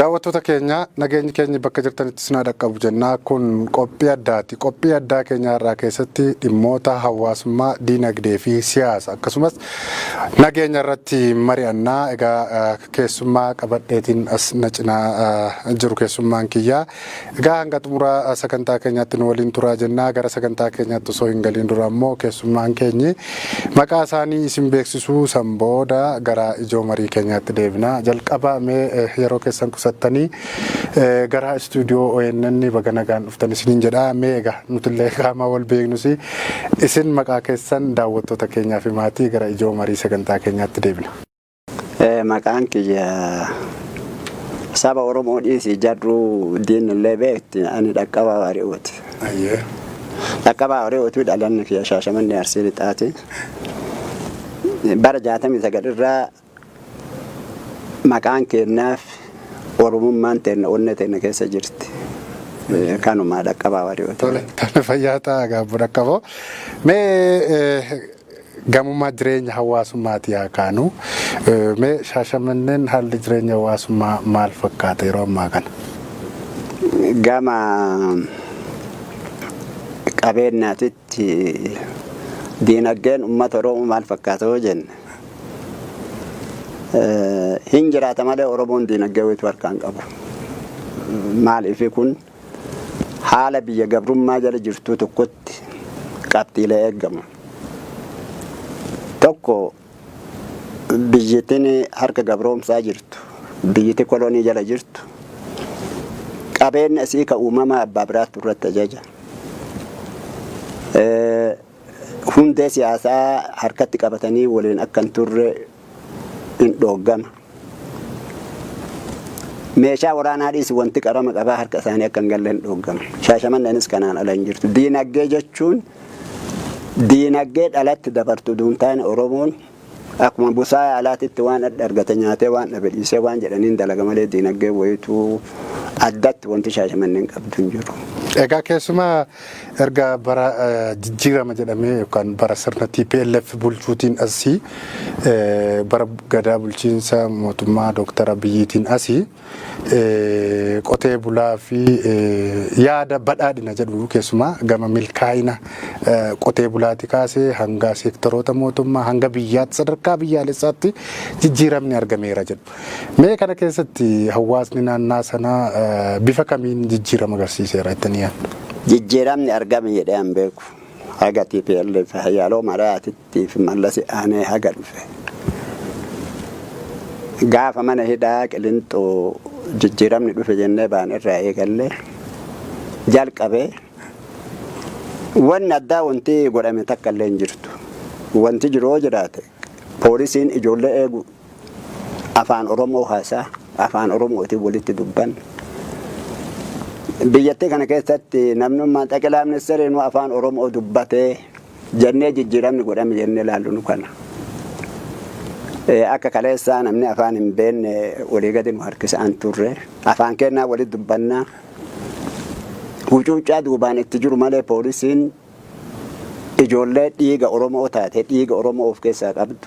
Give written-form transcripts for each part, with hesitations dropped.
Daawwattoota keenya, nageenyi keenya bakka jirtanitti isin haa dhaqqabu jennaa. Kun qophii addaati. Qophii addaa keenya irraa keessatti dhimmoota hawaasummaa, diinagdee fi siyaasa akkasumas nageenya irratti mari'annaa. Egaa keessummaa qabadheetiin as na cinaa jiru keessummaan kiyyaa. Egaa hanga xumura sagantaa keenyaatti nu waliin turaa jennaa. Gara sagantaa keenyaatti osoo hin galiin dura immoo keessummaan keenyi maqaa isaanii isin beeksisuu, san booda gara ijoo marii keenyaatti deebina. Jalqaba mee yeroo keessan qusattanii gara istuudiyoo ONN baga nagaan dhuftan isiniin jedha. Mee egaa nutillee qaamaa wal beeknus isin maqaa keessan daawwattoota keenyaa fi maatii gara ijoo marii sagantaa keenyaatti deebina. Maqaan kiyya saba Oromoo dhiisii jarruu diinillee beekti, ani Dhaqqabaa Waari'ooti. Dhaqqabaa Waari'ooti, dhalanni kiyya Shaashamannee, Arsii Lixaati. Bara 69 irraa maqaan keenyaaf Oromummaan teenna onnee teenna keessa jirti. Kanuma, Dhaqqabaa Waari'ooti. Tole, tole, fayyaa ta'a gaabbu Dhaqqaboo. Mee gamummaa jireenya hawaasummaati haa kaanu. Mee Shaashamanneen haalli jireenya hawaasummaa maal fakkaata yeroo ammaa kana? Gama qabeenyaatitti diinagdeen uummata Oromoo maal fakkaata yoo jenne, hin jiraata malee Oromoon diinagdee wayitu harkaan qabu. Maaliif? Kun haala biyya gabrummaa jala jirtuu tokkotti qabxiilee eeggamu. Tokko, biyyittiin harka gabroomsaa jirtu, biyyiti kolonii jala jirtu, qabeenya isii ka uumamaa abbaa biraatti irratti ajaja. Hundee siyaasaa harkatti qabatanii waliin akka hin turre hin dhooggama. Meeshaa waraanaa dhiisi, wanti qarama qabaa harka isaanii akka hin galle hin dhooggama. Shaashamanneenis kanaan ala hin jirtu. Diinagdee jechuun diinagdee dhalatti dabartu duun taane, Oromoon akkuma busaaya alaatitti waan adda argate nyaatee waan dhabe dhiisee waan jedhaniin dalaga malee diinagdee wayituu addatti wanti Shaashamanneen qabdu hin jiru. Egaa keessumaa erga bara jijjiirama jedhamee yookaan bara sirna TPLF bulchuutiin asii, bara gadaa bulchiinsa mootummaa Dooktar Abiyyiitiin asii, qotee bulaa fi yaada badhaadhina jedhu keessumaa gama milkaa'ina qotee bulaati kaasee hanga seektoroota mootummaa hanga biyyaatti sadarkaa biyyaalessaatti jijjiiramni argameera jedhu. Mee kana keessatti hawaasni naannaa sanaa bifa kamiin jijjiirama agarsiiseera jettanii yaaddu? Jijjiiramni argame jedhee an beeku. Haga TPLF Hayyaaloo Maraatitti fi Mallasi aanee haga dhufe. Gaafa mana hidhaa Qilinxoo jijjiiramni dhufe jennee baan irraa eegallee jalqabee wanni addaa wanti godhame takka illee hin jirtu. Wanti jiru yoo jiraate, poolisiin ijoollee eegu afaan Oromoo haasaa, afaan Oromootiin walitti dubban. Biyyattii kana keessatti namnummaan xaqilaa ministeeriin afaan Oromoo dubbatee jennee jijjiiramni godhame jennee ilaallu nu kana. Akka kaleessaa namni afaan hin beekne walii gadi nu harkisaan turre. Afaan kennaa walitti dubbannaa. Hucuuccaa duubaan itti jiru malee poolisiin ijoollee dhiiga Oromoo taate, dhiiga Oromoo of keessaa qabdu.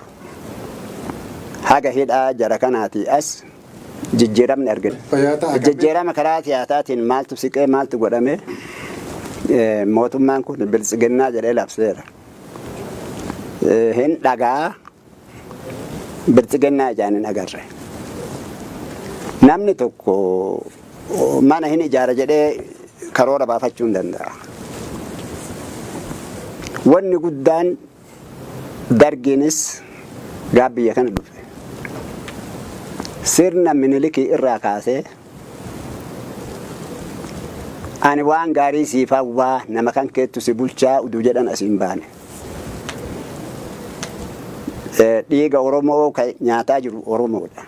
Haga hidhaa jara kanaatii as jijjiiramni argina. Jijjiirama karaa siyaasaatiin maaltu siqee, maaltu godhame? Mootummaan kun biltsiginnaa jedhee labseera. Hin dhagaa, biltsiginnaa ijaan hin agarre. Namni tokko mana hin ijaara jedhee karoora baafachuu hin danda'a. Wanni guddaan Dargiinis gaaf biyya kana dhufe sirna Minilikii irraa kaasee ani waan gaarii siif hawwaa, nama kan keettu si bulchaa uduu jedhan asiin baane. Dhiiga Oromoo kan nyaataa jiru Oromoodha.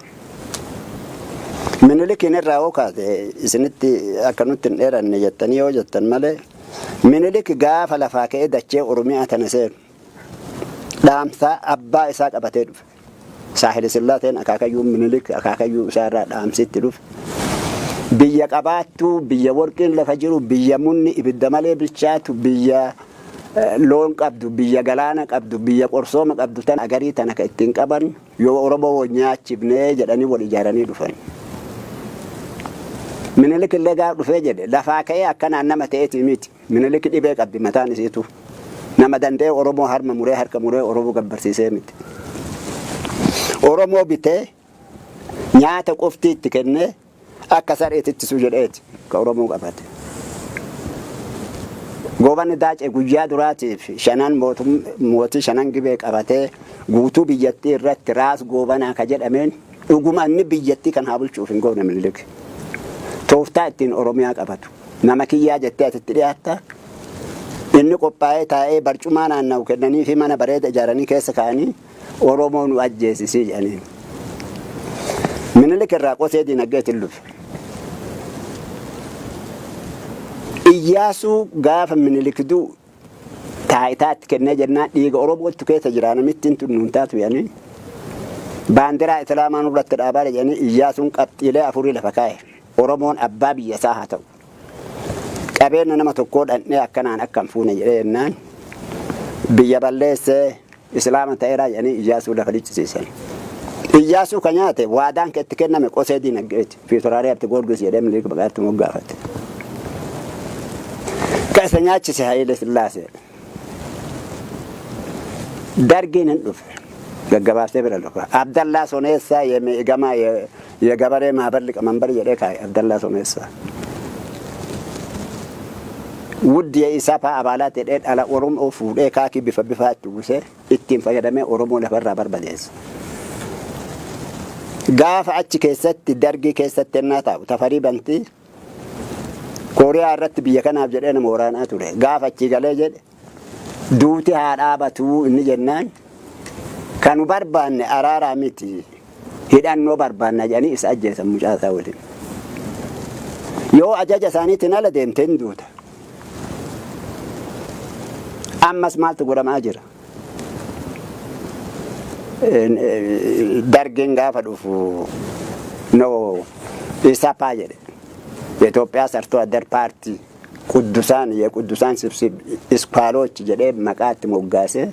Minilikiin irraa yoo kaate, isinitti akka nutti hin dheeranne jettanii yoo jettan malee, Minilik gaafa lafaa ka'ee dachee Oromiyaa tana seenu dhaamsaa abbaa isaa qabatee dhufe. Saahile Sillaateen akaakayyuun Minilik akaakayyuu isaa irraa dhaamsitti dhufe. Biyya qabaattuu, biyya warqiin lafa jiru, biyya munni ibidda malee bilchaatu, biyya loon qabdu, biyya galaana qabdu, biyya qorsooma qabdu tan agarii tana ka ittiin qaban yoo Oromoo wal nyaachifnee jedhanii wal ijaaranii dhufan. Minilik illee gaafa dhufee jedhe lafaa ka'ee akkanaan nama ta'eeti miti. Minilik dhibee qabdi mataan isiitu. Nama danda'ee Oromoo harma muree harka muree Oromoo gabbarsiisee miti. Oromoo bitee nyaata qofti itti kennee akka sareetti ittisuu jedheeti ka Oromoo qabate. Goobanni Daacee guyyaa duraatiif shanan mootii shanan Gibee qabatee guutuu biyyattii irratti Raas Goobanaa ka jedhameen dhuguma inni biyyattii kan haa bulchuuf hin goone Minilik. Tooftaa ittiin Oromiyaa qabatu. Nama kiyyaa jettee ati itti dhiyaatta. Inni qophaa'ee taa'ee barcumaa naanna'u kennanii fi mana bareeda ijaaranii keessa kaa'anii Oromoo nu ajjeesisii jedhaniin. Minilik irraa qosee diinagdeetiin lufe. Iyyaasuu gaafa Minilik du'u taayitaa itti kennee jennaan dhiiga Oromootu keessa jira namittiin tun nuun taatu jedhanii baandiraa Islaamaa nurratti dhaabaa jedhanii Iyyaasuun qabxiilee afurii lafa kaa'e. Oromoon abbaa biyya isaa haa ta'u. Qabeenya nama tokkoo dhandhee akkanaan akka hin fuune jedhee jennaan biyya balleessee Islaama ta'eeraa jedhanii Iyyaasuu lafa liccisiisan. Iyyaasuu ka nyaate waadaan ka itti kenname qosee diinagdeeti. Fiitoraarii Habte Goorgis jedhee Minilik maqaa itti moggaafate. Ka isa nyaachise Hayilee Sillaasee. Dargiin hin dhufe. Gaggabaabsee bira dhufe. Abdallaa Soneessaa የገማ የገበሬ ማህበር ሊቀመንበር jedhee kaa'e Abdallaa Soneessaa. ውድ የኢሳፓ አባላት jedhee dhala Oromoo fuudhee kaakii bifa bifaa itti uwwisee ittiin fayyadamee Oromoo lafarraa barbadeesse. Gaafa achi keessatti Dargii keessatti ennaa taa'u Tafarii Bantii Kooriyaa irratti biyya kanaaf jedhee nama waraanaa ture. Gaafa achi galee jedhe duuti haa dhaabatuu inni jennaan kanu barbaanne araaraa miti hidhannoo barbaanna jedhanii isa ajjeesan mucaa isaa waliin. Yoo ajaja isaaniitiin ala deemte hin duuta. Ammas maaltu godhamaa jira? Dargiin gaafa dhufu no ኢሰፓ jedhe የኢትዮጵያ ሰርቶ አደር ፓርቲ ቅዱሳን የቅዱሳን ስብስብ እስኳሎች jedhee maqaa itti moggaasee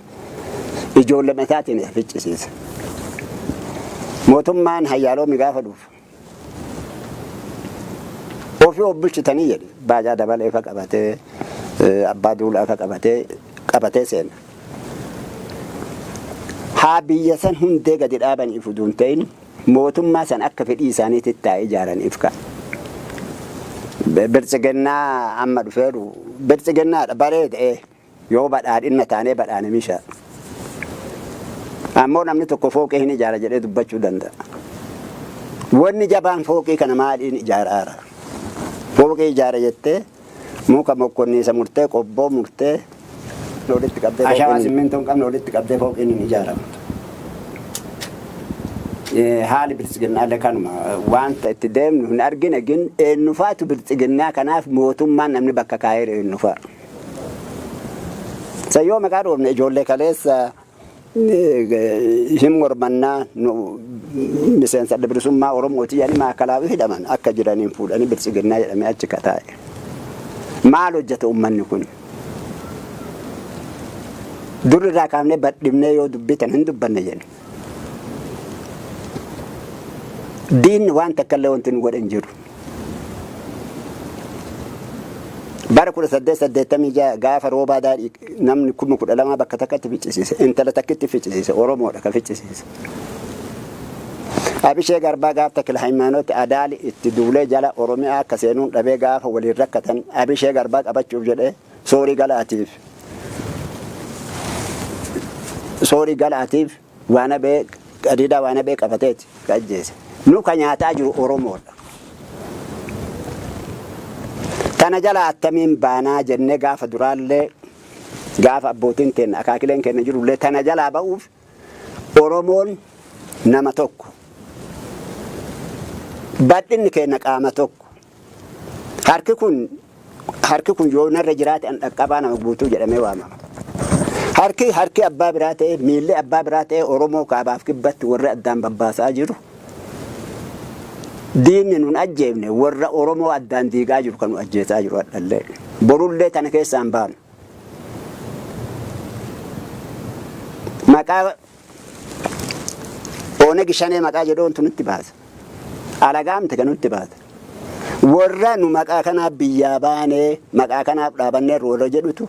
ijoollee mataatiin isa ficcisiise. Mootummaan Hayyaaloomi gaafa dhufu ofii of bulchitanii jedhe Baacaa Dabalee fa qabatee Abbaa Duulaa fa qabatee seena. Haa biyya san hundee gadi dhaabaniif utuu hin ta'in mootummaa san akka fedhii isaaniitti taa'ee ijaaraniif ka'a. Biltsiginnaa amma dhufeeru biltsiginnaadha bareeda'ee yoo badhaadhinna taanee badhaane misha. Ammoo namni tokko fooqii hin ijaara jedhee dubbachuu danda'a. Wanni jabaan fooqii kana maaliin ijaaraara? Fooqii ijaara jettee muka mokkonniisa murtee qobboo murtee walitti qabdee ashawaa simmintoo hin qabne walitti qabdee fooqiin hin ijaaramtu. Haali biltsiginnaallee kanuma wanta itti deemnu hin argine gin eenyufaatu biltsiginnaa kanaaf mootummaan namni bakka kaa'eera eenyufaa. Sayyoo maqaa dhoofne ijoollee kaleessa hin mormannaa miseensa adda bilisummaa Oromooti jedhanii maakalaawii hidhaman akka jiraniin fuudhanii biltsiginnaa jedhamee achi kataa'e. Maal hojjeta uummanni kun? Dur irraa kaafnee badhibnee yoo dubbitan hin dubbanne jenna. Diinni waan takka illee wanti nu godhe hin jiru. Bara 1886 gaafa Roobaa Daadhii namni 12,000 bakka takkatti ficcisiise. Intala takkitti ficcisiise. Oromoodha ka ficcisiise. Abishee Garbaa gaaf Takila Hayimaanooti Adaali itti duulee jala Oromiyaa akka seenuun dhabee gaafa waliin rakkatan Abishee Garbaa qabachuuf jedhee soorii galaatiif waan habee qadiidaa waan habee qabateeti ka ajjeese. Nu ka nyaataa jiru Oromoodha. Tana jala attamiin baanaa jennee gaafa duraallee gaafa abbootiin keenya akaakileen keenya jirullee tana jalaa ba'uuf Oromoon nama tokko. Bal'inni keenya qaama tokko. Harki kun yoo narra jiraate an dhaqqabaa nama guutuu jedhamee waamama. Harki abbaa biraa ta'e, miilli abbaa biraa ta'e, Oromoo kaabaaf kibbatti warra addaan babbaasaa jiru. Diinni nun ajjeefne warra Oromoo addaan diigaa jiru kan nu ajjeesaa jiru hadhallee. Borullee tana keessaan baanu. Maqaa Oonegi Shanee maqaa jedhuuntu nutti baasa. Alagaamte kan nutti baasa. Warra nu maqaa kanaaf biyyaa baanee maqaa kanaaf dhaabanneerra warra jedhutu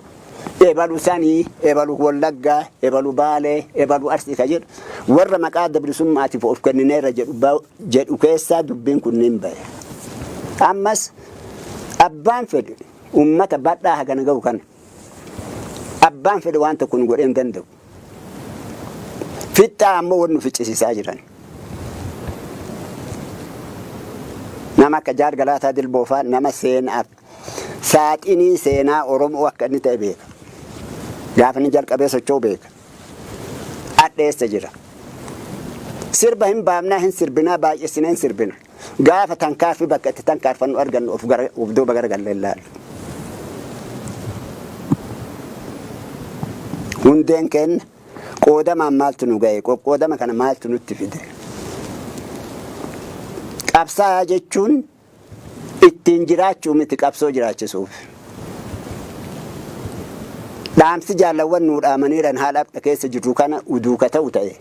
ebalu sanii, ebalu Wallaggaa, ebalu Baalee, ebalu Arsii ka jedhu warra maqaa adda bilisummaatiif of kennineerra jedhu keessaa dubbiin kunniin bahe. Ammas abbaan fedhe ummata badhaa hagana gahu kana abbaan fedhe waan tokko nu godhee hin danda'u. Fixxaa ammoo wanni nu ficcisiisaa jiran. Nama akka Jaal Galaataa Dilboo faa nama seenaaf saaxinii seenaa Oromoo akka inni ta'e beeka. Gaafa inni jalqabee socho'u beeka. Adheessa jira. Sirba hin baafnaa hin sirbinaa baay'essinee hin sirbina. Gaafa tankaarfii bakka itti tankaarfannu argannu of gara of duuba garagallee hin laallu. Hundeen keenna qoodamaan maaltu nu ga'e? Qoqqoodama kana maaltu nutti fide? Qabsaa'aa jechuun ittiin jiraachuu miti qabsoo jiraachisuuf. Dhaamsi jaallawwan nuu dhaamaniiran haala har'a keessa jirru kana uduu ka ta'u ta'e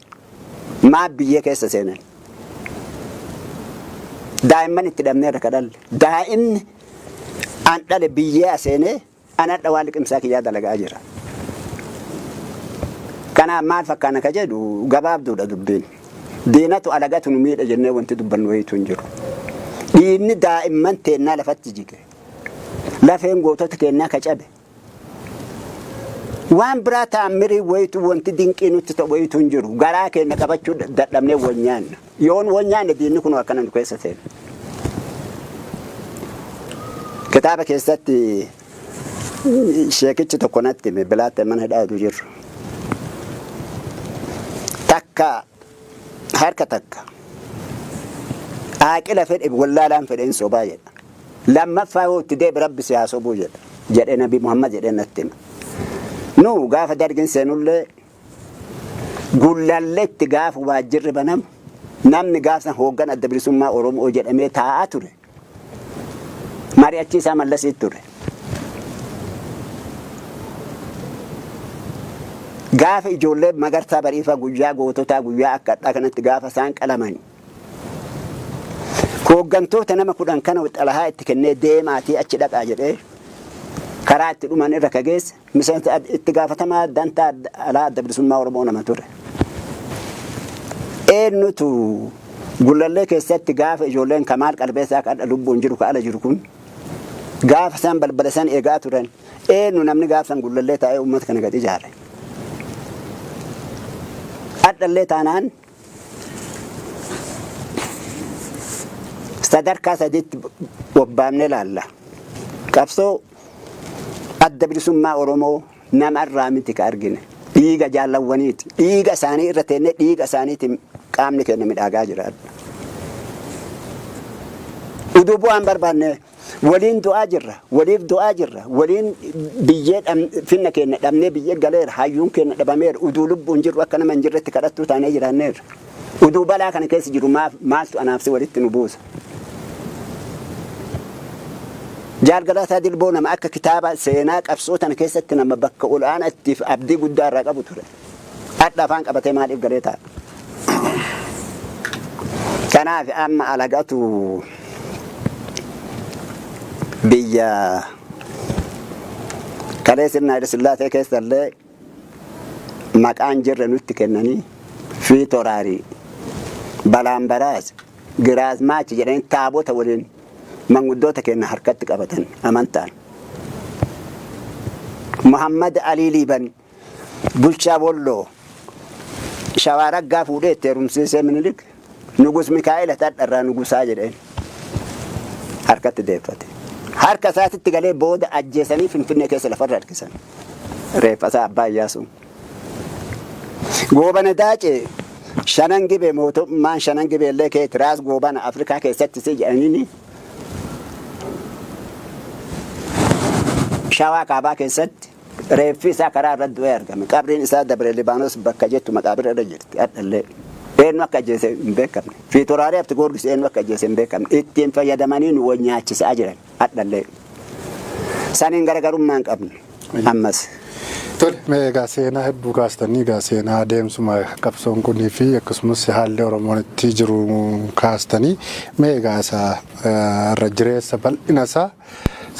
maaf biyyee keessa seenan? Daa'imman itti dhabneerra ka dhalle. Daa'imni an dhale biyyee aseenee an hadha waan liqimsaa kiyyaa dalagaa jira. Kanaaf maal fakkaana ka jedhu gabaabduudha dubbiin. Diinatu alagatu nu miidha jennee wanti dubbannu wayiitu hin jiru. Dhiigni daa'imman teennaa lafatti jige. Lafeen gootota keennaa ka cabe. Waan biraa taammirii wayitu wanti dinqii nutti ta'u wayitu hin jiru. Garaa keenya qabachuu dadhabnee wal nyaanna. Yoon wal nyaanne diinni kun akkana nu keessa seena. Kitaaba keessatti sheekichi tokko natti hime bilaatte mana hidhaatu jirru. Takka harka takka aaqila fedhe wallaalaan fedhe hin sobaa jedha. Lammaffaa yoo itti deebi rabbi si haa sobuu jedha. Jedhe Nabi Muhammad jedhee natti hima. Nu gaafa dargin seenullee Gullalletti gaafa waajjirri banamu namni gaafsan hooggan adda bilisummaa Oromoo jedhamee taa'aa ture. Mari'achiisaa Mallasiit ture. Gaafa ijoollee Magarsaa Bariifaa guyyaa goototaa guyyaa akka hadhaa kanatti gaafa isaan qalaman hooggantoota nama 10 kana xalahaa itti kennee deemaatii achi dhaqaa jedhee karaa itti dhuman irra ka geesse miseensa itti gaafatamaa dantaa alaa adda bilisummaa Oromoo nama ture. Eenyutu Gullallee keessatti gaafa ijoolleen Kamaal Qalbeessaa ka hadha lubbuun jiru ka ala jiru kun gaafa isaan balbala isaan eegaa turan eenyu namni gaafa san Gullallee taa'ee uummata kana gad ijaare. Hadhallee taanaan sadarkaa sadiitti bobbaafnee laalla. Qabsoo adda bilisummaa Oromoo nama irraa miti ka argine. Dhiiga jaallawwaniiti. Dhiiga isaanii irra teennee dhiiga isaaniitiin qaamni keenya midhaagaa jira. Uduu bu'aan barbaanne waliin du'aa jirra. Waliif du'aa jirra. Waliin biyyee finna keenya dhabnee biyyee galeera. Hayyuun keenya dhabameera. Uduu lubbuun jirru akka nama hin jirretti kadhattuu taanee jiraanneerra. Uduu balaa kana keessa jiru maaltu anaaf si walitti nu buusa? Jaal Galaasaa Dilboo nama akka kitaaba seenaa qabsoo tana keessatti nama bakka ol'aanaa ittiif abdii guddaa irraa qabu ture. Hadha afaan qabatee maaliif galee taa'a? Kanaaf amma alagatu biyya kalee sirna Hayila Sillaasee keessa illee maqaan jirre nutti kennanii fiitoraarii balaambaraas giraazmaachi jedhanii taabota waliin manguddoota keenya harkatti qabatan amantaan. Muhammad Alii Liiban bulchaa Wolloo Shawaa Raggaa fuudhee itti heerumsiisee Minilik Nugus Mikaa'el hadharraa nugusaa jedheen harkatti deeffate. Harka isaatitti galee booda ajjeesanii Finfinnee keessa lafarra harkisan. Reeffa isaa abbaa Iyyaasuu. Goobana Daacee shanan gibee mootummaan shanan gibee illee keeti raas goobana Afrikaa keessatti si jedhaniini Shawaa kaabaa keessatti reeffi isaa karaa irratti du'ee argame. Qabriin isaa Dabre Libaanos bakka jettu maqaabira irra jirti hadhallee. Eenyu akka ajjeese hin beekamne. Fiitoraarii Habti Goorgis eenyu akka ajjeese hin beekamne. Ittiin fayyadamanii nu wal nyaachisaa jiran hadhallee. Saniin garaagarummaa hin qabnu ammas. Tole, mee egaa seenaa hedduu kaastanii, egaa seenaa adeemsuma qabsoon kunii fi akkasumas haalli Oromoon itti jiru kaastanii, mee egaa isa irra jireessa bal'ina isaa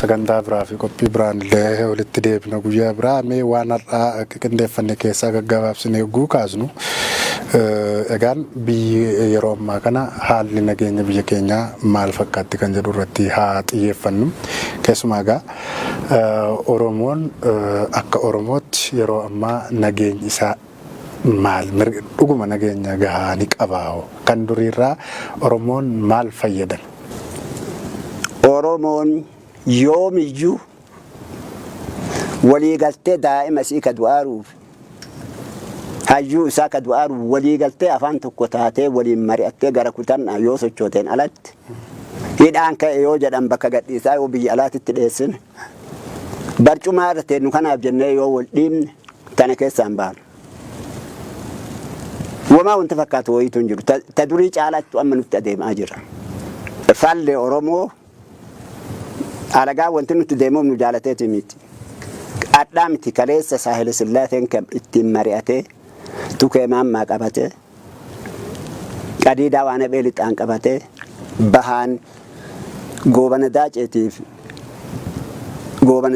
sagantaa biraa fi qophii biraan illee walitti deebina guyyaa biraa. Mee waan har'aa qindeeffanne keessaa gaggabaabsinee yogguu kaasnu, egaan biyyi yeroo ammaa kana haalli nageenya biyya keenyaa maal fakkaatti kan jedhu irratti haa xiyyeeffannu. Keessumaa egaa Oromoon akka Oromootti yeroo ammaa nageenyi isaa maal, dhuguma nageenya gahaa ni qabaa? Kan duriirraa Oromoon maal fayyadame? Oromoon yoomiyyuu waliigaltee daa'ima isii ka du'aaruuf, hayyuu isaa ka du'aaruuf, waliigaltee afaan tokko taatee waliin mari'attee gara kutannaa yoo sochooteen alatti, hidhaan ka'e yoo jedhan bakka gadhiisaa yoo biyya alaatitti dheessine, barcumaa irra teennu kanaaf jennee yoo wal dhiibne, tana keessaan baanu. Wamaa wanti fakkaatu wayiitu hin jiru. Ta durii caalaattu amma nutti adeemaa jira. Falli Oromoo, alagaa wanti nutti deemuuf nu jaalateeti miti. Adhaa miti, kaleessa Saahila Sillaaseen kan ittiin mari'atee tukee maammaa qabatee, qadiidaa waan haphee lixaan qabatee, bahaan Goobana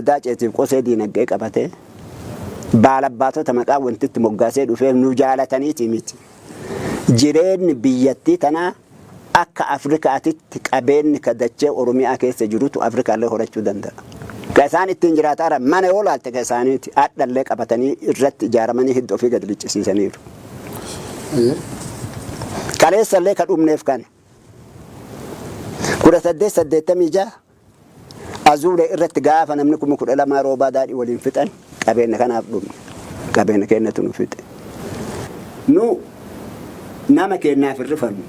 Daaceetiif qosee diinagdee qabatee, baalabbaatota maqaa wanti itti moggaasee dhufeef nu jaalataniiti miti. Jireenyi biyyattii tanaa akka Afrikaatitti qabeenyi ka dachee Oromiyaa keessa jirutu Afrikaallee horachuu danda'a. Ka isaan ittiin jiraataa mana yoo laalte ka isaaniiti hadhallee qabatanii irratti ijaaramanii hidda ofii gadi liccisiisaniiru. Kaleessallee ka dhumneef kana. 1886 Azuulee irratti gaafa namni 12,000 Roobaa Daadhii waliin fixan qabeenya kanaaf dhumne. Qabeenya keenyatu nu fixe. Nu nama keenyaaf hin rifannu.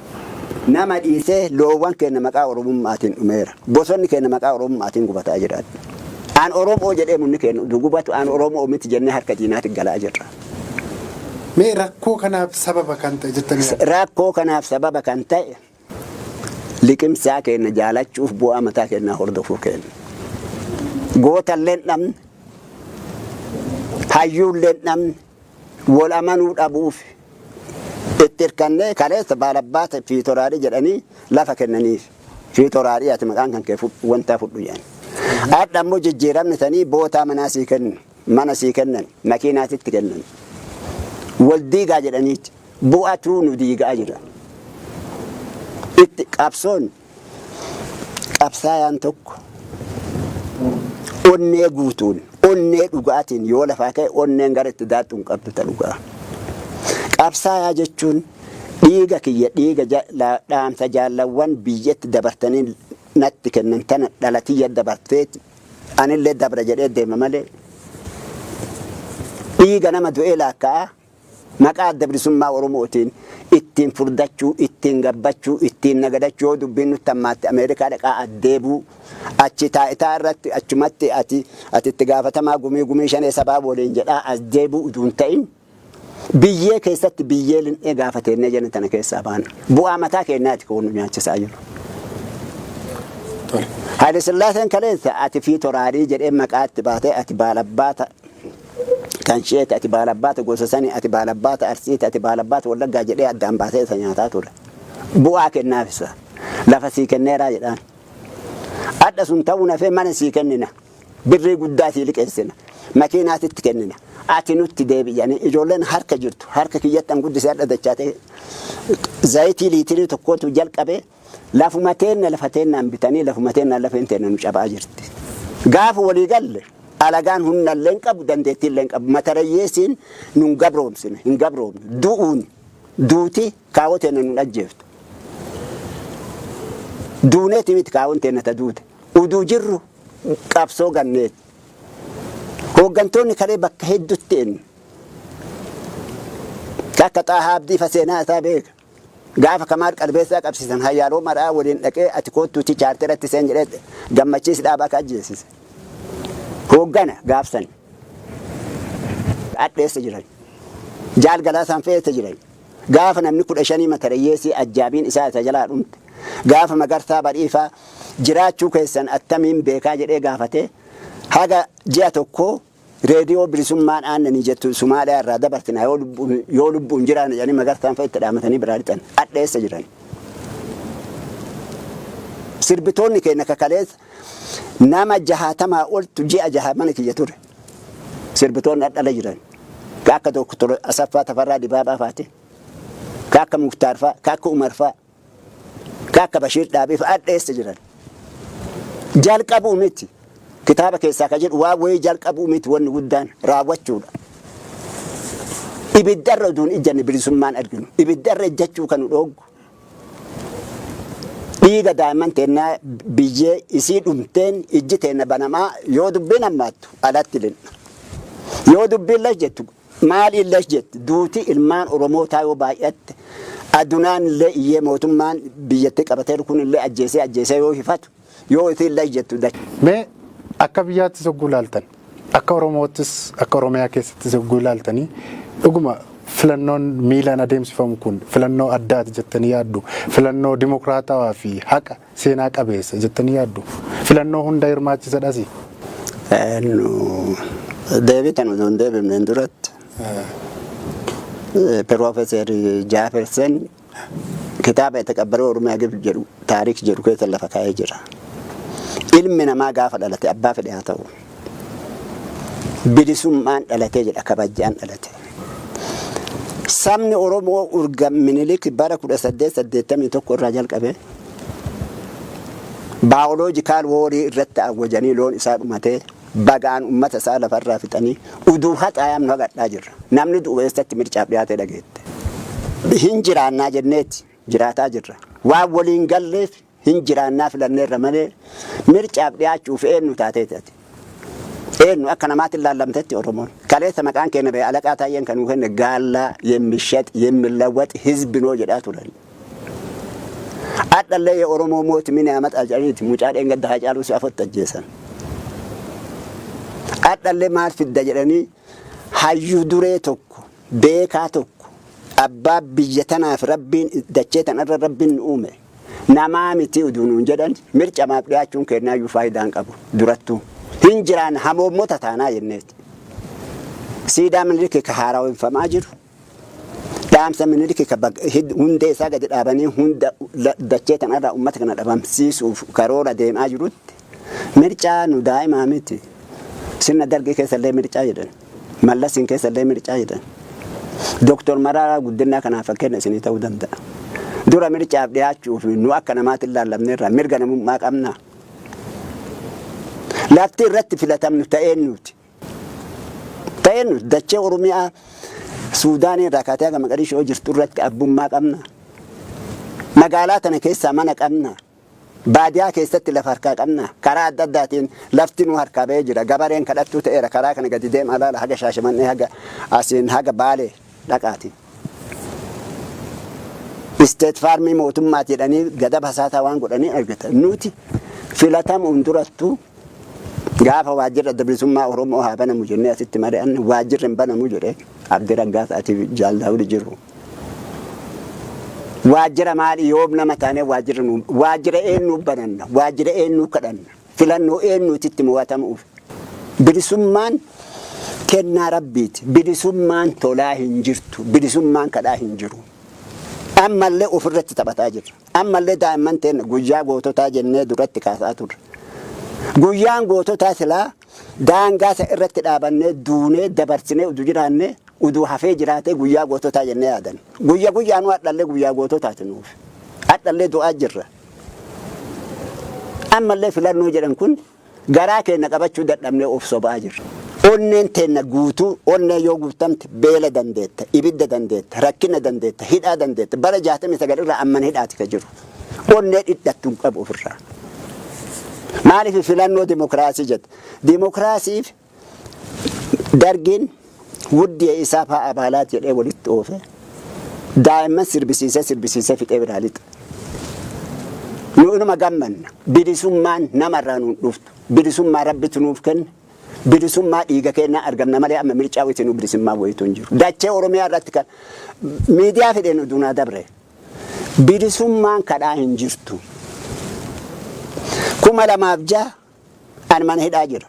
Nama dhiisee loowwan keenya maqaa Oromummaatiin dhumeera. Bosonni keenya maqaa Oromummaatiin gubataa jira. An Oromoo jedhee munni keenya utuu gubatu, an Oromoo miti jennee harka diinaatti galaa jirra. Mee rakkoo kanaaf sababa kan ta'e jettanii yaaddu? Rakkoo kanaaf sababa kan ta'e liqimsaa keenya jaalachuuf bu'aa mataa keenyaa hordofuu keenya. Gootallee hin dhabne, hayyuullee hin dhabne, wal amanuu dhabuuf itti hirkannee kaleessa baalabbaata fiitoraarii jedhanii lafa kennaniif. Fiitoraarii ati maqaan kan kee wanta fudhu jedhan. Hadha immoo jijjiiramni sanii bootaa manaa sii kennu, mana sii kennan, makiinaa sitti kennan. Wal diigaa jedhaniiti. Bu'atuu nu diigaa jira. Itti qabsoon qabsaayaan tokko onnee guutuun, onnee dhugaatiin yoo lafaa ka'e, onneen gara itti daadhu hin qabdu ta dhugaa. Qabsaayaa jechuun dhiiga kiyya, dhiiga dhaamsa jaallawwan biyyatti dabartanii natti kennan tana dhalatiyya dabartee anillee dabra jedhee deema malee, dhiiga nama du'ee laakka'aa maqaa Adda Bilisummaa Oromootiin ittiin furdachuu, ittiin gabbachuu, ittiin nagadachuu, yoo dubbiin nutti hammaatte Ameerikaa dhaqaa addeebuu, achi taa'itaa irratti achumatti ati itti gaafatamaa gumii shanee sabaa waliin jedhaa as deebuu utuu hin ta'in, biyyee keessatti biyyee lin'ee gaafateennee jenna tana keessaa baana. Bu'aa mataa keenyaati kan nu nyaachisaa jiru. Haile Sillaaseen kaleessa ati fi toraarii jedhee maqaa itti baatee, ati baalabbaata kan sheeti, ati baalabbaata gosa sanii, ati baalabbaata Arsiiti, ati baalabbaata Wallaggaa jedhee addaan baasee isa nyaataa ture. Bu'aa kennaaf isa. Lafa sii kenneeraa jedhaan. Adha sun ta'uu nafee mana sii kennina. Birrii guddaa sii liqeessina. Makiinaa sitti kennina. Ati nutti deebi'i jedhanii ijoolleen harka jirtu harka kiyyatti an guddisee hadha dachaatee zayitii liitirii tokkootu jalqabee lafuma teenna lafa teennaan bitanii lafuma teennaan lafeen teenna nu cabaa jirti. Gaafa walii galle alagaan humna illee hin qabu, dandeettii illee hin qabu. Matarayyeesiin nun gabroomsine, hin gabroomne. Du'uun duuti kaawoo teenna nun ajjeeftu. Duuneeti miti kaawwan teenna ta duute. Uduu jirru qabsoo ganneeti. Hooggantoonni kalee bakka hedduutti eenyu. Akka Xaahaa Abdii fa seenaa isaa beeka. Gaafa Kamaal Qalbeessaa qabsiisan Hayyaaloo Maraa waliin dhaqee ati koottuuti chaarteratti seen jedhee Gammachiis Dhaabaa akka ajjeesise. Hooggana gaafsan. Adheessa jiran. Jaal Galaasaan fe'eessa jiran. Gaafa namni 15 matarayyeessii ajjaabiin isaa isa jalaa dhumte. Gaafa Magarsaa Bariifaa jiraachuu keessan attamiin beekaa jedhee gaafate, haga ji'a tokkoo Reediyoo bilisummaan aannanii jettu Somaaliyaa irraa dabartina yoo lubbuun jiraan jedhanii Magarsaan fa'a itti dhaamatanii biraa lixan. Adheessa jiran. Sirbitoonni keenya kakaleessa nama 60 oltu ji'a 6 mana kiyya ture. Sirbitoonni dhadhala jiran. Ka akka Doktor Asaffaa Tafarraa Dibaabaa faati. Ka akka Muktaar fa'a, ka akka Umar fa'a, ka akka Bashiir Dhaabii fa'a adheessa jiran. Jalqabuu miti. Kitaaba keessaa ka jedhu waan wayii jalqabuu miti, wanni guddaan raawwachuudha. Ibiddarra uduun ijjanne bilisummaan arginu. Ibiddarra ijjachuu kan nu dhooggu. Dhiiga daa'imman teennaa biyyee isii dhumteen ijji teenna banamaa yoo dubbiin hammaattu alatti linna. Yoo dubbiin lash jettu maaliin lash jetti? Duuti ilmaan Oromootaa yoo baay'atte, adunaan illee iyyee, mootummaan biyyatti qabatee kun illee ajjeesee ajjeesee yoo hifatu, yoo isiin lash jettu. Mee akka biyyaattis hogguu ilaaltan, akka Oromoottis, akka Oromiyaa keessattis hogguu ilaaltanii, dhuguma filannoon miilaan adeemsifamu kun filannoo addaati jettanii yaaddu? Filannoo dimokiraatawaa fi haqa seenaa qabeessa jettanii yaaddu? Filannoo hunda hirmaachisadhasi? Nu deebitan utuu hin deebifneen duratti, Piroofeesar Jaafersen kitaaba "የተቀበረው ኦሮሚያ ግብ" jedhu taariik jedhu keessa lafa kaa'ee jira. Ilmi namaa gaafa dhalate, abbaa fedhe haa ta'u, bilisummaan dhalatee jedha, kabajaan dhalate. Sabni Oromoo urga Minilik bara 1881 irraa jalqabe biological war irratti awwajanii, loon isaa dhumatee, bagaan ummata isaa lafarraa fixanii, uduu haxaayamnu hagadhaa jirra. Namni du'u eessatti mircaaf dhiyaatee dhageette? Hin jiraannaa jenneeti jiraataa jirra. Waan waliin galleef hin jiraannaa filanneerra malee mircaaf dhiyaachuuf eenyu taateeti ati? Eenyu akka namaatti ilaallamtetti Oromoon? Kaleessa maqaan keenya ba'e, alaqaa taayyeen kan nuu kenne gaallaa የሚሸጥ የሚለወጥ ህዝብ ነው jedhaa turan. Hadhallee የኦሮሞ ሞት ምን ያመጣል jedhaniiti mucaa dheengadda Haacaaluu si afotti ajjeesan. Hadhallee maal fidda jedhanii hayyuu duree tokko, beekaa tokko, abbaa biyya tanaaf Rabbiin dachee tanarra Rabbiin nu uume namaa miti uduu nuun jedhan, mircamaaf dhiyaachuun kennaayyuu faayidaan qabu durattuu. Hin jiraan hamoommota taanaa jenneeti. Siidaa Minilik ka haarawinfamaa jiru. Dhaamsa Minilik ka hundee isaa gadi dhaabanii hunda dachee tanarraa uummata kana dhabamsiisuuf karoora deemaa jirutti mircaa nu daa'imaa miti. Sirna Dargii keessallee mircaa jedhan. Mallasiin keessallee mircaa jedhan. Dooktor Mararaa Guddinaa kanaaf fakkeenya isinii ta'uu danda'a. Dura mircaaf dhiyaachuuf nu akka namaatti ilaallamneerra mirga namummaa qabna. Lafti irratti filatamnu ta'een nuti. Ta'een nuti dachee Oromiyaa Suudaanii irraa kaatee haga Maqadishoo jirtu irratti abbummaa qabna. Magaalaa tana keessaa mana qabna. Baadiyaa keessatti lafa harkaa qabna. Karaa adda addaatiin lafti nu harkaa ba'ee jira. Gabareen kadhattuu ta'eera. Karaa kana gadi deema alaala haga Shaashamannee, haga asiin haga Baalee dhaqaati. State farm mootummaati jedhanii gadaba hasaataa waan godhanii argatan. Nuti filatamuun durattuu gaafa waajjirra Adda Bilisummaa Oromoo haa banamu jennee asitti mari'anne, waajjirri hin banamu jedhee Abdii Raggaasaatiif Jaal jiru. Waajjira maali? Yoom nama taanee waajjirra nu waajjira eenyuu bananna? Waajjira eenyuu kadhanna? Filannoo eenyuutitti mo'atamuuf? Bilisummaan kennaa Rabbiiti. Bilisummaan tolaa hin jirtu. Bilisummaan kadhaa hin jiru. Ammallee ofirratti taphataa jirra. Ammallee daa'imman teenya guyyaa goototaa jennee duratti kaasaa turre. Guyyaan goototaa silaa daangaa isa irratti dhaabannee duunee dabarsinee uduu jiraannee, uduu hafee jiraatee, guyyaa goototaa jennee yaadan. Guyya guyyaanuu hadhallee guyyaa goototaati nuuf. Hadhallee du'aa jirra. Ammallee filannoo jedhan kun garaa keenya qabachuu dadhabnee of sobaa jirra. Onneen teenna guutuu, onnee yoo guutamte beela dandeetta, ibidda dandeetta, rakkina dandeetta, hidhaa dandeetta. Bara 69 irraa amman hidhaati ka jiru. Onnee dhidhattu hin qabu ofirraa. Maaliif filannoo dimokiraasii jette? Dimokiraasiif Dargiin wuddee isaa fa'a abaalaat jedhee walitti oofe, daa'imman sirbisiisee sirbisiisee fixee biraa lixa. Nu inuma gammanna. Bilisummaan namarraa nuun dhuftu. Bilisummaa Rabbitu nuuf kenne. Bilisummaa dhiiga kennaa argamna malee amma mircaa wayitii nu bilisummaa wayitu hin jiru. Dachee Oromiyaa irratti kan miidiyaa fedheen udunaa dabre. Bilisummaan kadhaa hin jirtu. 2006 ani mana hidhaa jira.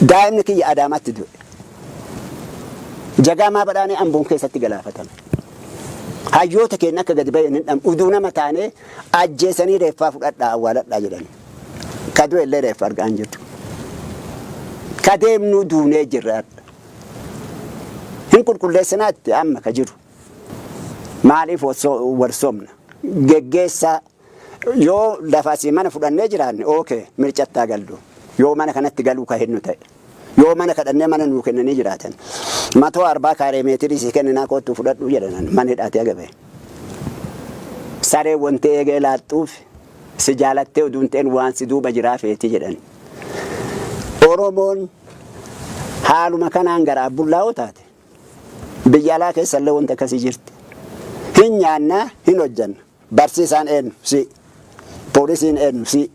Daa'imni kiyya Adaamaatti du'e. Jagaamaa Badhaanee Amboon keessatti galaafatame. Hayyoota keenya akka gadi bahe hin dhabne uduu nama taanee ajjeesanii reeffaa fudhadhaa awwaaladhaa jedhan. Ka du'e illee reeffa argaa hin jirru. Ka deemnuu duunee jirra. Hin qulqulleessinaatti amma ka jiru. Maaliif warsoomna? Geggeessaa yoo lafa asii mana fudhannee jiraanne, okay, mircattaa gallu. Yoo mana kanatti galuu ka hennu ta'e. Yoo mana kadhannee mana nuu kennanii jiraatan. 140 kaaree meetirii si kenninaa, kottu fudhadhu jedhan, mana hidhaatee agabe. Saree wanti eegee laaxxuuf si jaalattee utuu hin ta'in waan si duuba jiraa feeti jedhan. Oromoon haaluma kanaan gara abbullaa'oo taate. Biyya alaa keessallee wanti akkasii jirti. Hin nyaannaa, hin hojjanna. Barsiisaan eenyu? Si. Poolisiin eenyu? Si.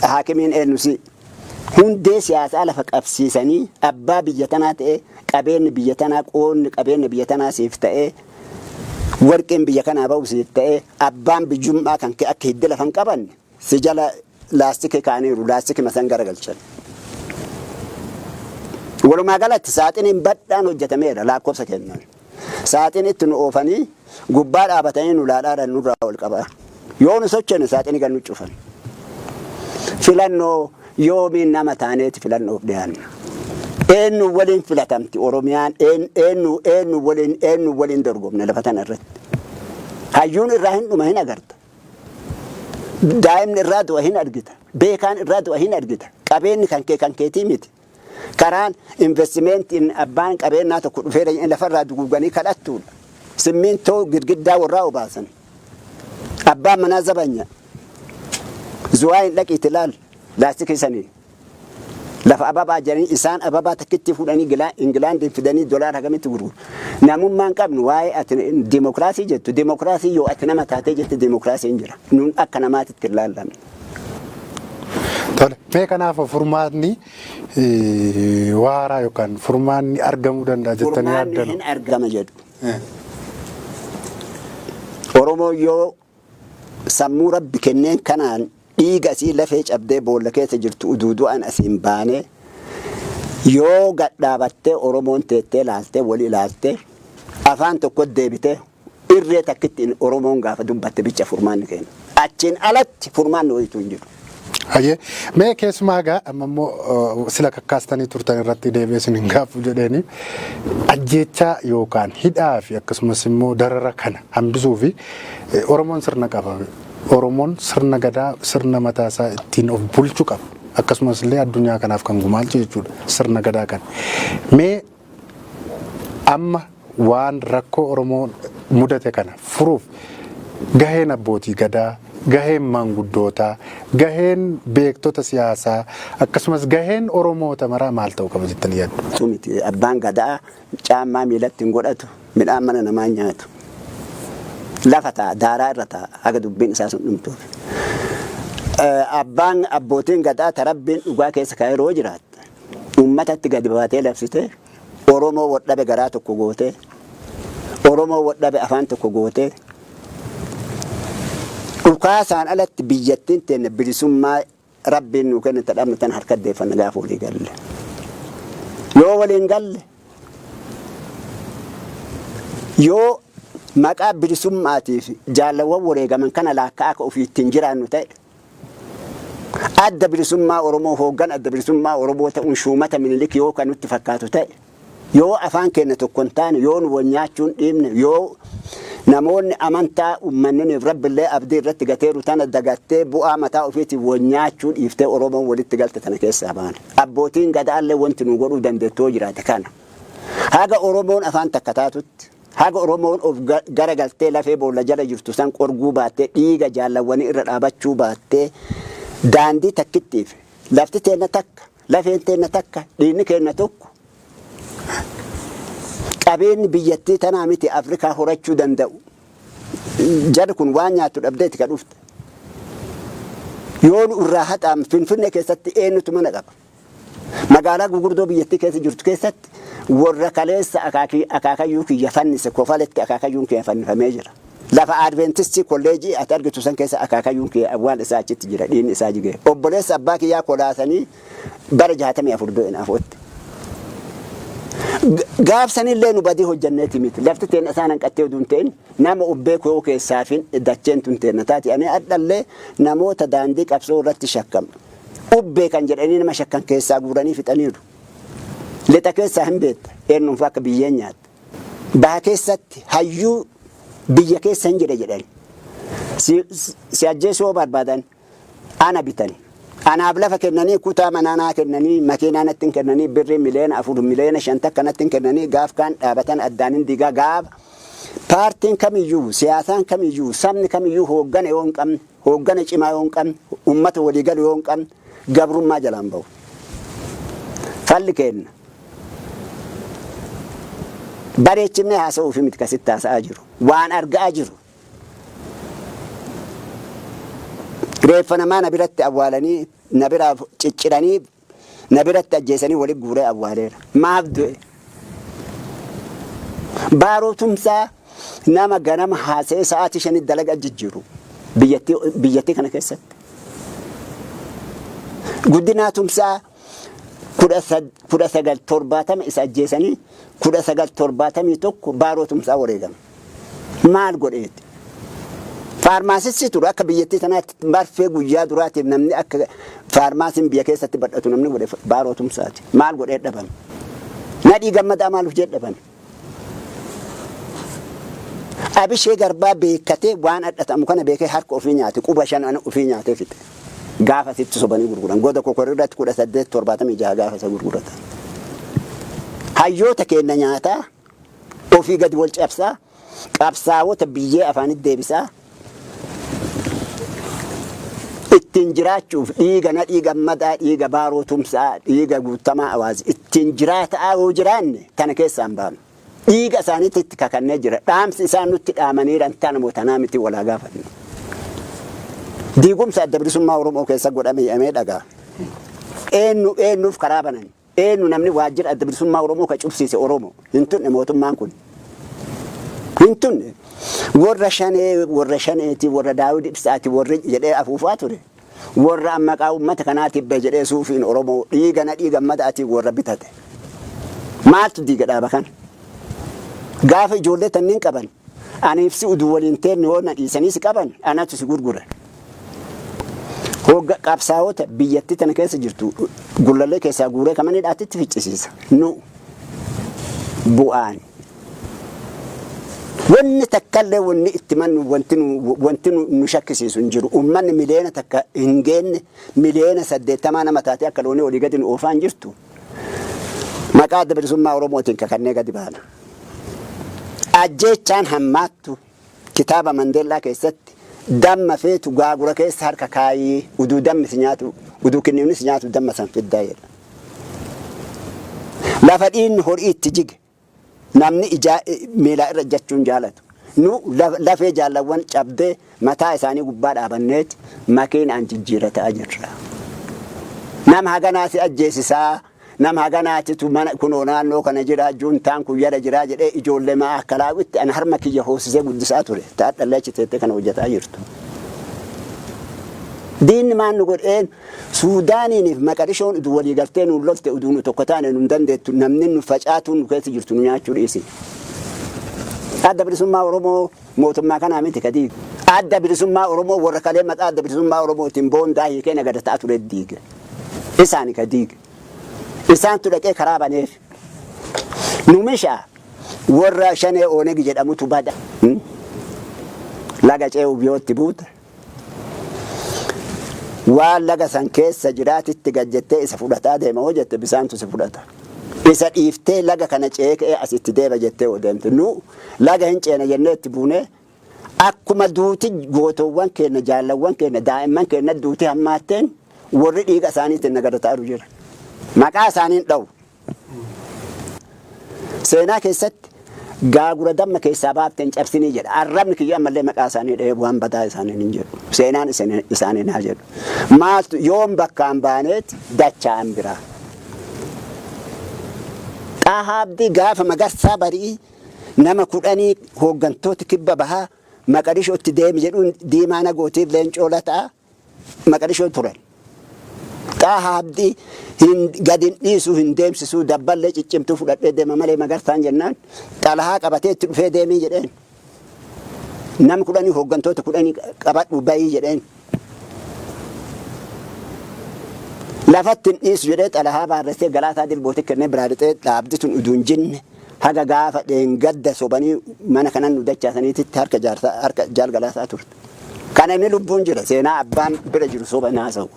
Haakimiin eenyu? Si. Hundee siyaasaa lafa qabsiisanii abbaa biyya tanaa ta'ee, qabeenyi biyya tanaa, qoonni qabeenya biyya tanaa siif ta'ee, warqeen biyya kanaa ba'u siif ta'ee, abbaan biyyummaa kan kee akka hidda lafa hin qabanne si jala laastikii kaa'aniiru, laastikii masan garagalchan. Walumaa galatti saaxiniin badhaan hojjetameera lakkoofsa kennan. Saaxin itti nu oofanii gubbaa dhaabatanii nu laadhaadhaan nurraa ol qabaa. Yoo nu sochoone saaxinii gad nu cufan. Filannoo yoomiin nama taaneeti filannoof dhiyaanna? Eenyu waliin filatamti Oromiyaan? Eenyu waliin dorgomna lafa tana irratti? Hayyuun irraa hin dhuma, hin agarta. Daa'imni irraa du'a, hin argita. Beekaan irraa du'a, hin argita. Qabeenyi kan kee kan keetii miti. Karaan investimentiin abbaan qabeenyaa tokko dhufee lafarraa duguuganii kadhattuudha. Simmintoo girgiddaa warraa obaasan. Abbaan manaa zabanya. Zuwaa hin dhaqiitti ilaal laastikii saniin. Lafa ababaa jedhanii isaan ababaa takkitti fuudhanii Ingilaandiin fidanii dolaara hagamitti gurguru. Namummaan qabnu waa'ee ati dimokiraasii jettu, dimokiraasii yoo ati nama taatee jette dimokiraasiin jira. Nun akka namaatitti hin laallamne. Tole, mee kanaaf furmaatni waaraa yookaan furmaanni argamuu danda'a jettanii Furmaanni yaaddan? hin argama jedhu. Oromoon yoo sammuu Rabbi kenneen kanaan dhiiga asii lafee cabdee boolla keessa jirtu uduu du'an asiin baanee, yoo gadhaabattee Oromoon teettee laaltee wal ilaaltee afaan tokko deebitee irree takkitti Oromoon gaafa dubbatte bicha furmaanni kenna. Achiin alatti furmaanni wayituu hin jiru. Hayyee, mee keessumaa egaa amma immoo sila kakkaastanii turtan irratti deebi'ee isin hin gaaffu jedheeni, ajjeechaa yookaan hidhaa fi akkasumas immoo darara kana hambisuu fi Oromoon sirna qaba. Oromoon sirna gadaa, sirna mataasaa ittiin of bulchu qaba. Akkasumas illee addunyaa kanaaf kan gumaalche jechuudha sirna gadaa kana. Mee amma waan rakkoo Oromoo mudate kana furuuf gaheen abbootii gadaa, gaheen maanguddootaa, gaheen beektota siyaasaa, akkasumas gaheen Oromoota maraa maal ta'uu qaba jettanii yaaddu? Miti, abbaan gadaa caammaa miilatti hin godhatu, midhaan mana namaa hin nyaatu. Lafa ta'a, daaraa irra ta'a haga dubbiin isaa sun dhumtuuf. Abbaan abbootiin gadaa tarabbiin dhugaa keessa kan yeroo jiraatte uummatatti gadi baatee labsite, Oromoo wadhabe garaa tokko gootee, Oromoo wadhabe afaan tokko gootee, dhukaasaan alatti biyyattiin teenne bilisummaa Rabbiin nuu kenne tadhabne tan harka deeffanna gaafa walii galle. Yoo waliin galle, yoo maqaa bilisummaatiif jaalawwan wareegaman kana laakkaa akka ofii ittiin jiraannu ta'e, Adda Bilisummaa Oromoo, hooggan Adda Bilisummaa Oromoo ta'uun shuumata Minilik yoo kan nutti fakkaatu ta'e, yoo afaan keenya tokko hin taane, yoo nu wal nyaachuun dhiibne, yoo namoonni amantaa uummanniif Rabbillee abdii irratti gateeru tana dagattee bu'aa mataa ofiitiin wal nyaachuu dhiiftee Oromoon walitti galte tana keessaa baane. Abbootiin gadaallee wanti nu godhuu dandeettu yoo jiraate kana. Haga Oromoon afaan takka taatutti, haga Oromoon of garagaltee lafee boolla jala jirtu san qorguu baattee, dhiiga jaallawwanii irra dhaabachuu baattee, daandii takkittiif lafti teenna takka, lafeen teenna takka, dhiigni keenna tokko, qabeenyi biyyattii tanaa miti Afrikaa horachuu danda'u. Jarri kun waan nyaattu dhabdeeti ka dhufte. Yoo nu irraa haxaam Finfinnee keessatti eenyutu mana qaba? Magaalaa gurguddoo biyyattii keessa jirtu keessatti warra kaleessa akaakayyuu kiyya fannise kofaletti akaakayyuun kiyya fannifamee jira. Lafa Adventistii kolleejii ati argitu san keessa akaakayyuun kiyya awwaal isaa achitti jira, dhiigni isaa jigee. Obboleessa abbaa kiyyaa kolaasanii bara 64 du'e naafotti. Gaafsanillee nu badii hojjanneeti miti. Lafti teenna isaan hanqattee oduu hin ta'in, nama ubbeeku yoo keessaafin dacheen tun teenna taati. Ani hadhallee namoota daandii qabsoo irratti shakkam, ubbee kan jedhanii nama shakkan keessaa guuranii fixaniiru. Lixa keessaa hin beekta, eenyuun akka biyyeen nyaatte. Baha keessatti hayyuu biyya keessa hin jira jedhani. Si ajjeesuu yoo barbaadan ana bitan. Anaaf lafa kennanii, kutaa manaa naa kennanii, makiinaa natti hin kennanii, birrii 4 miliyoona, 5 miliyoona takka natti hin kennanii, gaaf kaan dhaabatan addaan hin diigaa. Gaaf paartiin kamiyyuu, siyaasaan kamiyyuu, sabni kamiyyuu hooggana yoo hin qabne, hooggana cimaa yoo hin qabne, uummata waliigalu yoo hin qabne, gabrummaa jalaan bahu. Falli kenna. Bareechinee haasa'uufi miti kasitti haasa'aa jiru. Waan argaa jiru. Reeffa namaa na biratti awwaalanii, na biraa cicciranii, na biratti ajjeesanii walitti guuree awwaaleera. Maaf du'e? Baaroo Tumsaa nama ganama haasa'ee sa'aatii 5tti dalagaa jijjiiru biyyattii kana keessatti. Guddinaa Tumsaa 1970 isa ajjeesanii, 1971 Baaroo Tumsaa wareegame. Maal godheeti? Faarmaasistii ture. Akka biyyattii tanaatti marfee guyyaa duraatiif namni akka faarmaasiin biyya keessatti badhatu namni godhe Baaroo Tumsaati. Maal godhee dhabame? Nadhii Gammadaa maal hojii dhabame? Abishee Garbaa beekatee, waan adhatamu kana beekee, harka ofii nyaate, quba shan ofii nyaatee fixe. Gaafa sitti sobanii gurguran goda kokorri irratti 1876 gaafa isa gurguratan. Hayyoota keenya nyaataa, ofii gadi wal cabsaa, qabsaawota biyyee afaanitti deebisaa, ittiin jiraachuuf dhiiga Nadhii Gammadaa, dhiiga Baaroo Tumsaa, dhiiga Guuttamaa Awaaz ittiin jiraataa yoo jiraanne, tana keessaan baanu. Dhiiga isaaniitti itti kakannee jira. Dhaamsi isaan nutti dhaamaniiran tana moo tanaa miti walaa gaafannu. Diigumsa Adda Bilisummaa Oromoo keessa godhame jedhamee dhagaa. Eenyu eenyuuf karaa banan? Eenyu namni waajjira Adda Bilisummaa Oromoo ka cubsiise? Oromoo hin tunne, mootummaan kun hin tunne. Warra shanee, warra shaneeti, warra Daawud Ibsaati, warri jedhee afuufaa ture. Warra maqaa uummata kanaatiif bahe jedhee suufiin Oromoo dhiiga Nadhii Gammadaatiin warra bitate. Maaltu diiga dhaaba kana? Gaafa ijoollee tanniin qaban, aniif si uduu waliin teenne yoo na dhiisanii si qaban, anatu si gurgura. Hogga qabsaa'ota biyyattii tana keessa jirtu Gullallee keessaa guuree kamanii dhaatitti ficcisiisa. Nu bu'aan. Wanni takkallee wanni itti mannu, wanti nu shakkisiisu hin jiru. Uummanni 1 miliyoona hin geenne, 80 miliyoona nama taatee akka loonii olii gadi nu oofaa hin jirtu. Maqaa Adda Bilisummaa Oromootiin kakannee gadi baana. Ajjeechaan hammaattu kitaaba Mandeellaa keessatti damma feetu gaagura keessa harka kaayii, uduu dammi si nyaatu, uduu kinniifni si nyaatu, damma san fiddaa jedha. Lafa dhiinni horii itti jige namni ijaa miilaa irra ejjachuun jaalatu. Nu lafee jaallawwan cabdee mataa isaanii gubbaa dhaabanneeti makiinaan jijjiirataa jirra. Nama haganaa si ajjeesisaa, nama haganaatitu mana kunoo naannoo kana jira, juuntaan kun yala jira jedhee ijoollee maa akka laawwitti ana harma kiyya hoosisee guddisaa ture. Taadhallee achi teettee kana hojjetaa jirtu. Diinni maan nu godheen? Suudaaniiniif Maqadishoon uduu walii galtee nuun lolte, uduu nu tokko taane nu hin dandeettu, namni nu facaatuun nu keessa jirtu nu nyaachuu dhiisi. Adda Bilisummaa Oromoo mootummaa kanaa miti ka diige. Adda Bilisummaa Oromoo warra kalee maqaa Adda Bilisummaa Oromootiin boondaa hiikee nagada ta'a ture diige. Isaani ka diige. Isaantu dhaqee karaa baneef. Nu mishaa warra shanee Oonegi jedhamutu bada. Laga ce'uuf yoo itti buute, waan laga san keessa jiraatitti gad jettee isa fudhataa deema hoo jette, bisaantu si fudhata. Isa dhiiftee laga kana ce'ee ka'ee asitti deema jettee hoo deemte. Nu laga hin ceena jennee itti buunee, akkuma duuti gootowwan keenya, jaallawwan keenya, daa'imman keenya duuti hammaatteen, warri dhiiga isaaniitiin nagada ta'aru jira. Maqaa isaaniin dha'u. Seenaa keessatti gaagura damma keessaa baafteen cabsinii jedha. Arrabni kiyya ammallee maqaa isaanii dha'ee waan badaa isaaniin hin jedhu. Seenaan isaanii haa jedhu. Maaltu yoom bakkaan baaneet dacha'an biraa. Xaahaa Abdii gaafa Magarsaa Barii nama 10 hooggantoota kibba bahaa Maqadishootti deemi jedhuun Diimaa Nagootiif Leencoo Lataa Maqadishoo turan. Xaahaa Abdii hin gad hin dhiisuu hin deemsisuu dabballee ciccimtuu fudhadhee deema malee Magarsaan jennaan xalahaa qabatee itti dhufee deemii jedheen. Nam 10 hooggantoota 10 qabadhu bayii jedheen. Lafatti hin dhiisu jedhee xalahaa baarressee Galaasaa Dilbooti kennee biraa lixee dhaabdi tun utuu hin jinne haga gaafa dheengadda sobanii mana kanan nu dachaasaniititti harka jaarsaa harka jaal Galaasaa turte. Kana inni lubbuun jira seenaa abbaan bira jiru soba hin haasa'u.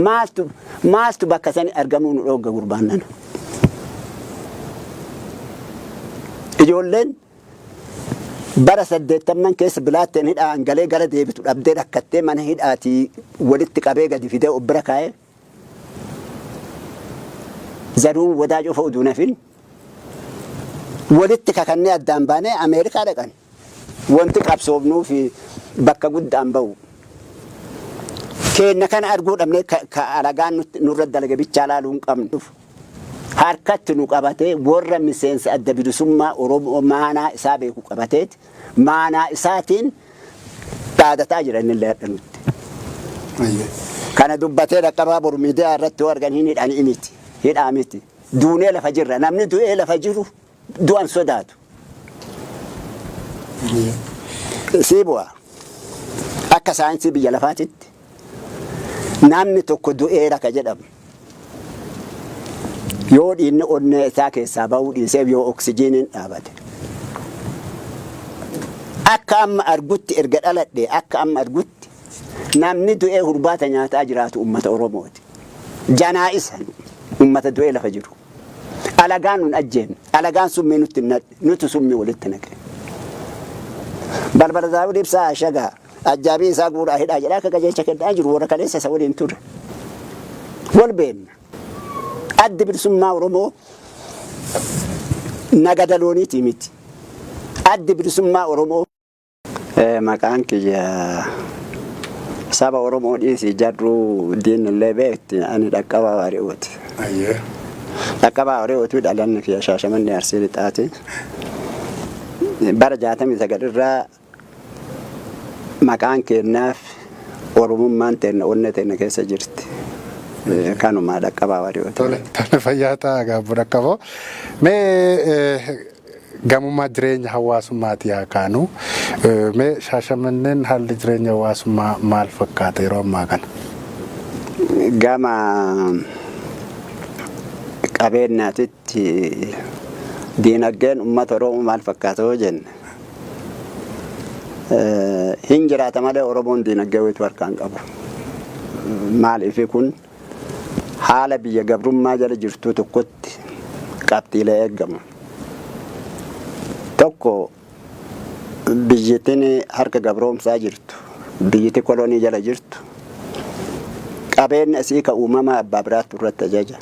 Maaltu maaltu bakka sani argamuu nu dhoogga gurbaan nana. Ijoolleen bara 80n keessa bilaatteen hidhaan galee gara deebitu dhabdee rakkattee mana hidhaatii walitti qabee gadi fidee of bira kaa'ee Zaruun Wadaajoo fa'a utuu nafin walitti kakannee addaan baanee Ameerikaa dhaqan. Wanti qabsoofnuu fi bakka guddaan ba'u. Keenna kana arguu dhabnee ka alagaan nurra dalage bichaa laaluu hin qabnu. Harkatti nu qabatee warra miseensa Adda Bilisummaa Oromoo maanaa isaa beeku qabateeti maanaa isaatiin dhaadataa jira inni illee hadha nutti. Kana dubbatee dhaqqabaa boru miidiyaa irratti yoo argan hin hidhanii miti. Hidhaa miti. Duunee lafa jirra. Namni du'ee lafa jiru du'an sodaatu. Sii bu'a. Akka saayinsii biyya lafaatitti namni tokko du'eera ka jedhamu yoo dhiigni onnee isaa keessaa ba'uu dhiiseef yoo oksijiiniin dhaabate. Akka amma argutti erga dhaladhe akka amma argutti namni du'ee hurbaata nyaataa jiraatu uummata Oromooti. Janaa isa uummata du'ee lafa jiru. Alagaan nun ajjeefne. Alagaan summii nutti hin naqne. Nutu summii walitti naqe. Balbala Daawud Ibsaa Ashagaa ajjaabii isaa guuraa hidhaa jedhaa akka qajeelcha kennaa jiru warra kaleessa isa waliin ture. Wal beenna. Addi Bilisummaa Oromoo nagada looniitii miti. Addi Bilisummaa Oromoo. Maqaan kiyya saba Oromoo dhiisii jarruu diinillee beekti ani Dhaqqabaa Waari'ooti. Dhaqqabaa Waari'ooti dhalanni kiyya Shaashamannee Arsii Lixaati. Bara 69 irraa maqaan keennaaf Oromummaan teenna onnee teenna keessa jirti. Kanuma Dhaqqabaa Waari'ooti. Tole, tole fayyaa ta'a gaabbu Dhaqqaboo. Mee gamummaa jireenya hawaasummaati haa kaanu. Mee Shaashamanneen haalli jireenya hawaasummaa maal fakkaata yeroo ammaa kana? Gama qabeenyaatitti diinagdeen uummata Oromoo maal fakkaata yoo jenne hin jiraata malee Oromoon diinagdee wayitu harkaan qabu. Maaliif kun haala biyya gabrummaa jala jirtuu tokkotti qabxiilee eeggamu. Tokko biyyittiin harka gabroomsaa jirtu, biyyiti kolonii jala jirtu, qabeenya isii ka uumamaa abbaa biraatti irratti ajaja.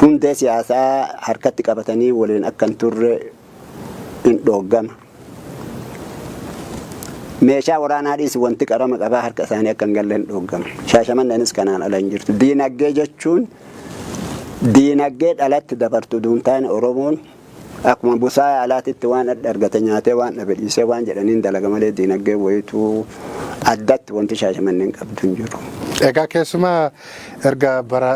Hundee siyaasaa harkatti qabatanii waliin akka hin turre hin dhooggama. Meeshaa waraanaa dhiisi wanti qarama qabaa harka isaanii akka hin galle hin dhooggama. Shaashamanneenis kanaan ala hin jirtu. Diinagdee jechuun diinagdee dhalatti dabartu utuu hin taane Oromoon akkuma busaaya alaatitti waan adda argate nyaatee waan dhabe dhiisee waan jedhaniin dalaga malee diinagdee wayituu addatti wanti Shaashamanneen qabdu hin jiru. Egaa keessumaa erga bara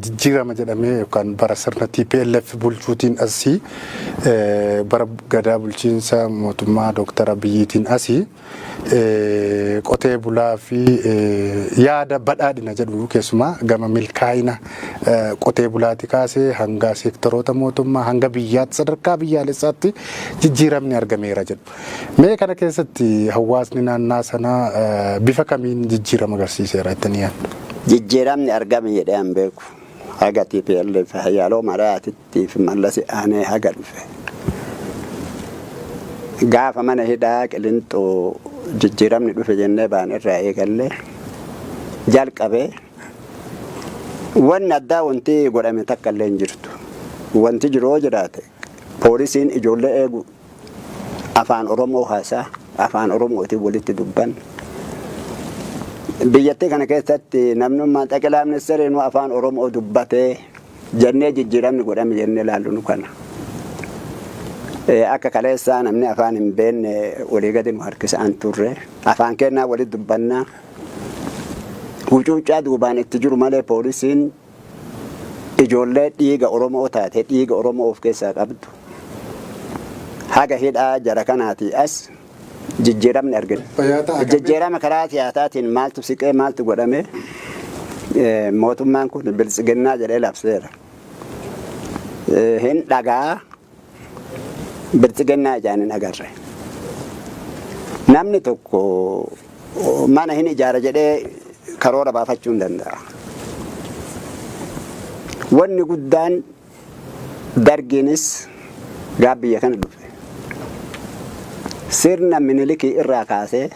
jijjiirama jedhamee yookaan bara sirna TPLF bulchuutiin asii bara gadaa bulchiinsa mootummaa Dooktar Abiyyiitiin asii qotee bulaa fi yaada badhaadhina jedhu keessumaa gama milkaa'ina qotee bulaati kaasee hanga seektoroota mootummaa hanga biyyaatti sadarkaa biyyaalessaatti jijjiiramni argameera jedhu. Mee kana keessatti hawaasni naannaa sanaa bifa kamiin jijjiirama agarsiiseera jettanii yaaddu? Jijjiiramni argame jedhee an beeku. Haga TPLF Hayyaaloo Maraatitti fi Mallas aanee haga dhufe. Gaafa mana hidhaa Qilinxoo jijjiiramni dhufe jennee baan irraa eegallee jalqabee wanni addaa wanti godhame takka illee hin jirtu. Wanti jiru yoo jiraate poolisiin ijoollee eegu afaan Oromoo haasaa afaan Oromootiin walitti dubban. Biyyattii kana keessatti namnummaan xaqilaa ministeeriin afaan Oromoo dubbatee jennee jijjiiramni godhame jennee ilaallu nu kana. Akka kaleessaa namni afaan hin beekne walii gadi nu harkisaan turre. Afaan kennaa walitti dubbannaa. Hucuuccaa duubaan itti jiru malee poolisiin ijoollee dhiiga Oromoo taate, dhiiga Oromoo of keessaa qabdu. Haga hidhaa jara kanaatii as jijjiiramni argina. Jijjiirama karaa siyaasaatiin maaltu siqee, maaltu godhame? Mootummaan kun biltsiginnaa jedhee labseera. Hin dhagaa, biltsiginnaa ijaan hin agarre. Namni tokko mana hin ijaara jedhee karoora baafachuu hin danda'a. Wanni guddaan Dargiinis gaaf biyya kana dhufe, sirna Minilikii irraa kaasee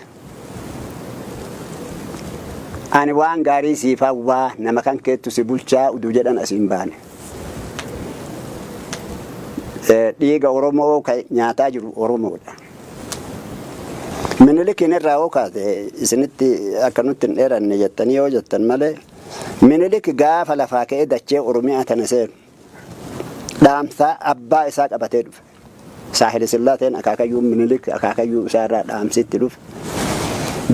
ani waan gaarii siif hawwaa, nama kan keettu si bulchaa uduu jedhan asiin baane. Dhiiga Oromoo kan nyaataa jiru Oromoodha. Minilikiin irraa yoo kaate, isinitti akka nutti hin dheeranne jettanii yoo jettan malee, Minilik gaafa lafaa ka'ee dachee Oromiyaa tana seenu dhaamsa abbaa isaa qabatee dhufe. Saahile Sillaateen akaakayyuun Minilik akaakayyuu isaa irraa dhaamsi itti dhufe.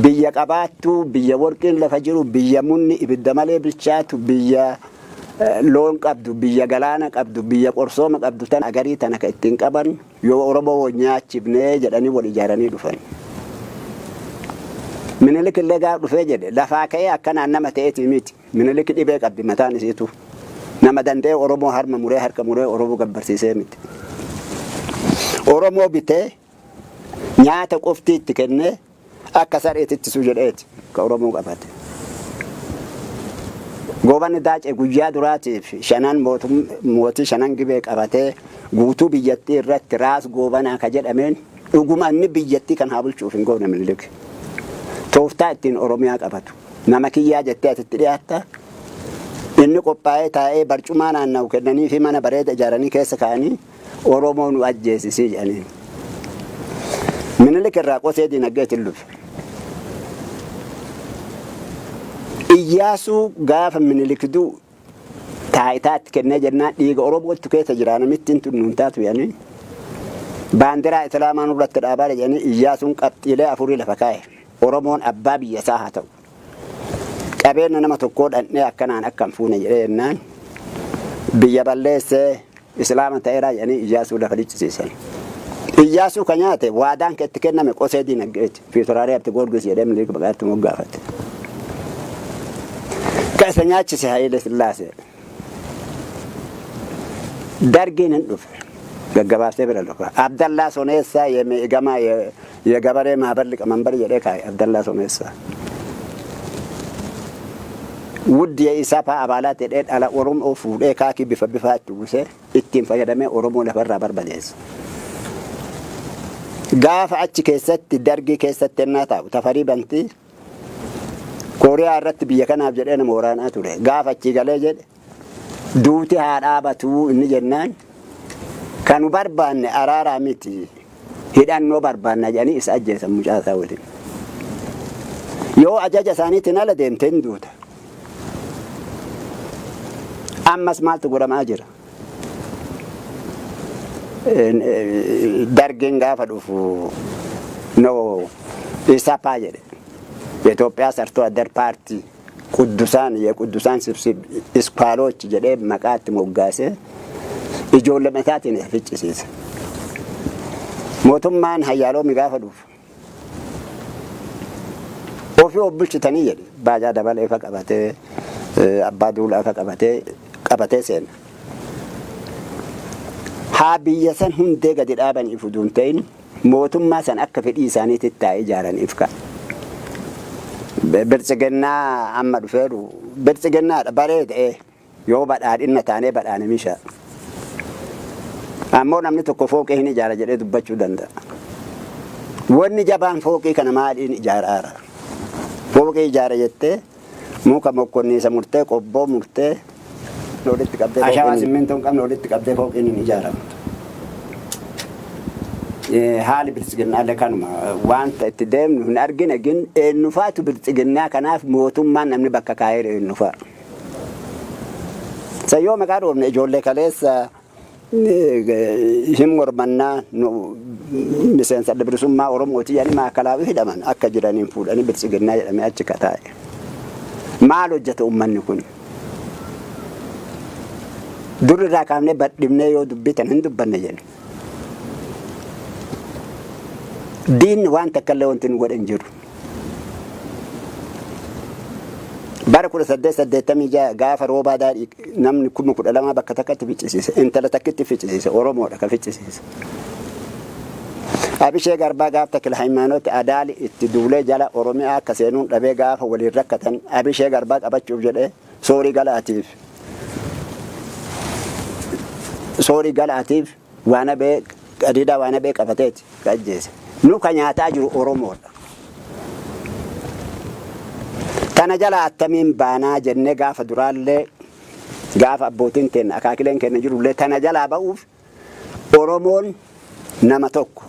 Biyya qabaattuu, biyya warqiin lafa jiru, biyya munni ibidda malee bilchaatu, biyya loon qabdu, biyya galaana qabdu, biyya qorsooma qabdu tan agarii tana ka ittiin qaban yoo Oromoo wal nyaachifnee jedhanii wal ijaaranii dhufan. Minilik illee gaaf dhufee jedhe lafaa ka'ee akkanaan nama ta'eetii miti. Minilik dhibee qabdi mataan isiitu. Nama danda'ee Oromoo harma muree, harka muree Oromoo gabbarsiisee miti. Oromoo bitee nyaata qofti itti kennee akka sareetti ittisuu jedheeti ka Oromoo qabate. Goobanni Daacee guyyaa duraatiif shanan mootii Shanan Gibee qabatee guutuu biyyattii irratti Raas Goobanaa ka jedhameen dhuguma inni biyyattii kan haa bulchuuf hin goone Minilik. Tooftaa ittiin Oromiyaa qabatu. Nama kiyyaa jettee asitti dhiyaatta. Inni qophaa'ee taa'ee barcumaa naanna'u kennanii fi mana bareeda ijaaranii keessa kaa'anii Oromoo nu ajjeesisii jedhaniin. Minilik irraa qosee dinagdeetiin lufe. Iyyaasuu gaafa Minilik du'u taayitaatti kennee jennaan dhiiga Oromootu keessa jira, namittiin tun nuun taatu jedhanii, baandiraa Islaamaa nurratti dhaabaa jedhanii, Iyyaasuun qabxiilee afurii lafa kaa'e. Oromoon abbaa biyya isaa haa ta'u. Qabeenya nama tokkoo dhandhee akkanaan akka hin fuune jedhee jennaan biyya balleessee Islaama ta'eeraa jedhanii Iyyaasuu lafa lichisiisan. Iyyaasuu ka nyaate waadaan ka itti kenname qosee dinagdeeti. Fiitoraarii Habte Goorgis jedhee Minilik maqaatti moggaafate. Ka isa nyaachise Hayilee Sillaasee. Dargiin hin dhufe. Gaggabaabsee bira dhufa. Abdallaa Soneessaa የገማ የገበሬ ማህበር ሊቀመንበር jedhee kaa'e Abdallaa Soneessaa. ውድ የኢሳፓ አባላት jedhee dhala Oromoo fuudhee kaakii bifa bifaa itti uwwisee ittiin fayyadamee Oromoo lafarraa barbadeesse. Gaafa achi keessatti Dargii keessatti ennaa taa'u Tafarii Bantii Kooriyaa irratti biyya kanaaf jedhee nama waraanaa ture. Gaafa achii galee jedhe duuti haa dhaabatuu inni jennaan kanu barbaanne araaraa miti, hidhannoo barbaanna jedhanii isa ajjeesan mucaa isaa waliin. Yoo ajaja isaaniitiin ala deemte hin duuta. Ammas maaltu godhamaa jira? Dargiin gaafa dhufu no ኢሰፓ jedhe. የኢትዮጵያ ሰርቶ አደር ፓርቲ ቅዱሳን የቅዱሳን ስብስብ እስኳሎች jedhee maqaa itti moggaasee ijoollee mataatiin isa ficcisiise. Mootummaan Hayyaaloomi gaafa dhufu ofii of bulchitanii jedhe, Baajaa Dabalee fa qabatee, Abbaa Duulaa fa qabatee seena. Haa biyya san hundee gadi dhaabaniif utuu hin ta'in mootummaa san akka fedhii isaaniitti taa'ee ijaaraniif ka'a. Biltsiginnaa amma dhufeeru biltsiginnaadha bareedee yoo badhaadhinna taanee badhaane misha. Ammoo namni tokko fooqii hin ijaara jedhee dubbachuu danda'a. Wanni jabaan fooqii kana maaliin ijaaraara? Fooqii ijaara jettee muka mokkonniisa murtee, qobboo murtee walitti qabdee, ashawaa simmintoo hin qabne walitti qabdee fooqiin hin ijaaramtu. Haali biltsiginnaallee kanuma, wanta itti deemnu hin argine gin eenyufaatu biltsiginnaa kanaaf mootummaan namni bakka kaa'eera eenyufaa. Sayyoo maqaa dhoofne ijoollee kaleessa Hin mormannaa, nu miseensa Adda Bilisummaa Oromooti jedhanii maakalaawii hidhaman akka jiraniin fuudhanii Biltsiginnaa jedhamee achi kataa'e. Maal hojjeta uummanni kun? Dur irraa kaafnee badhibnee yoo dubbitan hin dubbanne jenna. Diinni waan takka illee wanti nu godhe hin jiru. Bara 1886 gaafa Roobaa Daadhii namni 12,000 bakka takkatti ficcisiise. Intala takkitti ficcisiise. Oromoodha ka ficcisiise. Abishee Garbaa gaaf Takila Hayimaanooti Adaali itti duulee jala Oromiyaa akka seenuun dhabee gaafa waliin rakkatan Abishee Garbaa qabachuuf jedhee Soorii Galaatiif Waanabee qadiidaa Waanabee qabateeti ka ajjeese. Nu ka nyaataa jiru Oromoodha. Tana jala attamiin baanaa jennee gaafa duraallee, gaafa abbootiin keenya, akaakileen keenya jirullee, tana jalaa ba'uuf Oromoon nama tokko.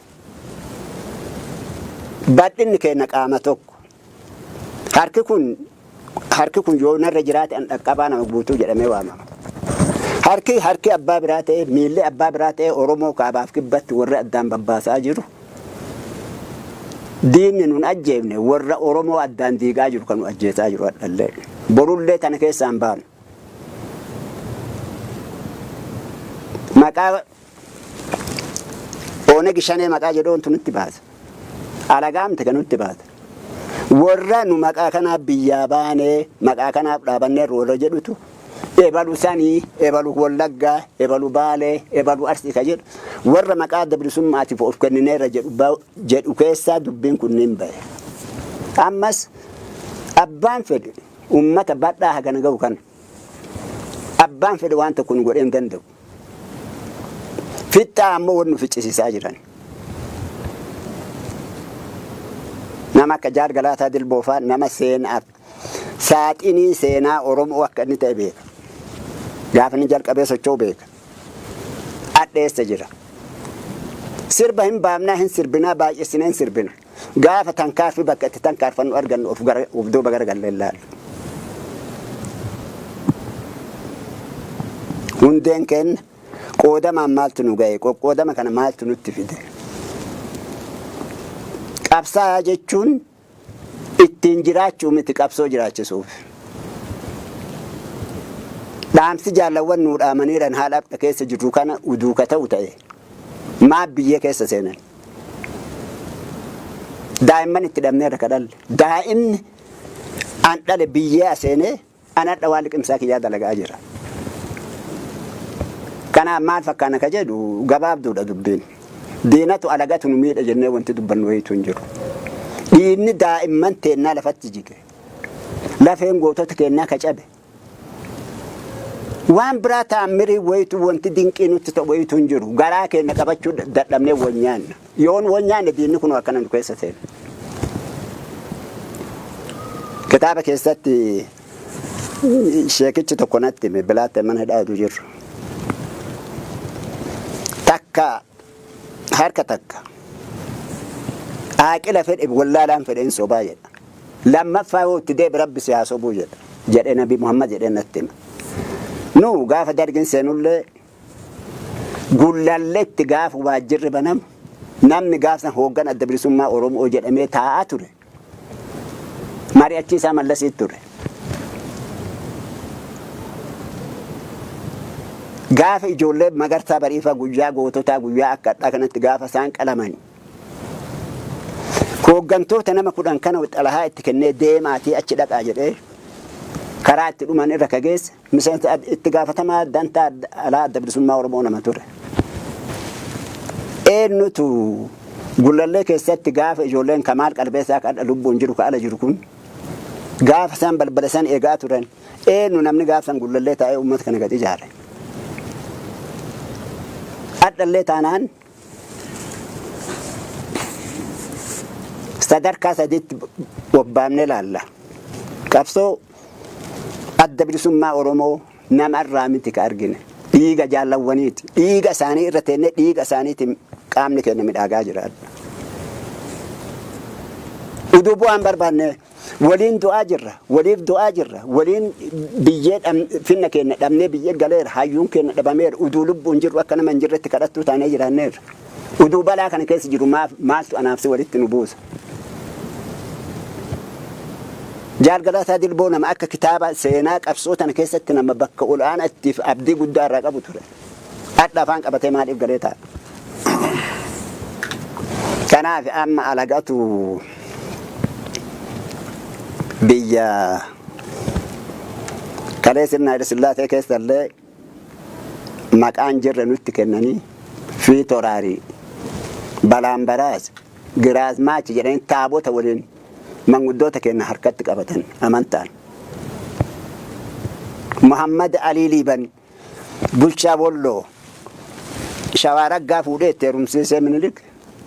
Bal'inni keenya qaama tokko. Harki kun yoo narra jiraate an dhaqqabaa nama guutuu jedhamee waamama. Harki abbaa biraa ta'e, miilli abbaa biraa ta'e, Oromoo kaabaaf kibbatti warri addaan babbaasaa jiru. Diinni nun ajjeefne, warra Oromoo addaan diigaa jiru kan nu ajjeesaa jiru hadhallee. Borullee tana keessaan baanu. Maqaa Oonegi Shanee maqaa jedhuuntu nutti baasa. Alagaamte kan nutti baasa. Warra nu maqaa kanaaf biyyaa baanee, maqaa kanaaf dhaabannee warra jedhutu ebalu sanii, ebalu Wallaggaa, ebalu Baalee, ebalu Arsii ka jedhu, warra maqaa Adda Bilisummaatiif of kennineerra jedhu keessaa dubbiin kunniin bahe. Ammas abbaan fedhe uummata bal'aa hagana ga'u kana abbaan fedhe waan tokko nu godhee hin danda'u. Fixxaa ammoo wanni nu ficcisiisaa jiran. Nama akka Jaal Galaataa Dilboofaa nama seenaaf saaxinii seenaa Oromoo akka inni ta'e beeka. Gaafa inni jalqabee socho'u beeka. Adheessa jira. Sirba hin baafnaa, hin sirbinaa, baay'issinee hin sirbina. Gaafa tankaarfi bakka itti tankaarfannu argannu of duuba garagallee ilaallu. Hundeen keenya qoodamaan maaltu nu ga'e? Qoqqoodama kana maaltu nutti fide? Qabsaa'aa jechuun ittiin jiraachuu miti, qabsoo jiraachisuuf. Dhaamsi jaalawwan nuu dhaamaniiran haala har'a keessa jirru kana uduuka ta'u ta'e maaf biyyee keessa seenan? Daa'imman itti dhabneerra ka dhalle. Daa'imni an dhale biyyee aseenee an hadha waan liqimsaa kiyyaa dalagaa jira. Kanaaf maal fakkaana ka jedhu gabaabduudha dubbiin. Diinatu alagatu nu miidha jennee wanti dubbannu wayiitu hin jiru. Dhiigni daa'imman teennaa lafatti jige. Lafeen gootota keennaa ka cabe. Waan biraa taammirii wayitu wanti dinqii nutti ta'u wayitu hin jiru. Garaa keenya qabachuu dadhabnee wal nyaanna. Yoon wal nyaanne diinni kun akkana nu keessa seena. Kitaaba keessatti sheekichi tokko natti hime, bilaatte mana hidhaatu jiru. Takka harka takka aaqila fedhe wallaalaan fedhe hin sobaa jedha. Lammaffaa yoo itti deebi Rabbi si haa sobuu jedha. Jedhe Nabi Muhammad jedhee natti hima. Nu gaafa dargin seenullee Gullalletti gaafa waajjirri banamu namni gaafsan hooggan Adda Bilisummaa Oromoo jedhamee taa'aa ture. Mari'achiisaa Mallasiit ture. Gaafa ijoollee Magarsaa Bariifaa guyyaa goototaa, guyyaa akka hadhaa kanatti gaafa isaan qalaman, hooggantoota nama 10 kana xalahaa itti kennee deemaatii achi dhaqaa jedhee karaa itti dhuman irra ka geesse miseensa itti gaafatamaa dantaa alaa Adda Bilisummaa Oromoo nama ture. Eenyutu Gullallee keessatti gaafa ijoolleen Kamaal Qalbeessaa ka hadha lubbuun jiru ka ala jiru kun gaafa isaan balbala isaan eegaa turan, eenyu namni gaafa san Gullallee taa'ee uummata kana gad ijaare? Hadhallee taanaan sadarkaa sadiitti bobbaafnee laalla. Qabsoo Adda Bilisummaa Oromoo namarraa miti ka argine. Dhiiga jaallawwaniiti. Dhiiga isaanii irra teennee dhiiga isaaniitiin qaamni keenya midhaagaa jira. Uduu bu'aan barbaanne waliin du'aa jirra, waliif du'aa jirra, waliin biyyee finna keenya dhabnee biyyee galeera, hayyuun keenya dhabameera, uduu lubbuun jirru akka nama hin jirretti kadhattuu taanee jiraanneerra. Uduu balaa kana keessa jiru maaltu anaaf si walitti nu buusa? Jaal Galaasaa Dilboo nama akka kitaaba seenaa qabsoo tana keessatti nama bakka ol'aanaattiif abdii guddaa irraa qabu ture. Hadha afaan qabatee maaliif galee taa'a? Kanaaf amma alagatu biyya kalee sirna Haile Sillaasee keessa illee maqaan jirre nutti kennanii Fiitoraarii, Balaambaraas, Giraazmaachi jedhanii taabota waliin manguddoota keenya harkatti qabatan amantaan. Muhammad Alii Liiban bulchaa Wolloo Shawaa Raggaa fuudhee itti heerumsiisee Minilik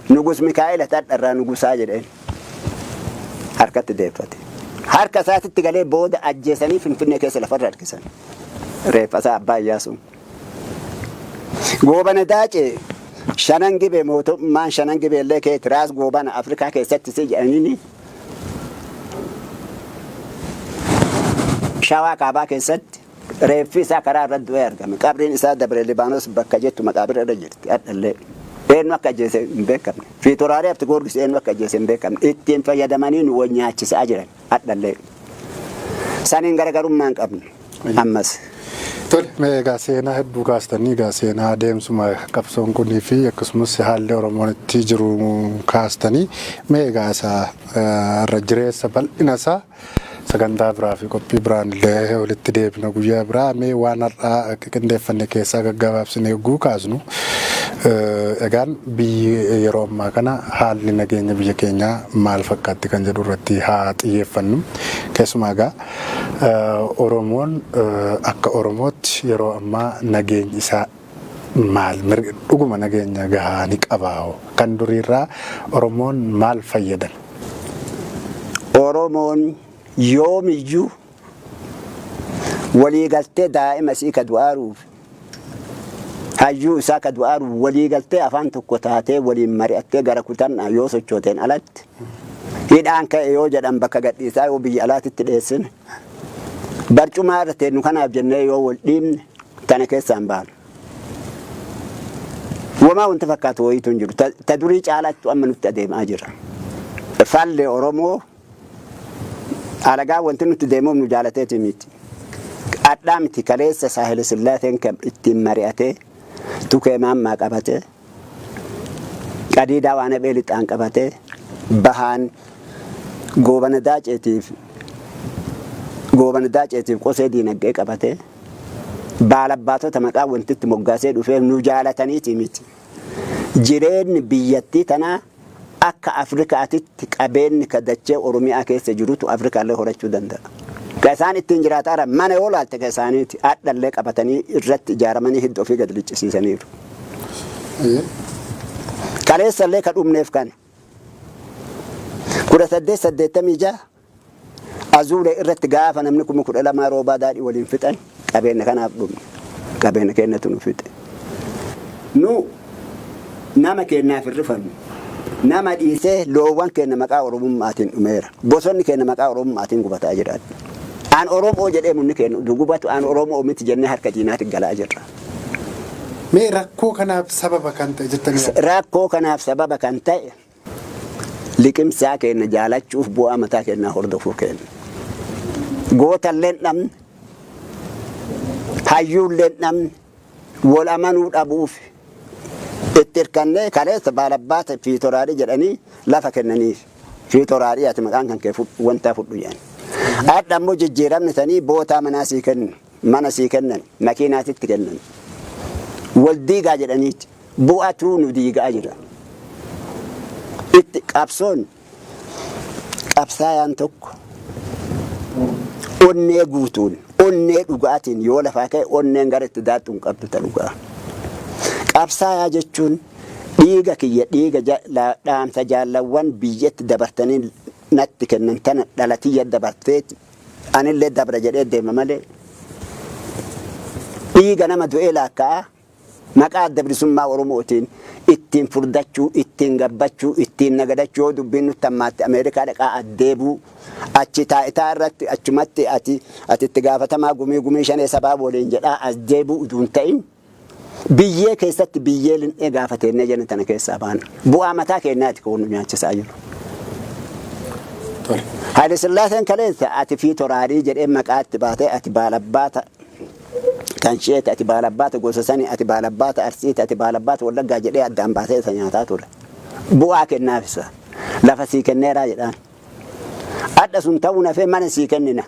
Nugus Mikaa'el hadharraa nugusaa jedheen harkatti deeffate. Harka isaatitti galee booda ajjeesanii Finfinnee keessa lafarra harkisan. Reeffa isaa abbaa Iyyaasuun. Goobana Daacee shanan gibee mootummaan shanan gibee illee keeti raas goobana Afrikaa keessatti si jedhaniini Shawaa kaabaa keessatti reeffi isaa karaa irratti du'ee argame. Qabriin isaa Dabre Libaanos bakka jettu maqaabira irra jirti hadhallee. Eenyu akka ajjeese hin beekamne. Fiitoraarii Habti Goorgis eenyu akka ajjeese hin beekamne. Ittiin fayyadamanii nu wal nyaachisaa jiran hadhallee. Saniin garaagarummaa hin qabnu ammas. Tole, mee egaa seenaa hedduu kaastanii, egaa seenaa adeemsuma qabsoon kunii fi akkasumas haalli Oromoon itti jiru kaastanii, mee egaa isa irra jireessa bal'ina isaa sagantaa biraa fi qophii biraan illee walitti deebina guyyaa biraa. Mee waan har'aa qindeeffanne keessaa gaggabaabsine yogguu kaasnu, egaan biyyi yeroo ammaa kana haalli nageenya biyya keenyaa maal fakkaatti kan jedhu irratti haa xiyyeeffannu. Keessumaa egaa Oromoon akka Oromootti yeroo ammaa nageenyi isaa maal, dhuguma nageenya gahaa ni qabaa? Kan duriirraa Oromoon maal fayyadame? Oromoon yoomiyyuu waliigaltee daa'ima isii ka du'aaruuf, hayyuu isaa ka du'aaruuf, waliigaltee afaan tokko taatee waliin mari'attee gara kutannaa yoo sochooteen alatti, hidhaan ka'e yoo jedhan bakka gadhiisaa yoo biyya alaatitti dheessine, barcumaa irra teennu kanaaf jennee yoo wal dhiibne, tana keessaan baanu. Wamaa wanti fakkaatu wayiitu hin jiru. Ta durii caalaattu amma nutti adeemaa jira. Falli Oromoo alagaa wanti nutti deemuuf nu jaalateeti miti. Adhaa miti, kaleessa Saahile Sillaateen kan ittiin mari'atee tukee maammaa qabatee, qadiidaa waan haphee lixaan qabatee, bahaan Goobana Daaceetiif qosee diinagdee qabatee, baalabbaatota maqaa wanti itti moggaasee dhufeef nu jaalataniiti miti. Jireenyi biyyattii tanaa akka Afrikaatitti qabeenyi ka dachee Oromiyaa keessa jirutu Afrikaallee horachuu danda'a. Ka isaan ittiin jiraataa mana yoo laalte ka isaaniiti hadhallee qabatanii irratti ijaaramanii hidda ofii gad liccisiisaniiru. Kaleessallee ka dhumneef kana. 1886 Azuulee irratti gaafa namni 12,000 Roobaa Daadhii waliin fixan qabeenya kanaaf dhumne. Qabeenya keenyatu nu fixe. Nu nama keenyaaf hin rifannu. Nama dhiisee loowwan keenya maqaa Oromummaatiin dhumeera. Bosonni keenya maqaa Oromummaatiin gubataa jira. An Oromoo jedhee munni keenya utuu gubatu an Oromoo miti jennee harka diinaatiin galaa jirra. Mee rakkoo kanaaf sababa kan ta'e jettanii yaaddu? Rakkoo kanaaf sababa kan ta'e liqimsaa keenya jaalachuuf bu'aa mataa keenyaa hordofuu keenya. Gootallee hin dhabne, hayyuullee hin dhabne, wal amanuu dhabuuf itti hirkannee kaleessa baalabbaata fiitoraarii jedhanii lafa kennaniif. Fiitoraarii ati maqaan kan kee wanta fudhu jedhan. Adda immoo jijjiiramni sanii bootaa manaa sii kennu, mana sii kennan, makiinaa sitti kennan. Wal diigaa jedhaniiti. Bu'atuu nu diigaa jira. Itti qabsoon qabsaayaan tokko onnee guutuun, onnee dhugaatiin yoo lafaa ka'e onneen gara itti daadhu hin qabdu ta dhugaa. Qabsaayaa jechuun dhiiga kiyya, dhiiga dhaamsa jaallawwan biyyatti dabartanii natti kennan tana dhalatiyya dabartee anillee dabra jedhee deema malee dhiiga nama du'ee laakka'aa. Maqaa Adda Bilisummaa Oromootiin ittiin furdachuu, ittiin gabbachuu, ittiin nagadachuu, yoo dubbiin nutti hammaatte Ameerikaa dhaqaa addeebuu, achi taa'itaa irratti achumatti ati itti gaafatamaa gumii shanee sabaa waliin jedhaa as deebuu utuu hin ta'in, biyyee keessatti biyyee lin'ee gaafateennee jenna tana keessaa baana. Bu'aa mataa keenyaati kan nu nyaachisaa jiru. Haile Sillaaseen kaleessa ati fi toraarii jedhee maqaa itti baatee, ati baalabbaata kan sheeti, ati baalabbaata gosa sanii, ati baalabbaata Arsiiti, ati baalabbaata Wallaggaa jedhee addaan baasee isa nyaataa ture. Bu'aa kennaaf isa. Lafa sii kenneeraa jedhaan. Adha sun ta'uu nafee mana sii kennina.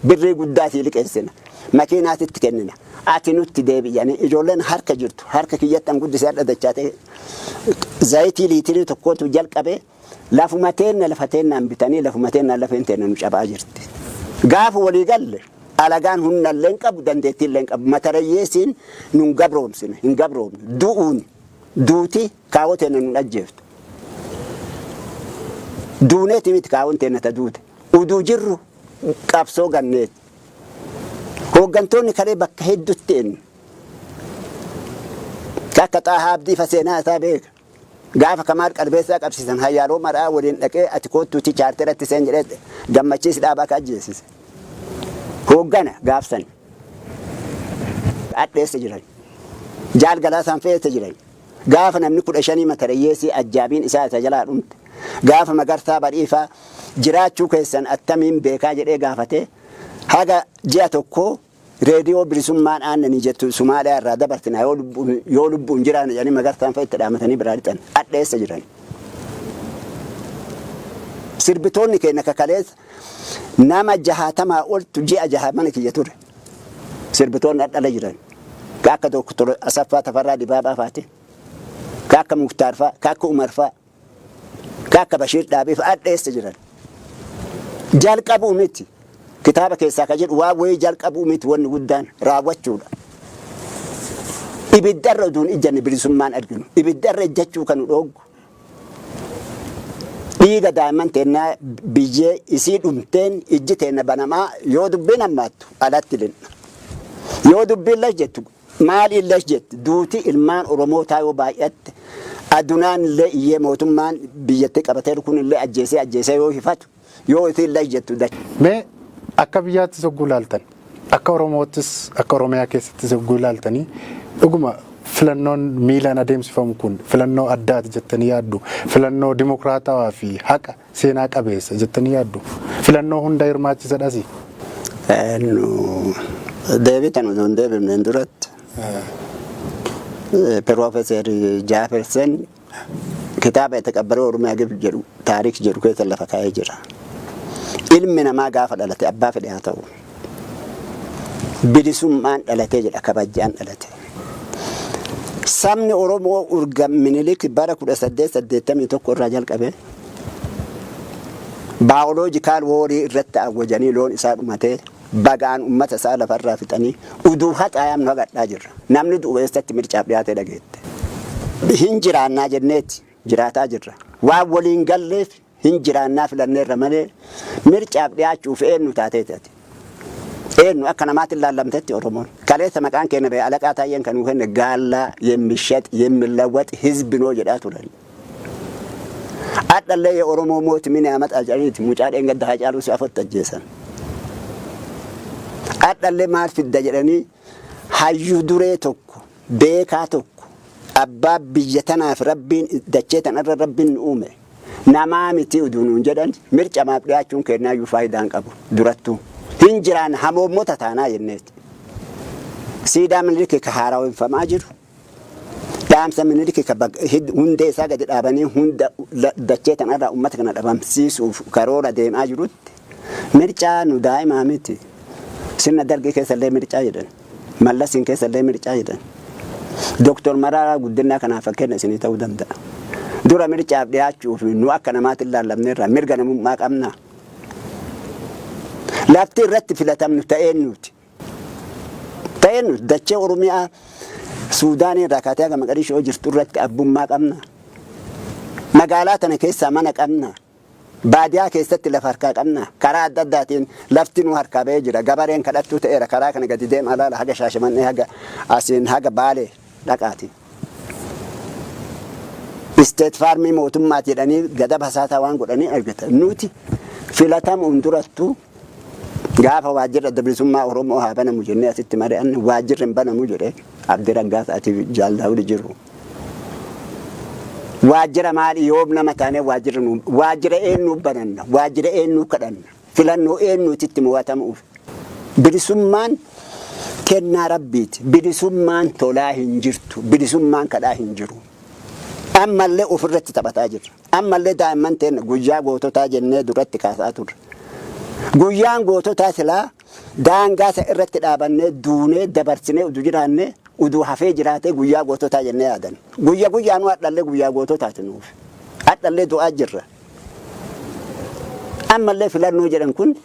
Birrii guddaa sii liqeessina. Makiinaatitti kennina. Ati nutti deebi'i jedhanii ijoolleen harka jirtu harka kiyyatti an guddisee har'a dachaatee zayitii liitirii tokkootu jalqabee lafuma teenna lafa teennaan bitanii lafuma teennaan lafeen teenna nu cabaa jirti. Gaafa walii galle alagaan humna illee hin qabu, dandeettii illee hin qabu. Matarayyeesiin nun gabroomsine, hin gabroomne. Du'uun duuti kaawoo teenna nun ajjeeftu. Duuneeti miti kaawon teenna ta duute. Uduu jirru qabsoo ganneeti. Hooggantoonni kalee bakka hedduutti eenyu. Akka Xaahaa Abdii fa seenaa isaa beeka. Gaafa Kamaal Qalbeessaa qabsiisan Hayyaaloo Maraa waliin dhaqee ati koottuuti chaarteratti seen jedhee Gammachiis Dhaabaa ka ajjeesise. Hooggana gaafsan. Adheessa jiran. Jaal Galaasaan fe'eessa jiran. Gaafa namni 15 matarayyeessii ajjaabiin isaa isa jalaa dhumte. Gaafa Magarsaa Bariifaa jiraachuu keessan attamiin beekaa jedhee gaafatee haga ji'a tokkoo reediyoo bilisummaan aannanii jettu Somaaliyaa irraa dabarsina yoo lubbuun jiraanne jedhanii Magarsaan fa'a itti dhaamatanii biraa lixan. Adheessa jiran. Sirbitoonni keenya kakaleessa nama 60 oltu ji'a 6 mana kiyya ture. Sirbitoonni dhadhala jiran. Ka akka Doktor Asaffaa Tafarraa Dibaabaa faati. Ka akka Muktaar fa'a, ka akka Umar fa'a, ka akka Bashiir Dhaabii fa'a adheessa jiran. Jalqabuu miti. Kitaaba keessaa ka jedhu waan wayii jalqabuu miti, wanni guddaan raawwachuudha. Ibiddarra utuun ijjanne bilisummaan arginu. Ibiddarra ijjachuu kan nu dhooggu. Dhiiga daa'imman teennaa biyyee isii dhumteen ijji teenna banamaa yoo dubbiin hammaattu alatti linna. Yoo dubbiin lash jettu maaliin lash jetti? Duuti ilmaan Oromootaa yoo baay'atte, adunaan illee iyyee, mootummaan biyyatti qabatee kun illee ajjeesee ajjeesee yoo hifatu, yoo isiin lash jettu. Mee akka biyyaattis hogguu ilaaltan, akka Oromoottis, akka Oromiyaa keessattis hogguu ilaaltanii, dhuguma filannoon miilaan adeemsifamu kun filannoo addaati jettanii yaaddu? Filannoo dimokiraatawaa fi haqa seenaa qabeessa jettanii yaaddu? Filannoo hunda hirmaachisadhasi? Nu deebitan utuu hin deebifneen duratti, Piroofeesar Jaafersen kitaaba "የተቀበረው ኦሮሚያ ግብ" jedhu taariik jedhu keessa lafa kaa'ee jira. Ilmi namaa gaafa dhalate abbaa fedhe haa ta'u, bilisummaan dhalatee jedha, kabajaan dhalate. Sabni Oromoo urga Minilik bara 1881 irraa jalqabe biological warii irratti awwajanii loon isaa dhumatee bagaan ummata isaa lafarraa fixanii uduu haxaayamnu hagadhaa jirra. Namni du'u eessatti mircaaf dhiyaatee dhageette? Hin jiraannaa jenneeti jiraataa jirra. Waan waliin galleef hin jiraannaa filanneerra malee mircaaf dhiyaachuuf eenyu taateeti ati? Eenyu akka namaatti ilaallamtetti Oromoon? Kaleessa maqaan keenya ba'e alaqaa taayyeen kan nuu kenne gaallaa የሚሸጥ የሚለወጥ ህዝብ ነው jedhaa turan. Adhallee የኦሮሞ ሞት ምን ያመጣል jedhaniiti mucaa dheengadda Haacaaluu si afotti ajjeesan. Adhallee maal fidda jedhanii hayyuu duree tokko, beekaa tokko, abbaa biyya tanaaf Rabbiin dachee tanarra Rabbiin nu uume namaa miti uduu nuun jedhan mircamaaf dhiyaachuun kennaayyuu faayidaan qabu durattuu. Hin jiraan hamoommota taanaa jenneeti. Siidaa Minilik ka haarawinfamaa jiru. Dhaamsa Minilik ka hundee isaa gadi dhaabanii hunda dachee tanarraa uummata kana dhabamsiisuuf karoora deemaa jirutti mircaa nu daa'imaa miti. Sirna Dargii keessallee mircaa jedhan. Mallasiin keessallee mircaa jedhan. Dooktor Mararaa Guddinaa kanaaf fakkeenya isinii ta'uu danda'a. Dura mircaaf dhiyaachuuf nu akka namaatti ilaallamneerra mirga namummaa qabna. Lafti irratti filatamnu ta'een nuti. Ta'een nuti dachee Oromiyaa Suudaanii irraa kaatee haga Maqadishoo jirtu irratti abbummaa qabna. Magaalaa tana keessaa mana qabna. Baadiyaa keessatti lafa harkaa qabna. Karaa adda addaatiin lafti nu harkaa ba'ee jira. Gabareen kadhattuu ta'eera. Karaa kana gadi deema alaala haga Shaashamannee, haga asiin haga Baalee. dhaqaati. State farmii mootummaati jedhanii gada basaataa waan godhanii argata. Nuti filatamuun durattuu gaafa waajjirri Adda Bilisummaa Oromoo haa banamu jennee asitti mari'anne, waajjirri hin banamu jedhee Abdii Raggaasaatiif Jaal Daawud jiru. Waajjira maali? Yoom nama taanee waajjirri nu waajjira eenyuu bananna? Waajjira eenyuu kadhanna? Filannoo eenyuutitti mo'atamuuf? Bilisummaan kennaa Rabbiiti. Bilisummaan tolaa hin jirtu. Bilisummaan kadhaa hin jiru. Ammallee ofirratti taphataa jirra. Ammallee daa'imman teenna guyyaa goototaa jennee duratti kaasaa turre. Guyyaan goototaa silaa daangaa isa irratti dhaabannee duunee dabarsinee utuu jiraannee, utuu hafee jiraatee, guyyaa goototaa jennee yaadan. Guyya guyyaanuu hadhallee guyyaa goototaati nuuf. Hadhallee du'aa jirra. Ammallee filannoo jedhan kun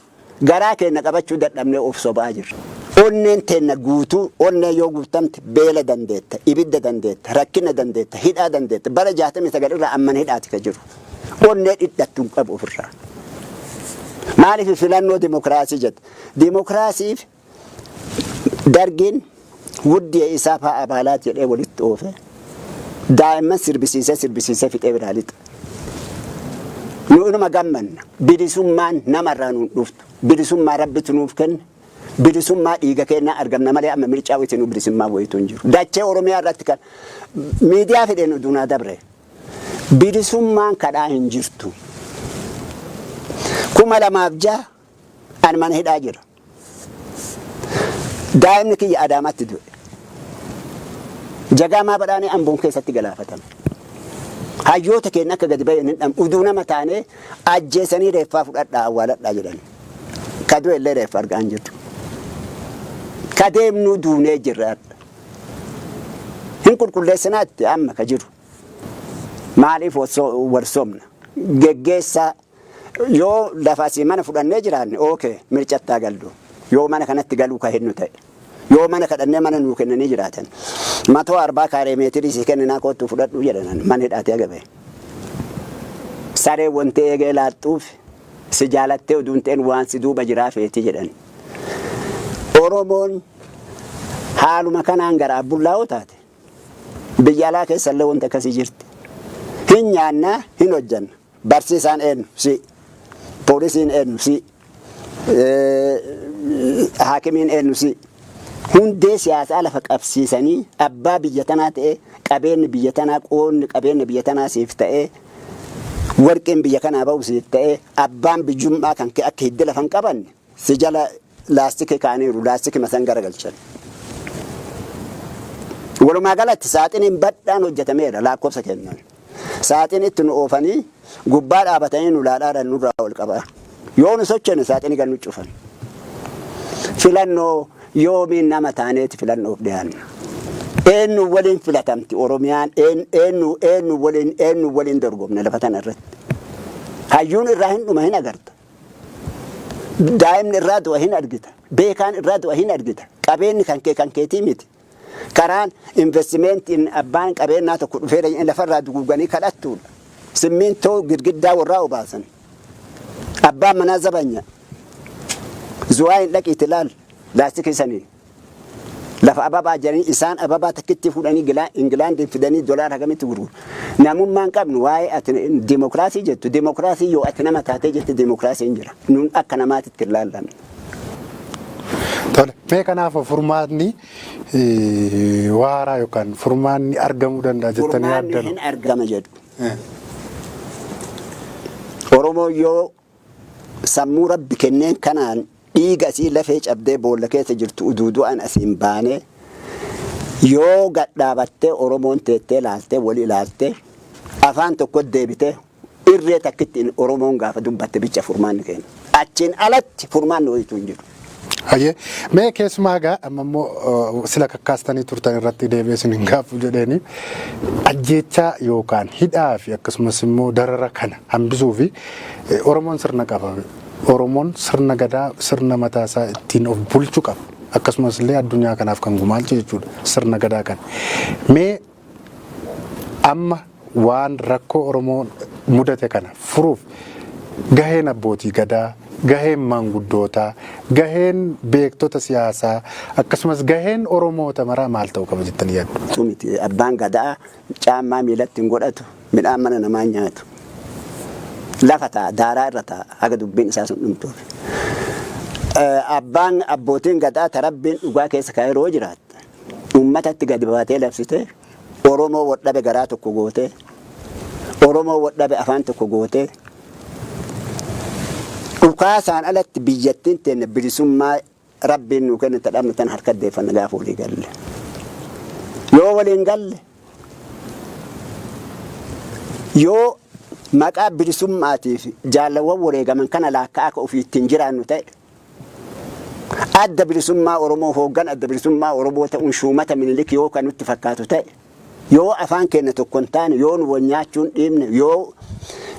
garaa keenya qabachuu dadhabnee of sobaa jirra. Onneen teenna guutuu, onneen yoo guutamte beela dandeetta, ibidda dandeetta, rakkina dandeetta, hidhaa dandeetta. Bara 69 irraa amman hidhaati ka jiru. Onnee dhidhattu hin qabu ofirraa. Maaliif filannoo dimokiraasii jette? Dimokiraasiif Dargiin wuddee isaa fa'a abaalaat jedhee walitti oofe, daa'imman sirbisiisee sirbisiisee fixee biraa lixa. Nu inuma gammanna. Bilisummaan namarraa nuun dhuftu. Bilisummaa Rabbitu nuuf kenne. Bilisummaa dhiiga keenyaa argamna malee amma mircaa wayitii nu bilisummaa wayitu hin jiru. Dachee Oromiyaa irratti kan miidiyaa fedheen uduunaa dabre. Bilisummaan kadhaa hin jirtu. 2006 ani mana hidhaa jira. Daa'imni kiyya Adaamaatti du'e. Jagaamaa Badhaanee Amboon keessatti galaafatame. Hayyoota keenya akka gadi bayan hin dhabne, uduu nama taanee ajjeesanii reeffaa fudhadhaa awwaaladhaa jedhan. Ka du'e illee reeffa argaa hin jirru. Ka deemnuu duunee jirra har'a. Hin qulqulleessinaatti amma ka jiru. Maaliif wal sobna? Geggeessaa yoo lafa asii mana fudhannee jiraanne, okay, mircattaa gallu. Yoo mana kanatti galuu ka hennu ta'e. Yoo mana kadhannee mana nuu kennanii jiraatan. 140 kaaree meetirii si kenninaa, koottuu fudhadhu jedhan, mana hidhaatee agabe. Saree wanti eegee laaxxuuf si jaalattee utuu hin ta'in waan si duuba jiraa feeti jedhan. Oromoon haaluma kanaan gara abbullaa'oo taate. Biyya alaa keessallee wanti akkasii jirti. Hin nyaannaa, hin hojjanna. Barsiisaan eenyu? Si. Poolisiin eenyu? Si. Haakimiin eenyu? Si. Hundee siyaasaa lafa qabsiisanii abbaa biyya tanaa ta'ee, qabeenyi biyya tanaa, qoonni qabeenya biyya tanaa siif ta'ee, warqeen biyya kanaa ba'u siif ta'ee, abbaan biyyummaa kan kee akka hiddi lafa hin qabanne si jala laastikii kaa'aniiru, laastikii masan garagalchan. Walumaa galatti saaxiniin badhaan hojjetameera lakkoofsa kennan. Saaxin itti nu oofanii gubbaa dhaabatanii nu laadhaadhaan nurraa ol qabaa. Yoo nu sochoone saaxinii gad nu cufan. Filannoo yoomiin nama taaneeti filannoof dhiyaanna? Eenyu waliin filatamti Oromiyaan? Eenyu waliin dorgomna lafa tana irratti? Hayyuun irraa hin dhuma, hin agarta. Daa'imni irraa du'a, hin argita. Beekaan irraa du'a, hin argita. Qabeenyi kan kee kan keetii miti. Karaan investimentiin abbaan qabeenyaa tokko dhufee lafarraa duguuganii kadhattuudha. Simmintoo girgiddaa warraa obaasan. Abbaan manaa zabanya. Zuwaa hin dhaqiitti laal laastikii saniin. Lafa ababaa jedhanii isaan ababaa takkitti fuudhanii Ingilaandiin fidanii dolaara hagamitti gurguru. Namummaan qabnu waa'ee ati dimokiraasii jettu, dimokiraasii yoo ati nama taatee jette dimokiraasiin jira. Nun akka namaatitti hin laallamne. Tole, mee kanaaf furmaatni waaraa yookaan furmaanni argamuu danda'a jettanii Furmaanni yaaddan? hin argama jedhu. Oromoon yoo sammuu Rabbi kenneen kanaan dhiiga asii lafee cabdee boolla keessa jirtu uduu du'an asiin baanee, yoo gadhaabattee Oromoon teettee laaltee wal ilaaltee afaan tokko deebitee irree takkitti Oromoon gaafa dubbatte bicha furmaanni kenna. Achiin alatti furmaanni wayituu hin jiru. Hayyee, mee keessumaa egaa amma immoo sila kakkaastanii turtan irratti deebi'ee isin hin gaaffu jedheeni, ajjeechaa yookaan hidhaa fi akkasumas immoo darara kana hambisuu fi Oromoon sirna qaba. Oromoon sirna gadaa, sirna mataasaa ittiin of bulchu qaba. Akkasumas illee addunyaa kanaaf kan gumaalche jechuudha sirna gadaa kana. Mee amma waan rakkoo Oromoo mudate kana furuuf gaheen abbootii gadaa, gaheen maanguddootaa, gaheen beektota siyaasaa akkasumas gaheen Oromoota maraa maal ta'uu qaba jettanii yaaddu? Miti abbaan gadaa caammaa miilatti hin godhatu, midhaan mana namaa hin nyaatu. Lafa taa'a, daaraa irra taa'a haga dubbiin isaa sun dhumtuuf. Abbaan abbootiin gadaa ta Rabbiin dhugaa keessa kaa'ee yeroo jiraatte uummatatti gadi baatee labsitee Oromoo wal dhabe garaa tokko gootee, Oromoo wal dhabe afaan tokko gootee, dhukaasaan alatti biyyattiin teenya bilisummaa Rabbiin nuu kenne ta dhabne tan harka deeffanna gaafa walii galle. Yoo waliin galle, yoo maqaa bilisummaatiif jaalawwan wareegaman kana laakkaa akka ofii ittiin jiraannu ta'e, Adda Bilisummaa Oromoo, hooggan Adda Bilisummaa Oromoo ta'uun shuumata Minilik yoo kan nutti fakkaatu ta'e, yoo afaan keenya tokko hin taane, yoo nu wal nyaachuun dhiibne, yoo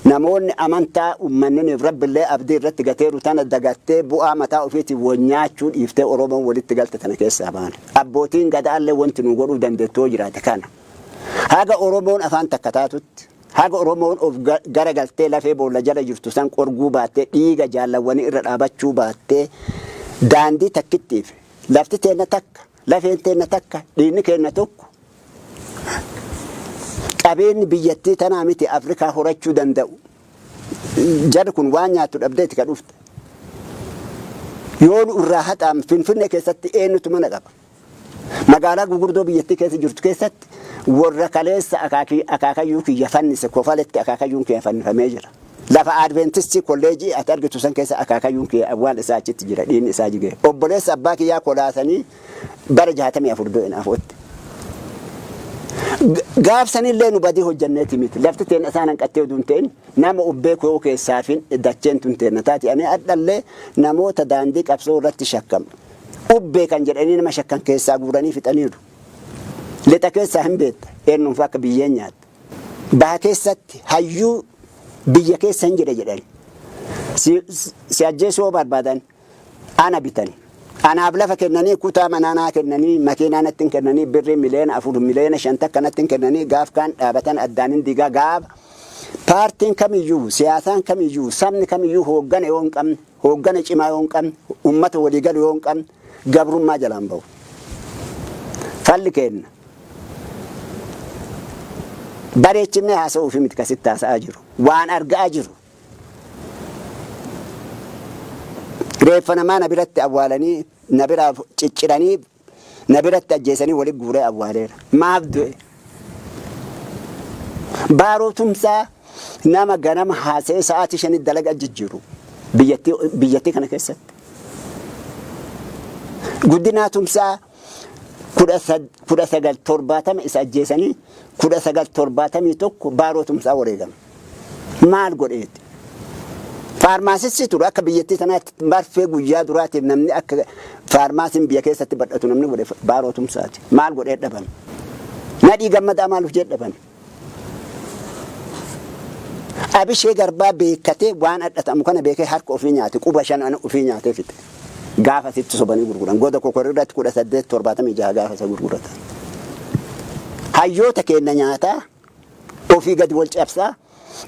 namoonni amantaa uummanniif Rabbillee abdii irratti gateeru tana dagattee bu'aa mataa ofiitiin wal nyaachuu dhiiftee Oromoon walitti galte tana keessaa baane. Abbootiin gadaallee wanti nu godhuu dandeettu yoo jiraate kana. Haga Oromoon afaan takka taatutti, haga Oromoon of garagaltee lafee boolla jala jirtu san qorguu baattee, dhiiga jaallawwanii irra dhaabachuu baattee, daandii takkittiif lafti teenna takka, lafeen teenna takka, dhiigni keenna tokko, qabeenyi biyyattii tanaa miti Afrikaa horachuu danda'u. Jarri kun waan nyaattu dhabdeeti ka dhufte. Yoo nu irraa haxaam Finfinnee keessatti eenyutu mana qaba? Magaalaa gurguddoo biyyattii keessa jirtu keessatti warra kaleessa akaakayyuu kiyya fannise kofaletti akaakayyuun kiyya fannifamee jira. Lafa Adventistii kolleejii ati argitu san keessa akaakayyuun kiyya awwaal isaa achitti jira, dhiigni isaa jigee. Obboleessa abbaa kiyyaa kolaasanii bara 64 du'e naafotti. Gaafsanillee nu badii hojjanneeti miti. Lafti teenna isaan hanqattee oduu hin ta'in nama of beeku yoo keessaa fin dacheen tun teenna taati. Ani hadhallee namoota daandii qabsoo irratti shakkam. Ubbee kan jedhanii nama shakkan keessaa guuranii fixaniiru. Lixa keessaa hin beekta. Eenyuun akka biyyeen nyaatte. Baha keessatti hayyuu biyya keessa hin jira jedhani. Si ajjeesuu yoo barbaadan ana bitan. Anaaf lafa kennanii, kutaa manaa naa kennanii, makiinaa natti hin kennanii, birrii 4 miliyoona 5 miliyoona takka natti hin kennanii, gaaf kaan dhaabatan addaan hin diigaa. Gaafa paartiin kamiyyuu, siyaasaan kamiyyuu, sabni kamiyyuu hooggana yoo hin qabne, hooggana cimaa yoo hin qabne, uummata waliigalu yoo hin qabne, gabrummaa jalaan bahu. Falli kenna. Bareechinee haasa'uufi miti kasitti haasa'aa jiru. Waan argaa jiru. Reeffa namaa na biratti awwaalanii, na biraa cicciranii, na biratti ajjeesanii walitti guuree awwaaleera. Maaf du'e? Baaroo Tumsaa nama ganama haasa'ee sa'aatii 5tti dalagaa jijjiiru biyyattii kana keessatti. Guddinaa Tumsaa 1970 isa ajjeesanii 1971 Baaroo Tumsaa wareegame. Maal godheeti? Faarmaasistii ture. Akka biyyattii tanaatti marfee guyyaa duraatiif namni akka faarmaasiin biyya keessatti badhatu namni godhe Baaroo Tumsaati. Maal godhee dhabame? Nadhii Gammadaa maal hojii dhabame? Abishee Garbaa beekatee waan adhatamu kana beekee harka ofii nyaate, quba shan ofii nyaatee fixe. Gaafa sitti sobanii gurguran goda kokorri irratti 1876 gaafa isa gurguratan. Hayyoota keenya nyaataa, ofii gadi wal cabsaa,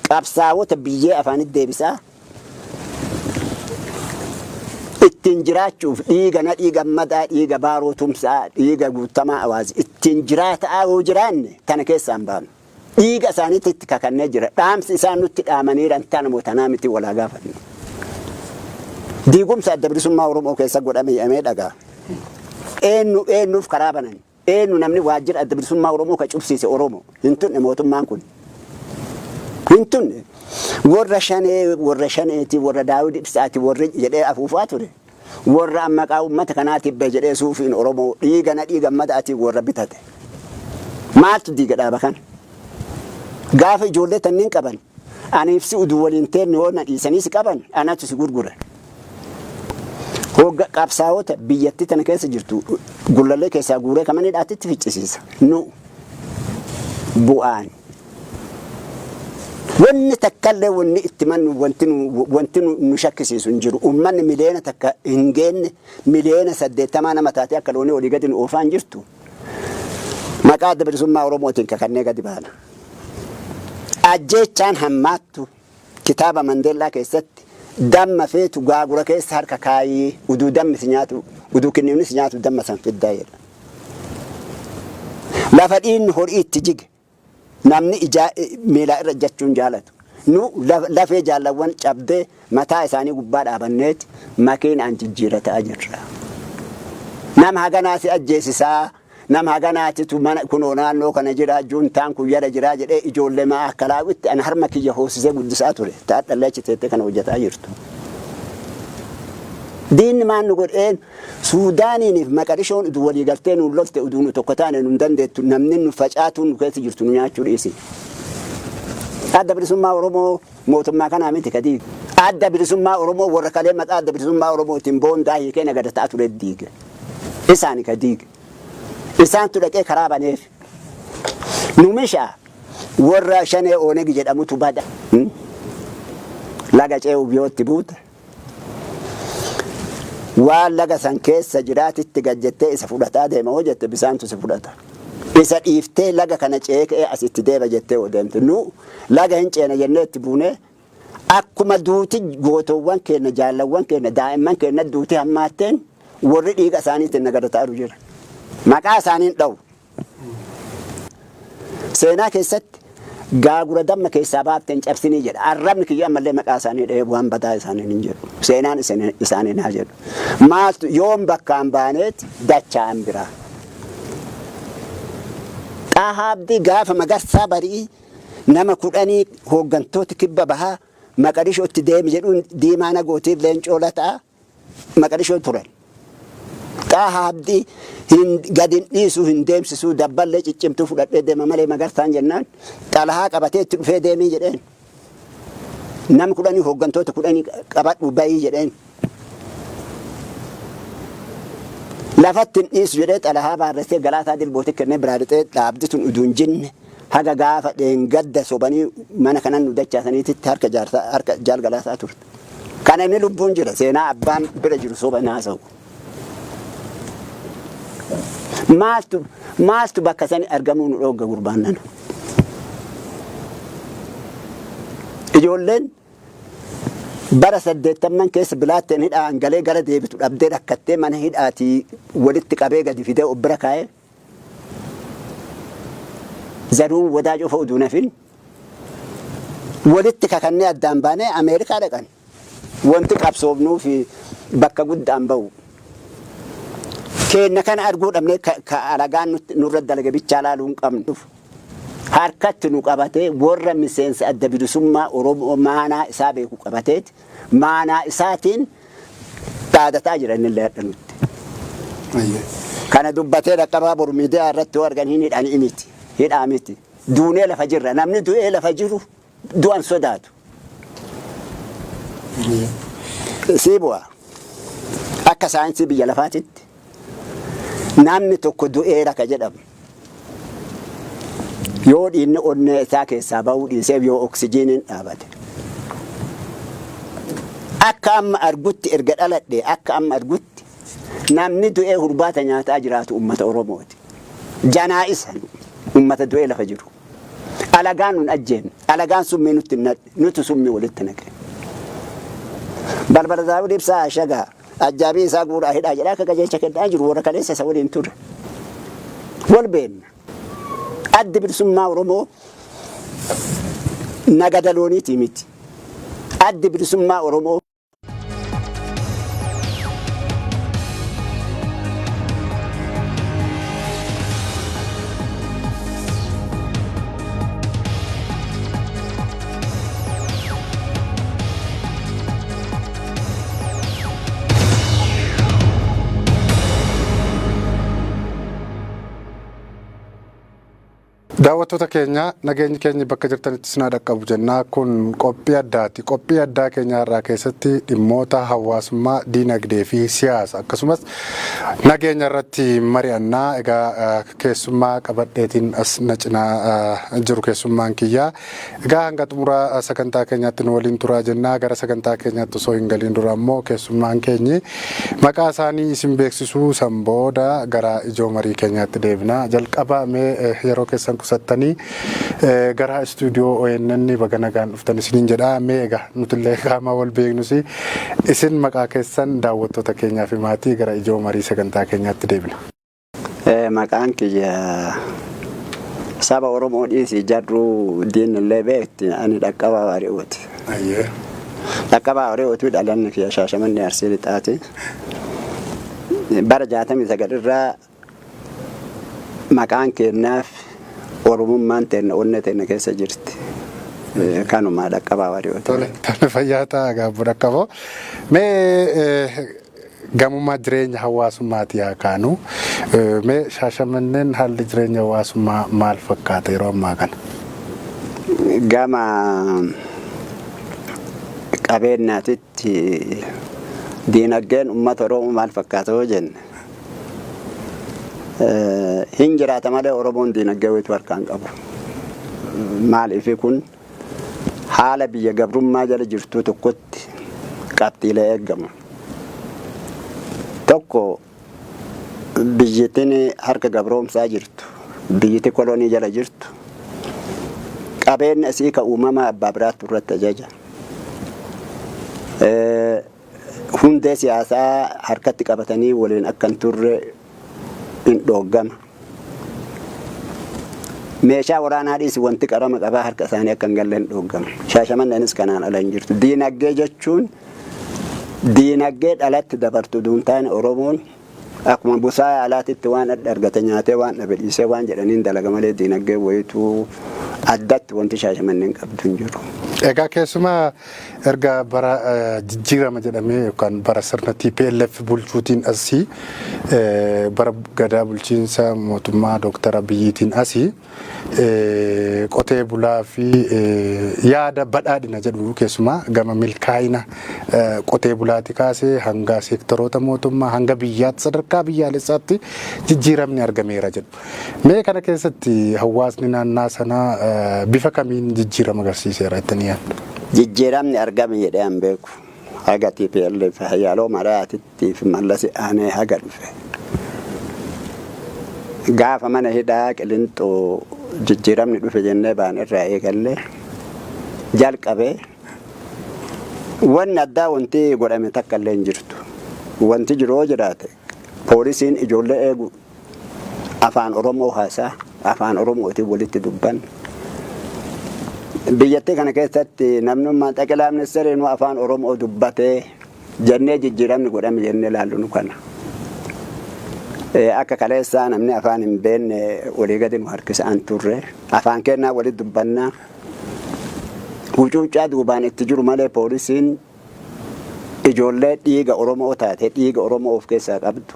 qabsaawota biyyee afaanitti deebisaa, ittiin jiraachuuf dhiiga Nadhii Gammadaa, dhiiga Baaroo Tumsaa, dhiiga Guuttamaa Awaaz ittiin jiraataa yoo jiraanne tana keessaa hin baanu. Dhiiga isaaniitti itti kakannee jira. Dhaamsi isaan nutti dhaamaniiran tana moo tanaa miti walaa gaafannu. Diigumsa Adda Bilisummaa Oromoo keessa godhame jedhamee dhagaa. Eenyu eenyuuf karaa banan? Eenyu namni waajjira Adda Bilisummaa Oromoo ka cubsiise Oromoo? Hin tunne mootummaan kun. Hin tunne. Warra shanee, warra shaneeti, warra Daawud Ibsaati warri jedhee afuufaa ture. Warra maqaa uummata kanaatiif bahe jedhee suufiin Oromoo dhiiga Nadhii Gammadaatiin warra bitate. Maaltu diiga dhaaba kana? Gaafa ijoollee tanniin qaban, aniif si uduu waliin teenne yoo na dhiisanii si qaban, anatu si gurgura. Hogga qabsaa'ota biyyattii tana keessa jirtu Gullallee keessaa guuree kamanii dhaatitti ficcisiisa. Nu bu'aan. Wanni takkallee wanni itti mannu wanti nu shakkisiisu hin jiru. Uummanni 1 miliyoona hin geenne, 80 miliyoona nama taatee akka loonii olii gadi nu oofaa hin jirtu. Maqaa Adda Bilisummaa Oromootiin kakannee gadi baana. Ajjeechaan hammaattu kitaaba Mandeellaa keessatti Damma feetu gaagura keessa harka kaayii, uduu dammi si nyaatu, uduu kinniifni si nyaatu damma san fiddaa jedha. Lafa dhiinni horii itti jige namni ijaa miilaa irra ejjachuun jaalatu. Nu lafee jaallawwan cabdee mataa isaanii gubbaa dhaabanneeti makiinaan jijjiirataa jirra. Nama haganaa si ajjeesisaa, nama haganaatitu mana kunoo naannoo kana jira, juuntaan kun yala jira jedhee ijoollee maa akka laawwitti ani harma kiyya hoosisee guddisaa ture. Taadhallee achi teettee kana hojjetaa jirtu. Diinni maan nu godheen Suudaaniiniif Maqadishoon uduu walii galtee nuun lolte, uduu nu tokko taane nun dandeettu, namni nu facaatuun nu keessa jirtu nu nyaachuu dhiisi. Adda Bilisummaa Oromoo mootummaa kanaa miti ka diige. Adda Bilisummaa Oromoo warra kalee maqaa Adda Bilisummaa Oromootiin boondaa hiikee nagada ta'a ture diige. Isaani ka diige. Isaantu dhaqee karaa baneef. Nu mishaa warra Shanee Oonegi jedhamutu bada. Laga ce'uuf yoo itti buute, waan laga san keessa jiraatitti gad jettee isa fudhataa deema hoo jette, bisaantu si fudhata. Isa dhiiftee laga kana ce'ee ka'ee as itti deeba jettee hoo deemte. Nu laga hin ceena jennee itti buunee, akkuma duuti gootowwan keenya, jaallawwan keenya, daa'imman keenya duuti hammaatteen, warri dhiiga isaaniitiin nagada ta'aru jira. Maqaa isaaniin dha'u. Seenaa keessatti gaagura damma keessaa baafte hin cabsinii jedha. Arrabni kiyya ammallee maqaa isaanii dha'ee waan badaa isaaniin hin jedhu. Seenaan isaaniin haa jedhu. Maaltu yoom bakkaan baaneet dacha'an biraa. Xaahaa Abdii gaafa Magarsaa Barii nama 10 hooggantoota kibba bahaa Maqadishootti deemi jedhuun Diimaa Nagootiif Leencoo Lataa Maqadishoo turan. Xaahaa Abdii hin gad hin dhiisuu, hin deemsisuu, dabballee ciccimtuu fudhadhee deema malee Magarsaan jennaan xalahaa qabatee itti dhufee deemii jedheen. Nama 10, hooggantoota 10 qabadhu bayii jedheen. Lafatti hin dhiisu jedhee xalahaa baarressee Galaasaa Dilbooti kennee biraa lixee, dhaabdi tun uduu hin jinne haga gaafa dheengadda sobanii mana kanan nu dachaasaniititti harka jaarsaa, harka jaal Galaasaa turte. Kana inni lubbuun jira, seenaa abbaan bira jiru soba hin haasa'u. Maaltu bakka sani argamuu nu dhoogga gurbaan nana? Ijoolleen bara 80n keessa bilaatteen hidhaan galee gara deebitu dhabdee rakkattee mana hidhaatii walitti qabee gadi fidee of bira kaa'ee, zaruun wadaa cufa uduu nafin walitti kakannee addaan baanee Ameerikaa dhaqan. Wanti qabsoofnuu fi bakka guddaan ba'u. Keenna kana arguu dhabnee ka alagaan nurra dalage bichaa laaluu hin qabnu. Harkatti nu qabatee warra miseensa Adda Bilisummaa Oromoo maanaa isaa beeku qabateeti maanaa isaatiin dhaadataa jira innillee hadha nutti. Kana dubbatee dhaqqabaa boru miidiyaa irratti yoo argan hin hidhanii miti. Hidhaa miti. Duunee lafa jirra. Namni du'ee lafa jiru du'an sodaatu. Sii bu'a. Akka saayinsii biyya lafaatitti namni tokko du'eera ka jedhamu yoo dhiigni onnee isaa keessaa ba'uu dhiiseef, yoo oksijiiniin dhaabate. Akka amma argutti, erga dhaladhe akka amma argutti, namni du'ee hurbaata nyaataa jiraatu uummata Oromooti. Janaa isa uummata du'ee lafa jiru. Alagaan nun ajjeefne. Alagaan summii nutti hin naqne. Nuti summii walitti naqe. Balbala Daawud Ibsaa ashagaa. Ajjaabii isaa guuraa hidhaa jedhaa akka qajeelcha kennaa jiru warra kaleessa isa waliin ture. Wal beenna. Addi Bilisummaa Oromoo nagada looniitii miti. Addi Bilisummaa Oromoo Daawwattoota keenya, nageenyi keenya bakka jirtanitti isin haa dhaqqabu jennaa. Kun qophii addaati. Qophii addaa keenya har'aa keessatti dhimmoota hawaasummaa, diinagdee fi siyaasa akkasumas nageenya irratti mari'annaa. Egaa keessummaa qabadheetiin as na cinaa jiru keessummaan kiyyaa. Egaa hanga xumura sagantaa keenyaatti nu waliin turaa jennaa. Gara sagantaa keenyaatti osoo hin galiin dura ammoo keessummaan keenyi maqaa isaanii isin beeksisuu, san booda gara ijoo marii keenyaatti deebina. Jalqaba mee yeroo keessan qusattanii gara istuudiyoo ONN baga nagaan dhuftan isiniin jedha. Mee egaa nutillee qaamaa wal beeknus isin maqaa keessan daawwattoota keenyaa fi maatii gara ijoo marii sagantaa keenyaatti deebina. Maqaan kiyya saba Oromoo dhiisii jarruu diinillee beekti, ani Dhaqqabaa Waari'ooti. Dhaqqabaa Waari'ooti, dhalanni kiyya Shaashamannee, Arsii Lixaati. Bara 69 irraa maqaan keenyaaf Oromummaan teenna onnee teenna keessa jirti. Kanuma, Dhaqqabaa Waari'ooti. Tole, tole, fayyaa ta'a gaabbu Dhaqqaboo. Mee gamummaa jireenya hawaasummaati haa kaanu. Mee Shaashamanneen haalli jireenya hawaasummaa maal fakkaata yeroo ammaa kana? Gama qabeenyaatitti diinagdeen uummata Oromoo maal fakkaata yoo jenne, hin jiraata malee Oromoon diinagdee wayitu harkaan qabu. Maaliif? Kun haala biyya gabrummaa jala jirtu tokkotti qabxiilee eegamu. Tokko, biyyittiin harka gabroomsaa jirtu, biyyiti kolonii jala jirtu, qabeenya isii ka uumamaa abbaa biraatti irratti ajaja. Hundee siyaasaa harkatti qabatanii waliin akka hin turre hin dhooggama. Meeshaa waraanaa dhiisi, wanti qarama qabaa harka isaanii akka hin galle hin dhooggama. Shaashamanneenis kanaan ala hin jirtu. Diinagdee jechuun diinagdee dhalatti dabartu duun taane, Oromoon akkuma busaa alaatitti waan adda argate nyaatee waan dhabe dhiisee waan jedhaniin dalaga malee diinagdee wayituu addatti wanti Shaashamanneen qabdu hin jiru. Egaa keessumaa erga bara jijjiirama jedhamee yookaan bara sirna TPLF bulchuutiin asii, bara gadaa bulchiinsa mootummaa Dooktar Abiyyiitiin asii, qotee bulaa fi yaada badhaadhina jedhu keessumaa gama milkaa'ina qotee bulaati kaasee hanga seektoroota mootummaa hanga biyyaatti sadarkaa biyyaalessaatti jijjiiramni argameera jedhu. Mee kana keessatti hawaasni naannaa sanaa bifa kamiin jijjiirama agarsiiseera jettanii yaaddu? Jijjiiramni argame jedhee an beeku. Haga TPLF Hayyaaloo Maraatitti fi Mallas aanee haga dhufe. Gaafa mana hidhaa Qilinxoo jijjiiramni dhufe jennee baan irraa eegallee jalqabee wanni addaa wanti godhame takka illee hin jirtu. Wanti jiru yoo jiraate, poolisiin ijoollee eegu afaan Oromoo haasaa, afaan Oromootiin walitti dubban. Biyyattii kana keessatti namnummaan xaqilaa ministeeriin afaan Oromoo dubbatee jennee jijjiiramni godhame jennee ilaallu nu kana. Akka kaleessaa namni afaan hin beekne walii gadi nu harkisaan turre. Afaan kennaa walitti dubbannaa. Hucuuccaa duubaan itti jiru malee poolisiin ijoollee dhiiga Oromoo taate, dhiiga Oromoo of keessaa qabdu.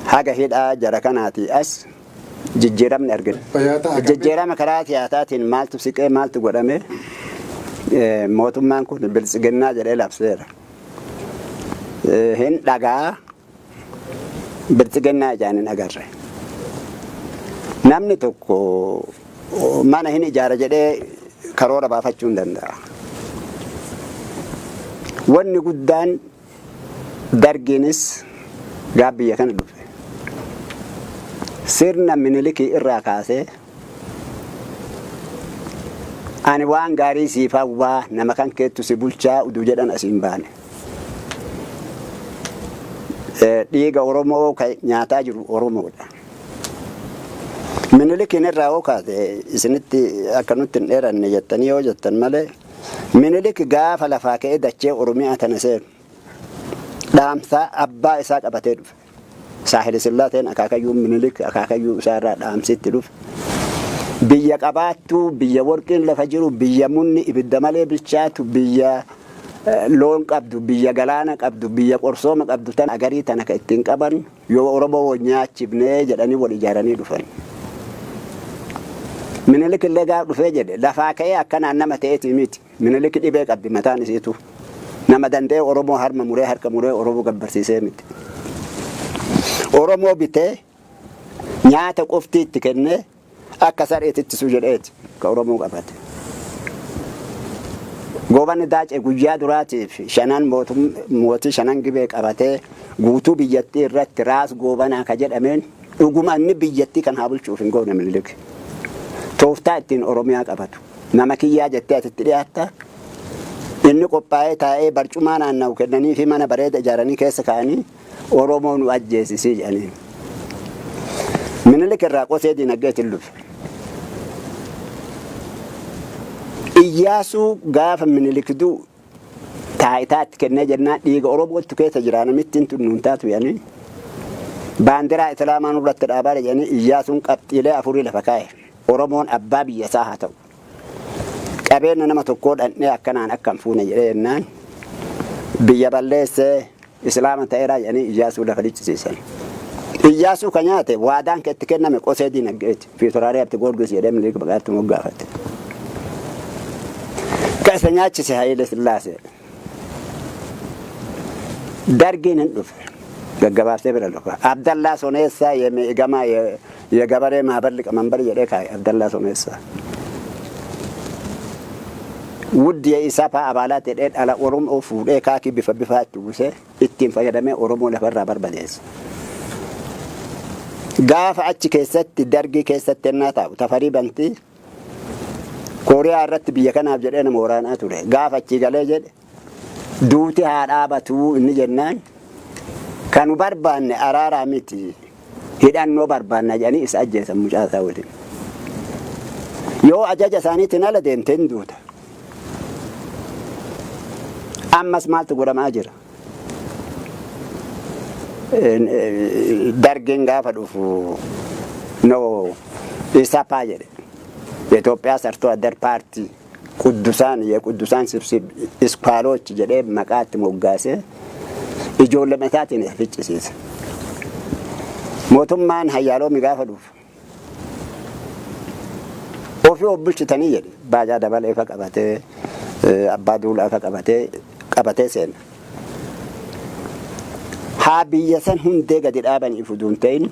Haga hidhaa jara kanaatii as jijjiiramni argina. Jijjiirama karaa siyaasaatiin maaltu siqee, maaltu godhame? Mootummaan kun biltsiginnaa jedhee labseera. Hin dhagaa, biltsiginnaa ijaan hin agarre. Namni tokko mana hin ijaara jedhee karoora baafachuu hin danda'a. Wanni guddaan dargiinis gaaf biyya kana dhufe, sirna Minilikii irraa kaasee ani waan gaarii siif hawwaa, nama kan keettu si bulchaa uduu jedhan asiin baane. Dhiiga Oromoo kan nyaataa jiru Oromoodha. Minilikiin irraa yoo kaate, isinitti akka nutti hin dheeranne jettanii yoo jettan malee, Minilik gaafa lafaa ka'ee dachee Oromiyaa tana seenu dhaamsaa abbaa isaa qabatee dhufe. Saahile Sillaateen akaakayyuun Minilik akaakayyuu isaa irraa dhaamsitti dhufe. Biyya qabaattuu, biyya warqiin lafa jiru, biyya munni ibidda malee bilchaatu, biyya loon qabdu, biyya galaana qabdu, biyya qorsooma qabdu tan agarii tana ka ittiin qaban yoo Oromoo wal nyaachifnee jedhanii wal ijaaranii dhufan. Minilik illee gaafa dhufee jedhe lafaa ka'ee akkanaan nama ta'eeti miti. Minilik dhibee qabdi mataan isiitu. Nama danda'ee Oromoo harma muree, harka muree Oromoo gabbarsiisee miti. Oromoo bitee nyaata qofti itti kennee akka sareetti ittisuu jedheeti ka Oromoo qabate. Goobanni Daacee guyyaa duraatiif shanan mootii shanan Gibee qabatee guutuu biyyattii irratti Raas Goobanaa ka jedhameen Dhuguma inni biyyattii kan haa bulchuuf hin goone Minilik. Tooftaa ittiin Oromiyaa qabatu. Nama kiyyaa jettee ati itti dhiyaatta. Inni qophaa'ee taa'ee barcumaa naanna'u kennanii fi mana bareeda ijaaranii keessa kaa'anii Oromoo nu ajjeesisii jedhaniin. Minilik irraa qosee dinagdeetiin lufe. Iyyaasuu gaafa Minilik du'u taayitaa itti kennee jennaan dhiiga Oromootti keessa jira namittiin tun nuun taatu jedhanii baandiraa Islaamaa nurratti dhaabaa jedhanii Iyyaasuun qabxiilee afurii lafa kaa'e. Oromoon abbaa biyya isaa haa ta'u. Qabeenya nama tokkoo dhandhee akkanaan akka hin fuune jedhee jennaan biyya balleessee Islaama ta'eeraa jedhanii Iyyaasuu lafa lichisiisan. Iyyaasuu ka nyaate waadaan ka itti kenname qosee dinagdeeti. Fiitoraarii Habte Goorgis jedhee Minilik maqaatti moggaafate. Ka isa nyaachise Haayile Sillaasee. Dargiin hin dhufe. Gaggabaabsee bira dhufa. Abdallaa Soneessaa yemeegamaa yegabaree maabar liqamanbar jedhee kaa'e Abdallaa Soneessaa. Wuddi የኢሳፓ አባላት jedhee dhala Oromoo fuudhee kaakii bifa bifaa itti uwwisee ittiin fayyadamee Oromoo lafarraa barbadeesse. Gaafa achi keessatti dargii keessatti ennaa taa'u Tafarii Bantii Kooriyaa irratti biyya kanaaf jedhee nama waraanaa ture. Gaafa achii galee jedhe duuti haa dhaabatuu inni jennaan kan nu barbaanne araaraa miti hidhannoo barbaanna jedhanii isa ajjeesan mucaa isaa waliin. Yoo ajaja isaaniitiin ala deemte hin duuta. Ammas maaltu godhamaa jira? Dargiin gaafa dhufu no ኢሰፓ jedhe የኢትዮጵያ ሰርቶ አደር ፓርቲ ቅዱሳን የቅዱሳን ስብስብ እስኳሎች jedhee maqaa itti moggaasee ijoollee mataatiin isa ficcisiise. Mootummaan hayyaaloomi gaafa dhufu ofii of bulchitanii jedhe Baacaa Dabalee fa qabatee Abbaa Duulaa fa qabatee seena. Haa biyya san hundee gadi dhaabaniif utuu hin ta'in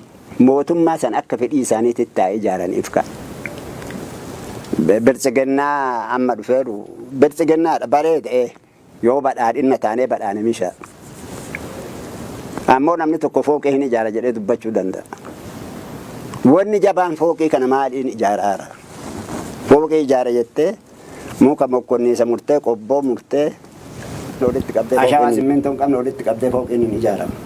mootummaa san akka fedhii isaaniitti taa'ee ijaaraniif ka'a. Biltsiginnaa amma dhufeeru biltsiginnaadha bareeda yoo badhaadhinna taanee badhaane misha. Ammoo namni tokko fooqii hin ijaara jedhee dubbachuu danda'a. Wanni jabaan fooqii kana maaliin ijaaraara? Fooqii ijaara jettee muka mokkonniisa murtee qobboo murtee walitti qabdee ashawaa simmintoo hin qabne walitti qabdee fooqiin hin ijaaramtu.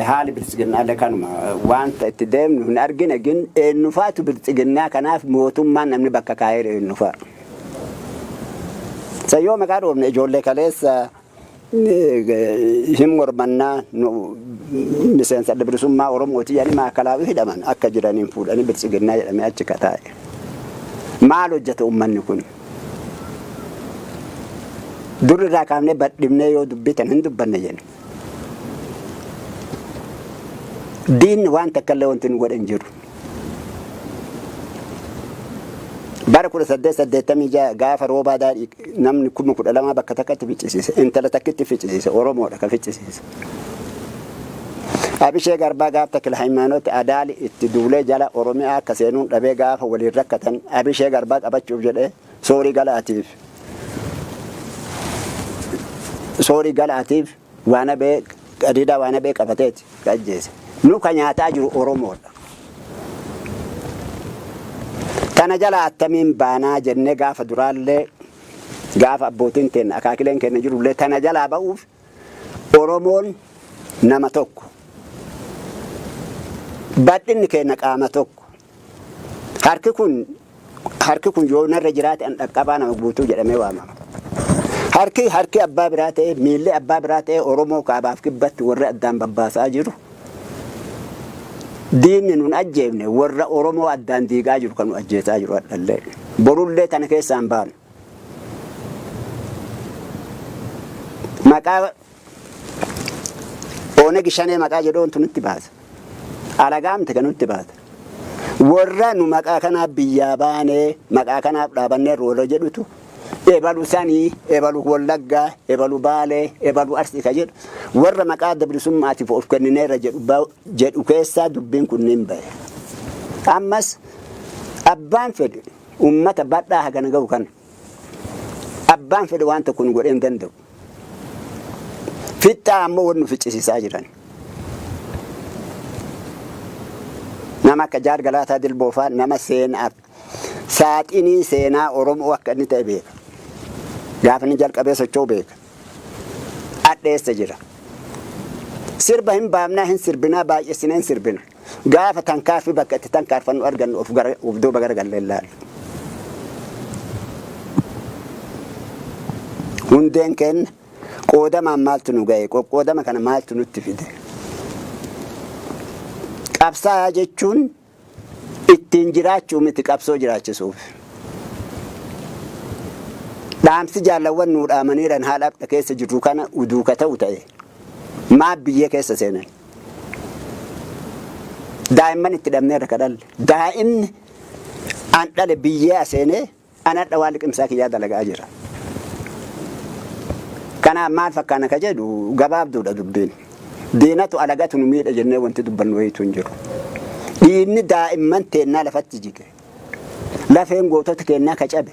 Haali biltsiginnaallee kanuma wanta itti deemnu hin argine gin eenyufaatu biltsiginnaa kanaaf mootummaan namni bakka kaa'eera eenyufaa. Sayyoo maqaa dhoofne ijoollee kaleessa hin mormannaa miseensa adda bilisummaa Oromooti jedhanii maakalaawii hidhaman akka jiraniin fuudhanii biltsiginnaa jedhamee achi kataa'e. Maal hojjeta uummanni kun? Dur irraa kaafnee badhibnee yoo dubbitan hin dubbanne jenna. Diinni waan takka illee wanti nu godhe hin jiru. Bara 1886 gaafa roobaa daadhii namni 12,000 bakka takkatti ficcisiise. Intala takkitti ficcisiise. Oromoodha ka ficcisiise. Abishee Garbaa gaaf Takila Hayimaanooti Adaali itti duulee jala Oromiyaa akka seenuun dhabee gaafa waliin rakkatan Abishee Garbaa qabachuuf jedhee soorii galaatiif waan habee qadiidaa waan habee qabateeti ka ajjeese. Nu ka nyaataa jiru Oromoodha. Tana jala attamiin baanaa jennee gaafa duraallee gaafa abbootiin keenya akaakileen keenya jirullee tana jalaa ba'uuf Oromoon nama tokko. Bal'inni keenya qaama tokko. Harki kun yoo narra jiraate an dhaqqabaa nama guutuu jedhamee waamama. Harki abbaa biraa ta'e miilli abbaa biraa ta'e Oromoo kaabaaf kibbatti warra addaan babbaasaa jiru. Diinni nun ajjeefne warra Oromoo addaan diigaa jiru kan nu ajjeesaa jiru hadhallee. Borullee tana keessaan baanu. Maqaa Oonegi Shanee maqaa jedhuun nutti baasa. Alagaamte kan nutti baasa. Warra nu maqaa kanaaf biyyaa baanee maqaa kanaaf dhaabannee warra jedhutu ebalu sanii, ebalu Wallaggaa, ebalu Baalee, ebalu Arsii ka jedhu warra maqaa adda bilisummaatiif of kennineerra jedhu keessaa dubbiin kunniin bahe. Ammas abbaan fedhe uummata bal'aa hagana ga'u kana abbaan fedhe waan tokko nu godhee hin danda'u. Fixxaa ammoo wanni nu ficcisiisaa jiran. Nama akka Jaal Galaasaa Dilboo faa nama seenaaf saaxinii seenaa Oromoo akka inni ta'e beeka. Gaafa inni jalqabee socho'u beeka. Adheessa jira. Sirba hin baafnaa, hin sirbinaa, baay'essinee hin sirbina. Gaafa tankaarfii bakka itti tankaarfannu argannu of gara of duuba garagallee hin laallu. Hundeen keenna qoodamaan maaltu nu ga'e? Qoqqoodama kana maaltu nutti fide? Qabsaa'aa jechuun ittiin jiraachuu miti, qabsoo jiraachisuuf. Dhaamsi jaallawwan nuu dhaamaniiran haala har'a keessa jirru kana uduu ka ta'u ta'e maaf biyyee keessa seenan? Daa'imman itti dhabneerra ka dhalle. Daa'imni an dhale biyyee aseenee an hadha waan liqimsaa kiyyaa dalagaa jira. Kanaaf maal fakkaana ka jedhu gabaabduudha dubbiin. Diinatu alagatu nu miidha jennee wanti dubbannu wayiitu hin jiru. Dhiigni daa'imman teennaa lafatti jige. Lafeen gootota keennaa ka cabe.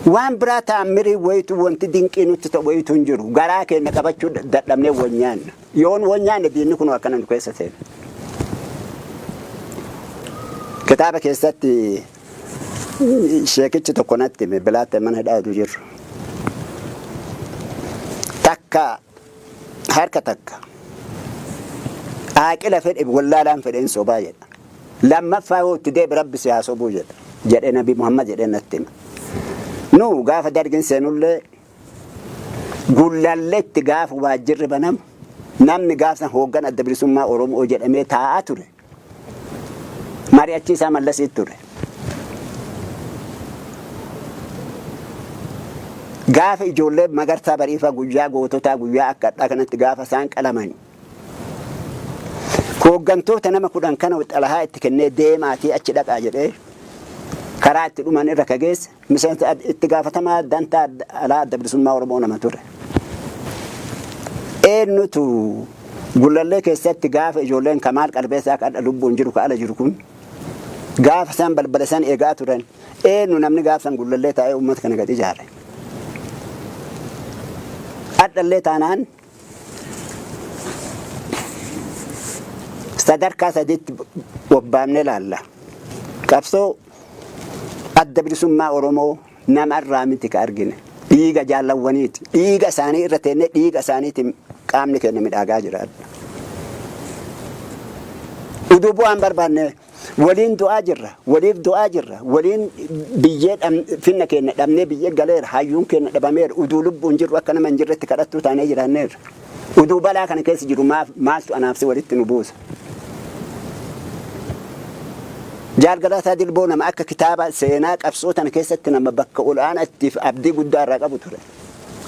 Waan biraa taammirii wayitu wanti dinqii nutti ta'u wayitu hin jiru. Garaa keenya qabachuu dadhabnee wal nyaanna. Yoon wal nyaanne diinni kun akkana nu keessa seena. Kitaaba keessatti sheekichi tokko natti hime, bilaatte mana hidhaatu jiru. Takka harka takka aaqila fedhe wallaalaan fedheen sobaa jedha. Lammaffaa yoo itti deebi Rabbi si haa sobuu jedha. Jedhe Nabi Muhammad jedhee natti hima. Nu gaafa dargin seenullee Gullalletti gaafa waajjirri banamu namni gaaf san hooggan Adda Bilisummaa Oromoo jedhamee taa'aa ture mari'achiisaa Mallasiit ture. Gaafa ijoollee Magarsaa Bariifaa guyyaa goototaa guyyaa akka hadhaa kanatti gaafa isaan qalaman hooggantoota nama 10 kana xalahaa itti kennee deemaatii achi dhaqaa jedhee karaa itti dhuman irra ka geesse miseensa itti gaafatamaa dantaa alaa Adda Bilisummaa Oromoo nama ture. Eenyutu Gullallee keessatti gaafa ijoolleen Kamaal Qalbeessaa ka hadha lubbuun jiru ka ala jiru kun gaafa isaan balbala isaan eegaa turan eenyu namni gaafa san Gullallee taa'ee uummata kana gad ijaare? Hadhallee taanaan sadarkaa sadiitti bobbaafnee laalla. Qabsoo Adda Bilisummaa Oromoo nama irraa miti ka argine. Dhiiga jaallawwaniiti. Dhiiga isaanii irra teennee dhiiga isaaniitiin qaamni keenya midhaagaa jira. Uduu bu'aan barbaanne waliin du'aa jirra. Waliif du'aa jirra. Waliin biyyee finna keenya dhabnee biyyee galeera. Hayyuun keenya dhabameera. Uduu lubbuun jirru akka nama hin jirretti kadhattuu taanee jiraanneerra. Uduu balaa kana keessa jiru maaf maaltu anaaf si walitti nu buusa? Jaal Galaasaa Dilboo nama akka kitaaba seenaa qabsoo tana keessatti nama bakka ol'aanaa ittiif abdii guddaa irraa qabu ture.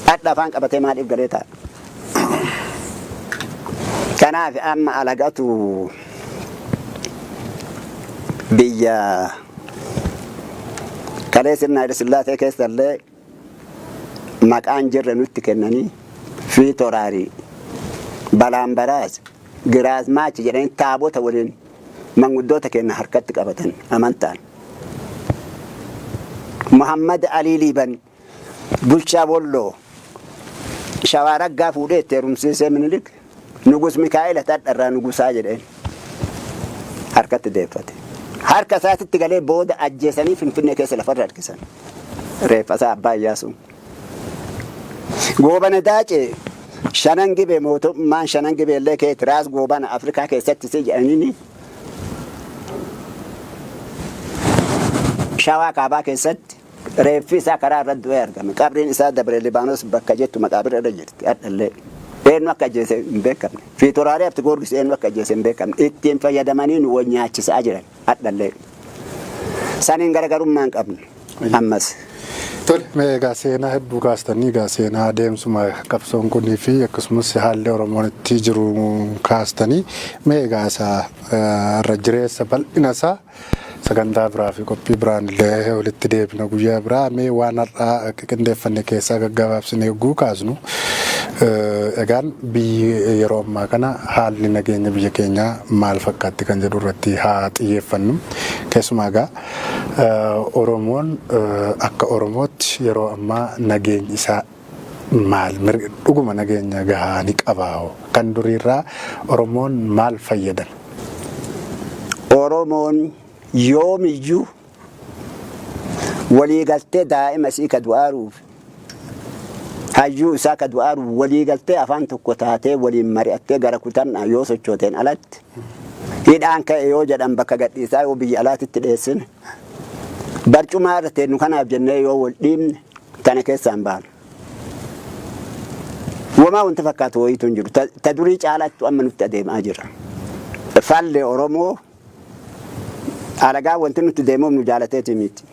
Hadha afaan qabatee maaliif galee taa'a? Kanaaf amma alagatu biyya kalee sirna Haile Sillaasee keessa illee maqaan jirre nutti kennanii Fiitoraarii, Balaambaraas, Giraazmaachi jedhanii taabota waliin manguddoota keenya harkatti qabatan amantaan. Muhammad Alii Liiban bulchaa Wolloo Shawaa Raggaa fuudhee itti heerumsiisee Minilik Nugus Mikaa'el hadharraa nugusaa jedheen harkatti deeffate. Harka isaatitti galee booda ajjeesanii Finfinnee keessa lafarra harkisan. Reeffa isaa abbaa Iyyaasuu. Goobana Daacee shanan gibee mootummaan shanan gibee illee keeti raas goobana Afrikaa keessatti si jedhaniini Shawaa kaabaa keessatti reeffi isaa karaa irratti du'ee argame. Qabriin isaa Dabre Libaanos bakka jettu maqaabira irra jirti hadhallee. Eenyu akka ajjeese hin beekamne. Fiitoraarii Habti Goorgis eenyu akka ajjeese hin beekamne. Ittiin fayyadamanii nu wal nyaachisaa jiran hadhallee. Saniin garagarummaa hin qabnu ammas. Tole, mee egaa seenaa hedduu kaastanii, egaa seenaa adeemsuma qabsoon kunii fi akkasumas haalli Oromoon itti jiru kaastanii, mee egaa isa irra jireessa bal'ina isaa sagantaa biraa fi qophii biraan illee walitti deebina guyyaa biraa. Mee waan har'aa qindeeffanne keessaa gaggabaabsinee yogguu kaasnu, egaan biyyi yeroo ammaa kana haalli nageenya biyya keenyaa maal fakkaatti kan jedhu irratti haa xiyyeeffannu. Keessumaa egaa Oromoon akka Oromootti yeroo ammaa nageenyi isaa maal, dhuguma nageenya gahaa ni qabaa'o, kan duriirraa Oromoon maal fayyadame? Oromoon yoomiyyuu waliigaltee daa'ima isii ka du'aaruuf hayyuu isaa ka du'aaruuf waliigaltee afaan tokko taatee waliin mari'attee gara kutannaa yoo sochooteen alatti hidhaan ka'e yoo jedhan bakka gadhiisaa yoo biyya alaatitti dheessine barcumaa irra teennu kanaaf jennee yoo wal dhiibne tana keessaan baanu. Womaa wanti fakkaatu wayiitu hin jiru. Ta durii caalaattu amma nutti adeemaa jira. Falli Oromoo alagaa wanti nutti deemuuf nu jaalateeti miti.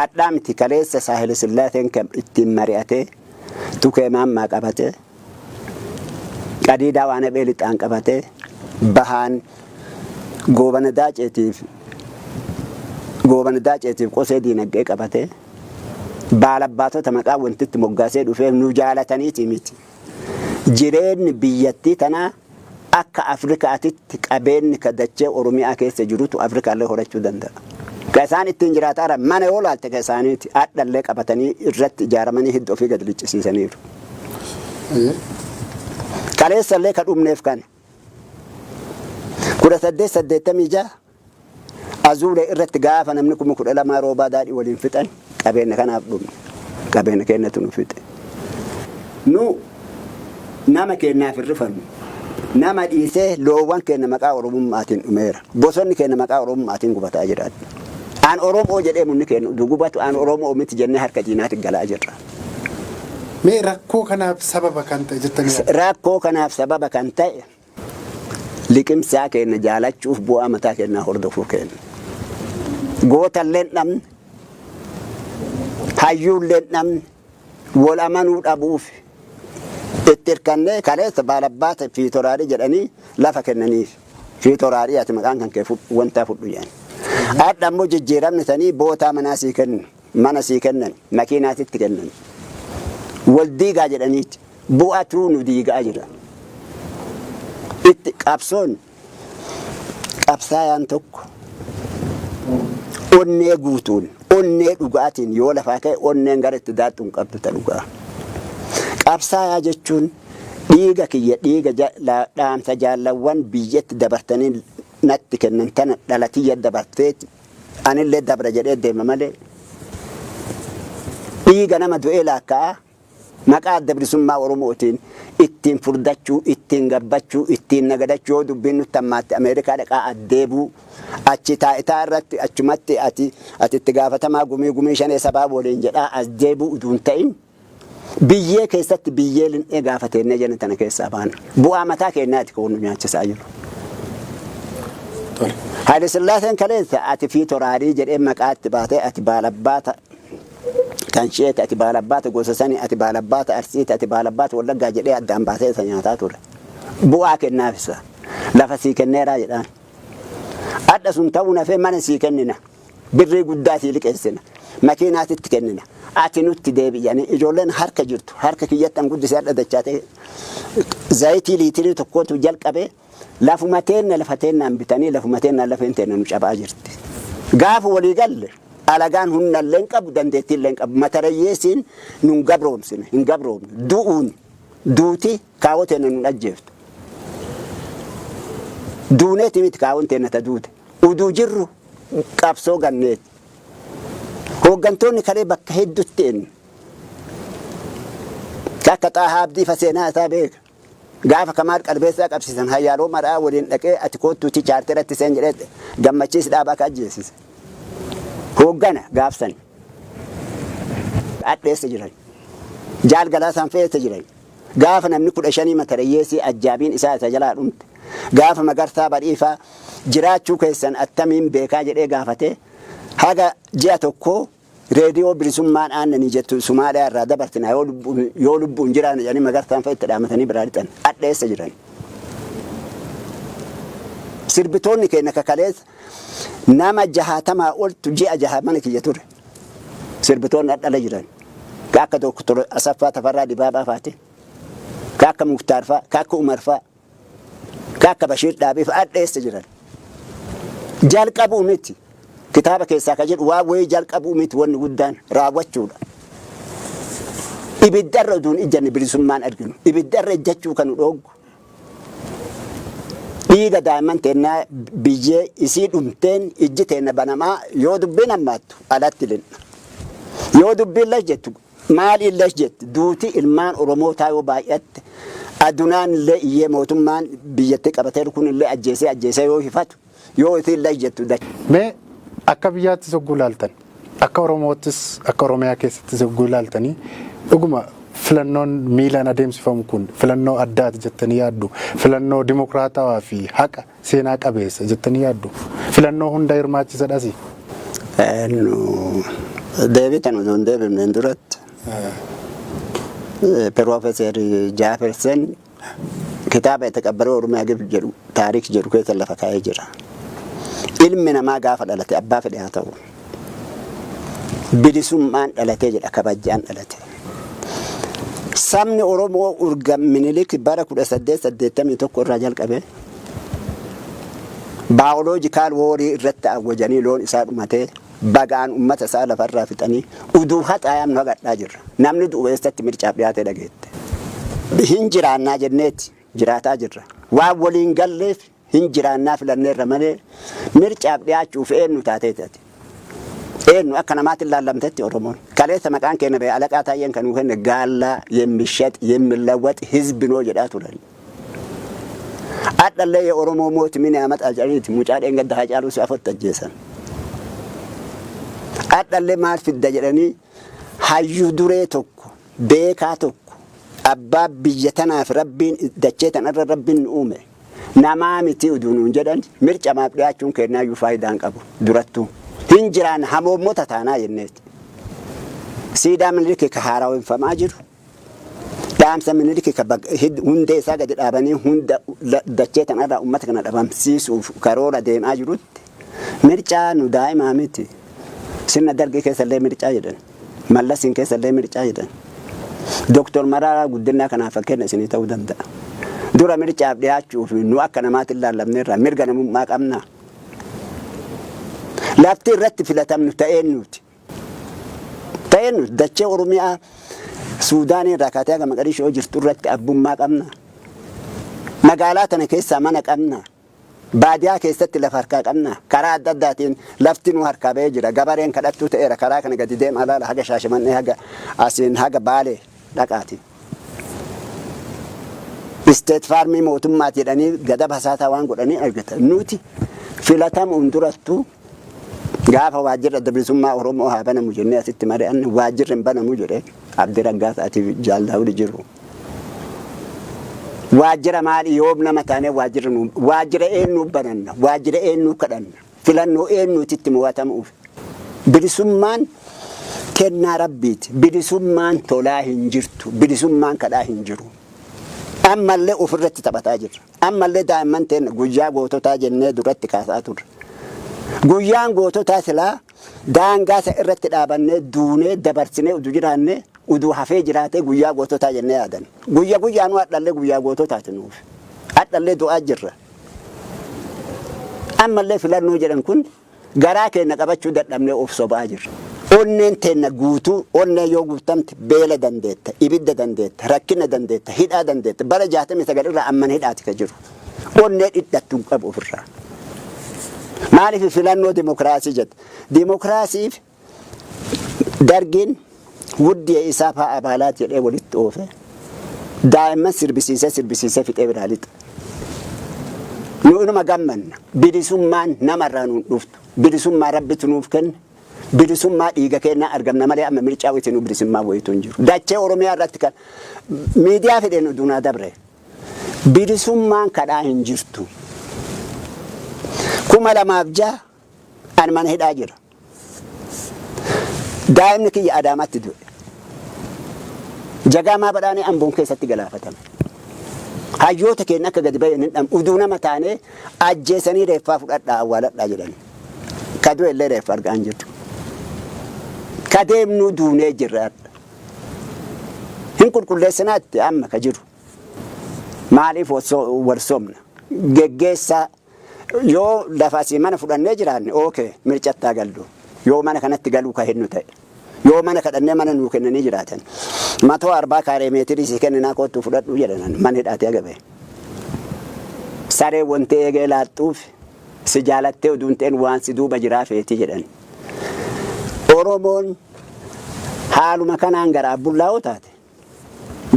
Adhaa miti kaleessa Saahila Sillaateen kan ittiin mari'atee tukee maammaa qabatee qadiidaa waan haphee lixaan qabatee bahaan goobana daaceetiif goobana daaceetiif qosee diinagdee qabatee baalabbaatota maqaa wantitti moggaasee dhufeef nu jaalataniiti miti. Jireenyi biyyattii tanaa akka Afrikaatitti qabeenyi ka dachee Oromiyaa keessa jirutu Afrikaallee horachuu danda'a. Ka isaan ittiin jiraataa mana yoo laalte ka isaaniiti hadhallee qabatanii irratti ijaaramanii hidda ofii gad liccisiisaniiru. Kaleessallee ka dhumneef kana. 1886 Azuulee irratti gaafa namni 12,000 roobaa daadhii waliin fixan qabeenya kanaaf dhumne. Qabeenya keenyatu nu fixe. Nu nama keenyaaf hin rifannu. Nama dhiisee loowwan keenya maqaa Oromummaatiin dhumeera. Bosonni keenya maqaa Oromummaatiin gubataa jira. An Oromoo jedhee munni keenya utuu gubatu an Oromoo miti jennee harka diinaatiin galaa jirra. Mee rakkoo kanaaf sababa kan ta'e jettanii yaaddu? Rakkoo kanaaf sababa kan ta'e liqimsaa keenya jaalachuuf bu'aa mataa keenyaa hordofuu keenya. Gootallee hin dhabne, hayyuullee hin dhabne, wal amanuu dhabuuf itti hirkannee kaleessa baalabbaata fiitoraarii jedhanii lafa kennaniif. Fiitoraarii ati maqaan kan kee wantaa fudhu jedhan. Hadha immoo jijjiiramni sanii bootaa manaa sii kennu, mana sii kennan, makiinaa sitti kennan. Wal diigaa jedhaniiti. Bu'atuu nu diigaa jira. Itti qabsoon qabsaayaan tokko onnee guutuun onnee dhugaatiin yoo lafaa ka'e onneen gara itti daadhu hin qabdu ta dhugaa. Qabsaayaa jechuun dhiiga kiyya dhiiga dhaamsa jaallawwan biyyatti dabartanii natti kennan tana dhalatiyya dabartee anillee dabra jedhee deema malee dhiiga nama du'ee laakka'aa maqaa Adda Bilisummaa Oromootiin ittiin furdachuu, ittiin gabbachuu, ittiin nagadachuu yoo dubbiin nutti hammaatte Ameerikaa dhaqaa addeebuu achi taa'itaa irratti achumatti ati ati itti gaafatamaa gumii gumii shanee sabaa waliin jedhaa as deebuu utuu hin ta'in biyyee keessatti biyyee lin'ee gaafateennee jenna tana keessaa baana. Bu'aa mataa keenyaati kan nu nyaachisaa jiru. Tole. Haile Sillaaseen kaleessa ati fi toraarii jedhee maqaa itti baatee ati baalabbaata kan sheeti ati baalabbaata gosa sanii ati baalabbaata arsiiti ati baalabbaata wallaggaa jedhee addaan baasee isa nyaataa ture. Bu'aa kennaaf isa. Lafa sii kenneeraa jedhaan. Hadha sun ta'uu nafee mana sii kennina. Birrii guddaa sii liqeessina. Makiinaa sitti kennina. Ati nutti deebi'i jedhanii ijoolleen harka jirtu harka kiyyatti an guddisee hadha dachaatee zayitii liitirii tokkootu jalqabee lafuma teenna lafa teennaan bitanii lafuma teennaan lafeen teenna nu cabaa jirti. Gaafa walii galle alagaan humna illee hin qabu dandeettii illee hin qabu matarayyeesiin nu hin gabroomsine hin gabroomne du'uun duuti kaawoo teenna nu ajjeeftu. Duuneeti miti kaawoon teenna ta duute uduu jirru qabsoo ganneeti. Hooggantoonni kalee bakka hedduutti eenyu. Akka Xaahaa Abdii fa seenaa isaa beeka. Gaafa Kamaal Qalbeessaa qabsiisan Hayyaaloo Maraa waliin dhaqee ati koottuutii chaarteratti seen jedhee gammachiis dhaabaa akka ajjeesise. Hooggana gaafsan. Adheessa jiran. Jaal Galaasaan fe'eessa jiran. Gaafa namni 15 matarayyeessii ajjaabiin isaa isa jalaa dhumte. Gaafa Magarsaa Bariifaa jiraachuu keessan attamiin beekaa jedhee gaafate haga ji'a tokkoo reediyoo bilisummaan aannanii jettu Somaaliyaa irraa dabartina yoo lubbuun jiraanne jedhanii Magarsaan fa'a itti dhaamatanii biraa lixan. Adheessa jiran. Sirbitoonni keenya kakaleessa nama 60 oltu ji'a jaha mana kiyya ture. Sirbitoonni adhala jiran. Ka akka Dooktor Asaffaa Tafarraa Dibaabaa faati. Ka akka Muktaar fa'a, ka akka Umar fa'a, ka akka Bashiir Dhaabii fa'a adheessa jiran. Jalqabuu miti. Kitaaba keessaa ka jedhu waan wayii jalqabuu miti wanni guddaan raawwachuudha. Ibiddarra utuu hin ijjanne bilisummaan arginu. Ibiddarra ijjachuu kan nu dhooggu. Dhiiga daa'imman teennaa biyyee isii dhumteen ijji teenna banamaa yoo dubbiin hammaattu alatti linna. Yoo dubbiin lash jettu maaliin lash jetti duuti ilmaan Oromootaa yoo baay'atte adunaan illee iyyee mootummaan biyyatti qabateeru kun illee ajjeesee ajjeesee yoo hifatu yoo isiin lash jettu dach. Mee akka biyyaattis hogguu ilaaltan, akka Oromoottis, akka Oromiyaa keessattis hogguu ilaaltanii dhuguma filannoon miilaan adeemsifamu kun filannoo addaati jettanii yaaddu? Filannoo dimokiraatawaa fi haqa seenaa qabeessa jettanii yaaddu? Filannoo hunda hirmaachisadhasi? Deebii tan utuu hin deebifneen duratti Piroofeesar Jaafersen kitaaba የተቀበረው ኦሮሚያ ግብ jedhu taariik jedhu keessa lafa kaa'ee jira. Ilmi namaa gaafa dhalate abbaa fedhe haa ta'u bilisummaan dhalatee jedha, kabajaan dhalate. Sabni Oromoo urga Minilik bara 1881 irraa jalqabe biological war irratti awwajanii loon isaa dhumatee bagaan ummata isaa lafarraa fixanii uduu haxaayam nu hagadhaa jirra. Namni du'u eessatti mircaaf dhiyaatee dhageette? Hin jiraannaa jenneeti jiraataa jirra. Waan waliin galleef hin jiraannaa filanneerra malee mircaaf dhiyaachuuf eenyu taateeti? Eenyu akka namaatti ilaallamtetti Oromoon. Kaleessa maqaan keenya ba'e alaqaa taayyeen kan nuu kenne gaallaa የሚሸጥ የሚለወጥ ህዝብ ነው jedhaa turan. Hadhallee የኦሮሞ ሞት ምን ያመጣል jedhaniiti mucaa dheengadda Haacaaluu si afotti ajjeesan. Hadhallee maal fidda jedhanii hayyuu duree tokko beekaa tokko abbaa biyya tanaaf Rabbiin dachee tanarra Rabbiin nu uume namaa miti uduu nuun jedhan mircamaaf dhiyaachuun kennaayyuu faayidaa hin qabu durattuu. Hin jiraan hamoommota taanaa jenneeti. Siidaa Minilik ka haarawinfamaa jiru. Dhaamsa Minilik ka hundee isaa gadi dhaabanii hunda dachee tanarraa uummata kana dhabamsiisuuf karoora deemaa jirutti mircaa nu daa'imaa miti. Sirna Dargii keessallee mircaa jedhan. Mallasiin keessallee mircaa jedhan. Dooktor Mararaa Guddinaa kanaaf fakkeenya isinii ta'uu danda'a. Dura mircaaf dhiyaachuuf nu akka namaatti ilaallamneerra mirga namummaa qabna. Lafti irratti filatamnu ta'een nuti. Ta'een nuti dachee Oromiyaa Suudaanii irraa kaatee haga Maqadishoo jirtu irratti abbummaa qabna. Magaalaa tana keessaa mana qabna. Baadiyaa keessatti lafa harkaa qabna. Karaa adda addaatiin lafti nu harkaa ba'ee jira. Gabareen kadhattuu ta'eera. Karaa kana gadi deema alaala haga Shaashamannee haga asiin haga Baalee dhaqaati. State farmii mootummaati jedhanii gadaba hasaataa waan godhanii argatan. Nuti filatamuun durattuu gaafa waajjirri Adda Bilisummaa Oromoo haa banamu jennee asitti mari'anne waajjirri hin banamu jedhee Abdii Raggaasaatiif Jaal jiru. Waajjira maali yoom nama taanee waajjirri nu waajjira eenyuu bananna, waajjira eenyuu kadhanna, filannoo eenyuutitti mo'atamuuf? Bilisummaan kennaa Rabbiiti. Bilisummaan tolaa hin jirtu, bilisummaan kadhaa hin jiru. Ammallee ofirratti taphataa jirra. Ammallee daa'imman teenya guyyaa goototaa jennee duratti kaasaa turre. Guyyaan goototaa silaa daangaa isa irratti dhaabannee duunee dabarsinee uduu jiraannee uduu hafee jiraatee guyyaa goototaa jennee yaadan. Guyya guyyaanuu hadhallee guyyaa goototaati nuuf. Hadhallee du'aa jirra. Ammallee filannoo jedhan kun garaa keenya qabachuu dadhabnee of sobaa jirra. Onneen teenna guutuu onnee yoo guutamte beela dandeetta, ibidda dandeetta, rakkina dandeetta, hidhaa dandeetta. Bara 69 irraa amman hidhaati ka jiru. Onnee dhidhattu hin qabu ofirraa. Maaliif filannoo dimokiraasii jette? Dimokiraasiif Dargiin wuddii isaa fa'a abaalaat jedhee walitti oofe daa'imman sirbisiisee sirbisiisee fixee biraa lixa. Nu inuma gammanna. Bilisummaan namarraa nuun dhuftu. Bilisummaa Rabbitu nuuf kenne. Bilisummaa dhiiga kennaa argamna malee amma mircaa wayitii nu bilisummaa wayitu hin jiru. Dachee Oromiyaa irratti kan miidiyaa fedheen dunaa dabre. Bilisummaan kadhaa hin jirtu. 2006 ani mana hidhaa jira. Daa'imni kiyya Adaamaatti du'e. Jagaamaa Badhaanee Amboon keessatti galaafatame. Hayyoota keenya akka gadi bayan hin dhabne uduu nama taanee ajjeesanii reeffaa fudhadhaa awwaaladhaa jedhan. Ka du'e illee reeffa argaa hin jirru. Ka deemnuu duunee jirra. Hin qulqulleessinaatti amma ka jiru. Maaliif wal sobna? Geggeessaa yoo lafa asii mana fudhannee jiraanne okay mircattaa gallu. Yoo mana kanatti galuu ka hennu ta'e. Yoo mana kadhannee mana nuu kennanii jiraatan. 140 kaaree meetirii si kenninaa kottuu fudhadhu jedhan mana hidhaatee agabe. Saree wanti eegee laaxxuuf si jaalattee utuu hin ta'in waan si duuba jiraa feeti jedhan. Oromoon haaluma kanaan garaa bullaa'oo taate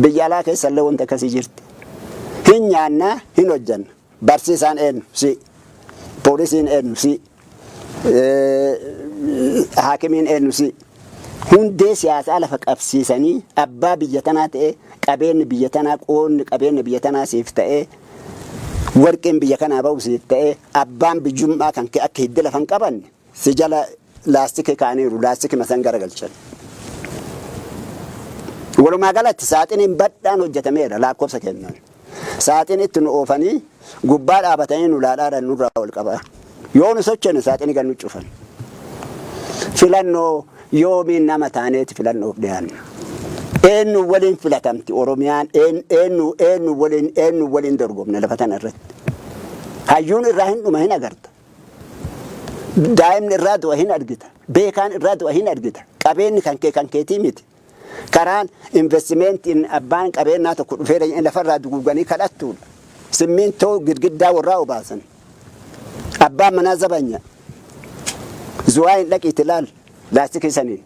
biyya alaa keessallee wanti akkasii jirti. Hin nyaannaa, hin hojjanna. Barsiisaan eenyu si, poolisiin eenyu si, haakimiin eenyu si. Hundee siyaasaa lafa qabsiisanii abbaa biyya tanaa ta'ee, qabeenyi biyya tanaa, qoonni qabeenya biyya tanaa siif ta'ee, warqeen biyya kanaa ba'u siif ta'ee, abbaan biyyummaa kan kee akka hidda lafa hin qabanne si jala laastikii kaa'aniiru, laastikii masan garagalchan. Walumaa galatti saaxiniin badhaan hojjetameera lakkoofsa kennan. Saaxin itti nu oofanii gubbaa dhaabatanii nu laadhaadhaan nurraa ol qabaa. Yoo nu sochoone saaxinii gad nu cufan. Filannoo yoomiin nama taaneeti filannoof dhiyaanna? Eenyu waliin filatamti Oromiyaan? Eenyu waliin dorgomna lafa tana irratti? Hayyuun irraa hin dhuma, hin agarta. Daa'imni irraa du'a, hin argita. Beekaan irraa du'a, hin argita. Qabeenyi kan kee kan keetii miti. Karaan investimentiin abbaan qabeenyaa tokko dhufee lafarraa duguuganii kadhattuudha. Simmintoo girgiddaa warraa obaasan. Abbaan manaa zabanya. Zuwaa hin dhaqiitti laal laastikii saniin.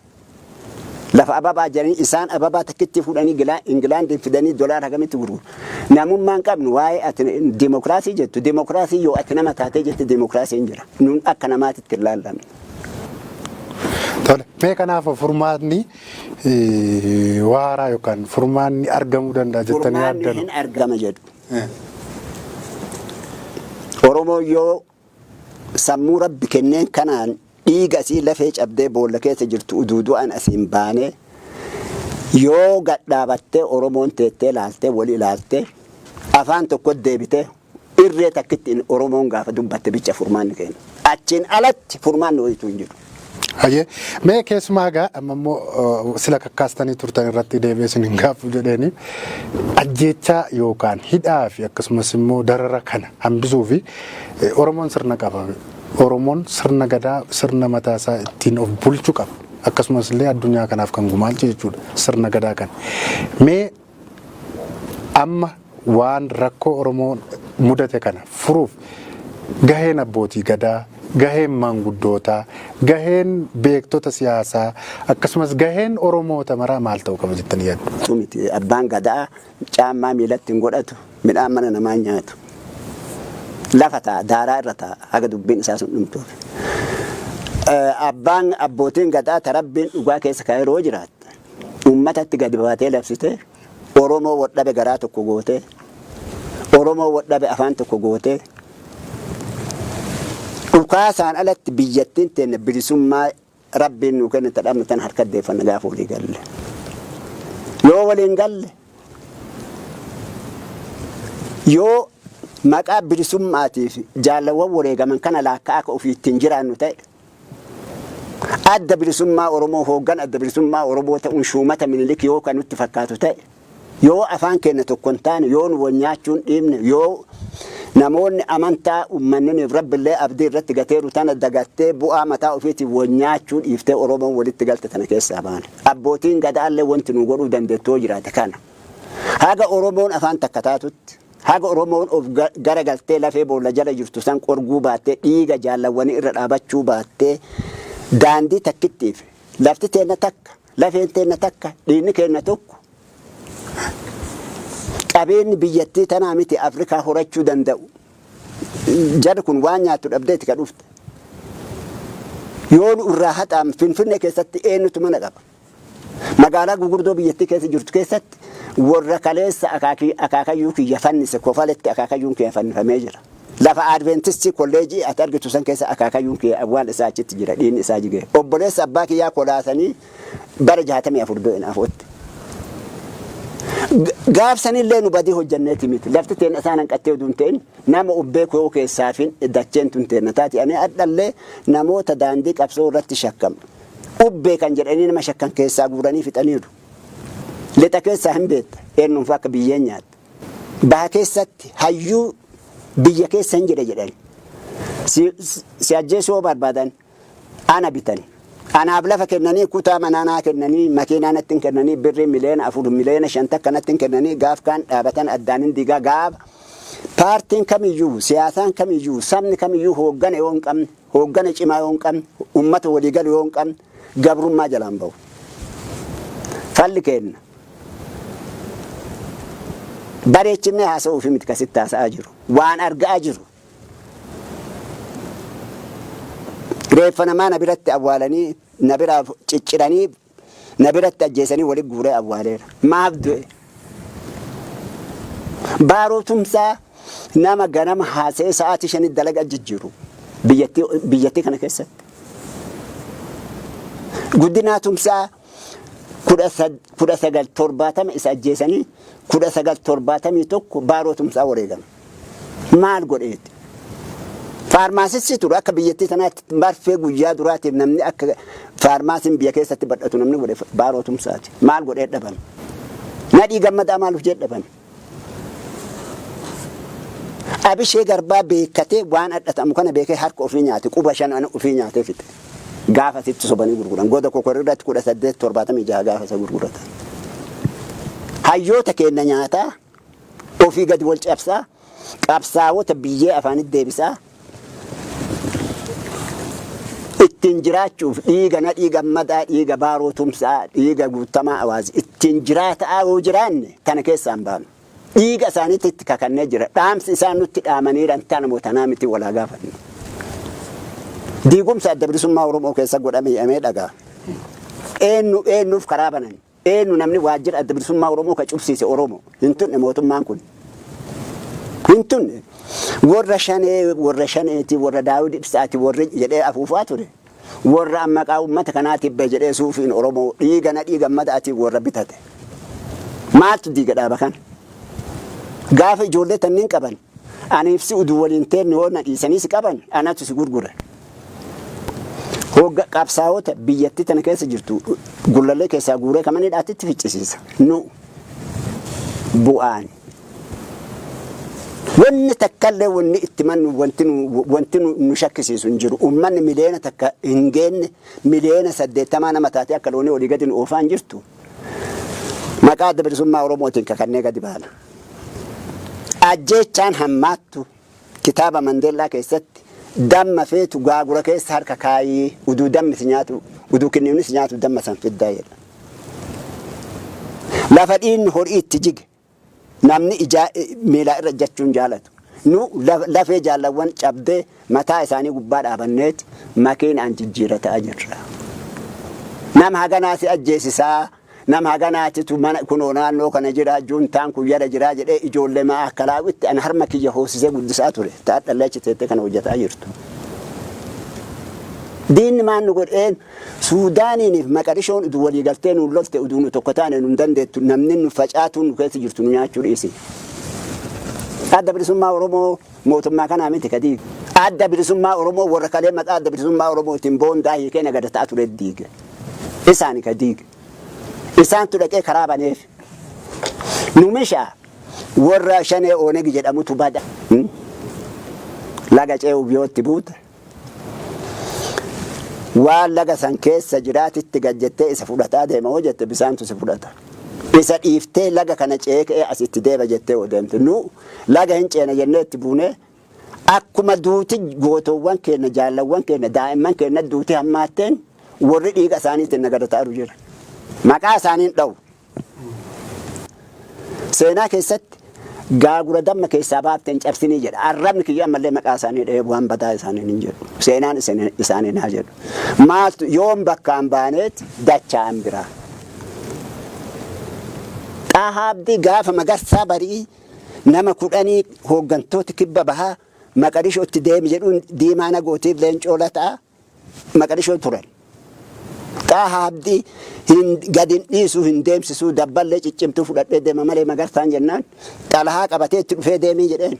Lafa ababaa jedhanii isaan ababaa takkitti fuudhanii Ingilaandiin fidanii dolaara hagamitti gurguru. Namummaan qabnu waa'ee ati dimokiraasii jettu, dimokiraasii yoo ati nama taatee jette dimokiraasiin jira. Nun akka namaatitti hin laallamne. Tole, mee kanaaf furmaatni waaraa yookaan furmaanni argamuu danda'a jettanii Furmaanni yaaddan? hin argama jedhu. Oromoon yoo sammuu Rabbi kenneen kanaan dhiiga asii lafee cabdee boolla keessa jirtu uduu du'an asiin baanee, yoo gadhaabattee Oromoon teettee laaltee wali ilaaltee afaan tokko deebitee irree takkitti Oromoon gaafa dubbatte bicha furmaanni kenna. Achiin alatti furmaanni wayituu hin jiru. Hayyee, mee keessumaa egaa amma immoo sila kakkaastanii turtan irratti deebi'ee isin hin gaaffu jedheeni, ajjeechaa yookaan hidhaa fi akkasumas immoo darara kana hambisuu fi Oromoon sirna qaba. Oromoon sirna gadaa, sirna mataasaa ittiin of bulchu qaba. Akkasumas illee addunyaa kanaaf kan gumaalche jechuudha sirna gadaa kana. Mee amma waan rakkoo Oromoo mudate kana furuuf gaheen abbootii gadaa, gaheen maanguddootaa, gaheen beektota siyaasaa, akkasumas gaheen Oromoota maraa maal ta'uu qaba jettanii yaaddu? Miti, abbaan gadaa caammaa miilatti hin godhatu, midhaan mana namaa hin nyaatu. Lafa taa'a, daaraa irra taa'a haga dubbiin isaa sun dhumtuuf. Abbaan abbootiin gadaa tarabbiin dhugaa keessa kan yeroo jiraatte uummatatti gadi baatee labsite, Oromoo waldhabe garaa tokko gootee, Oromoo waldhabe afaan tokko gootee, dhukaasaan alatti biyyattiin teenne bilisummaa Rabbiin nuu kenne tadhabne tan harka deeffanna gaafa walii galle. Yoo waliin galle, yoo maqaa bilisummaatiif jaalawwan wareegaman kana laakkaa akka ofii ittiin jiraannu ta'e, Adda Bilisummaa Oromoo, hooggan Adda Bilisummaa Oromoo ta'uun shuumata Minilik yoo kan nutti fakkaatu ta'e, yoo afaan keenya tokko hin taane, yoo nu wal nyaachuun dhiibne, yoo namoonni amantaa uummanniif Rabbillee abdii irratti gateeru tana dagattee bu'aa mataa ofiitiin wal nyaachuu dhiiftee Oromoon walitti galte tana keessaa baane. Abbootiin gadaallee wanti nu godhuu dandeettu yoo jiraate kana. Haga Oromoon afaan takka taatutti, haga Oromoon of garagaltee lafee boolla jala jirtu san qorguu baattee, dhiiga jaallawwanii irra dhaabachuu baattee, daandii takkittiif lafti teenna takka, lafeen teenna takka, dhiigni keenna tokko, qabeenyi biyyattii tanaa miti Afrikaa horachuu danda'u. Jarri kun waan nyaattu dhabdeeti ka dhufte. Yoo nu irraa haxaam, Finfinnee keessatti eenyutu mana qaba? Magaalaa gurguddoo biyyattii keessa jirtu keessatti warra kaleessa akaakayyuu kiyya fannise kofaletti akaakayyuun kiyya fannifamee jira. Lafa Adventistii kolleejii ati argitu san keessa akaakayyuun kiyya awwaal isaa achitti jira, dhiigni isaa jigee. Obboleessa abbaa kiyyaa kolaasanii bara 64 du'e afootti. Gaafsanillee nu badii hojjanneeti miti. Lafti teenna isaan hanqattee oduu hin ta'in, nama of beeku yoo keessaa fi dacheen tun teenna taati. Ani hadhallee namoota daandii qabsoo irratti shakkama. Ubbee kan jedhanii nama shakkan keessaa guuranii fixaniiru. Lixa keessaa hin beekta. Eenyuun akka biyyeen nyaatte. Baha keessatti hayyuu biyya keessa hin jira jedhani. Si ajjeesuu yoo barbaadan ana bitan. Anaaf lafa kennanii, kutaa manaa naa kennanii, makiinaa natti hin kennanii, birrii 4 miliyoona 5 takka natti hin kennanii, gaaf kaan dhaabatan addaan hin diigaa gaafa. Paartiin kamiyyuu, siyaasaan kamiyyuu, sabni kamiyyuu hooggana yoo hin qabne, hooggana cimaa yoo hin qabne, ummata waliigalu yoo hin qabne, gabrummaa jalaan bahu. Falli keenna. Bareechinee haasa'uufi miti kasitti haasa'aa jiru. Waan argaa jiru. Reeffa namaa na biratti awwaalanii, na biraa cicciranii, na biratti ajjeesanii walitti guuree awwaaleera. Maaf du'e? Baaroo Tumsaa nama ganama haasa'ee sa'aatii 5tti dalagaa jijjiiru biyyattii kana keessatti. Guddinaa Tumsaa 1970 isa ajjeesanii 1971 Baaroo Tumsaa wareegame. Maal godheeti? Faarmaasistii ture akka biyyattii tanaatti marfee guyyaa duraatiif namni akka faarmaasiin biyya keessatti badhatu namni godhe Baaroo Tumsaati. Maal godhee dhabame? Nadhii Gammadaa maal hojii dhabame? Abishee Garbaa beekkatee waan adhatamu kana beekee harka ofii nyaate, quba shan ofii nyaatee fixe. Gaafa sitti sobanii gurguran. Goda kokorri irratti 1876 gaafa isa gurguratan. Hayyoota keenya nyaataa, ofii gadi wal cabsaa, qabsaawota biyyee afaanitti deebisaa, ittiin jiraachuuf dhiiga Nadhii Gammadaa, dhiiga Baaroo Tumsaa, dhiiga Guuttamaa Awaaz ittiin jiraataa yoo jiraanne tana keessaa hin baanu. Dhiiga isaaniitti itti kakannee jira. Dhaamsi isaan nutti dhaamaniiran tana moo tanaa miti walaa gaafannu. Diigumsa Adda Bilisummaa Oromoo keessa godhame jedhamee dhagaa. Eenyu eenyuuf karaa banan? Eenyu namni waajjira Adda Bilisummaa Oromoo ka cubsiise Oromoo? Hin tunne mootummaan kun. Hin tunne. Warra shanee, warra shaneeti, warra Daawud Ibsaati, warri jedhee afuufaa ture. Warra maqaa uummata kanaatiif bahe jedhee suufiin Oromoo dhiiga Nadhii Gammadaatiin warra bitate. Maaltu diiga dhaaba kana? Gaafa ijoollee tanniin qaban, aniif si uduu waliin teenne yoo na dhiisanii si qaban, anatu si gurgura. Hogga qabsaa'ota biyyattii tana keessa jirtu Gullallee keessaa guuree kamanii dhaatitti ficcisiisa. Nu bu'aan. Wanni takkallee wanni itti mannu wanti nu shakkisiisu hin jiru. Uummanni 1 miliyoona hin geenne, 80 miliyoona nama taatee akka loonii olii gadi nu oofaa hin jirtu. Maqaa Adda Bilisummaa Oromootiin kakannee gadi baana. Ajjeechaan hammaattu kitaaba Mandeellaa keessatti damma feetu gaagura keessa harka kaayii, uduu dammi si nyaatu, uduu kinniifni si nyaatu damma san fiddaa jedha. Lafa dhiinni horii itti jige namni ijaa miilaa irra jechuun jaalatu. Nu lafee jaallawwan cabdee mataa isaanii gubbaa dhaabanneeti makiinaan jijjiirataa jirra. Nama haganaa si ajjeesisaa, nama haganaatitu mana kunoo naannoo kana jira, juuntaan kun yala jira jedhee ijoollee maa akka laawwitti ani harma kiyya hoosisee guddisaa ture. Ta'adhallee achi teettee kana hojjetaa jirtu. Diinni maan nu godheen? Suudaaniiniif Maqadishoon uduu walii galtee nuun lolte, uduu nu tokko taane nu hin dandeettu, namni nu facaatuun nu keessa jirtu nu nyaachuu dhiisi. Adda Bilisummaa Oromoo mootummaa kanaa miti ka diige. Adda Bilisummaa Oromoo warra kalee maqaa Adda Bilisummaa Oromootiin boondaa hiikee nagada ta'a ture diige. Isaani ka diige. Isaantu dhaqee karaa baneef. Nu mishaa warra shanee Oonegi jedhamutu bada. Laga ce'uuf yoo itti buute, waan laga san keessa jiraatitti gad jettee isa fudhataa deema hoo jette, bisaantu si fudhata. Isa dhiiftee laga kana ce'ee ka'ee asitti deema jettee hoo deemte. Nu laga hin ceena jennee itti buunee akkuma duuti gootowwan keenya, jaallawwan keenya, daa'imman keenya duuti hammaatteen warri dhiiga isaaniitiin nagada ta'aru jira. Maqaa isaaniin dha'u. Seenaa keessatti gaagura damma keessaa baafteen cabsinii jedha. Arrabni kiyya ammallee maqaa isaanii dha'ee waan badaa isaanii hin jedhu. Seenaan isaanii naa jedhu. Maaltu yoom bakkaan baaneet dacha'an biraa. Xaahaa Abdii gaafa Magarsaa Barii nama 10 hooggantoota kibba bahaa Maqadishootti deemi jedhuun Diimaa Nagootiif Leencoo Lataa Maqadishoo turan. Xaahaa Abdii hin gad hin dhiisuu, hin deemsisuu, dabballee ciccimtuu fudhadhee deema malee Magarsaan jennaan xalahaa qabatee itti dhufee deemii jedheen.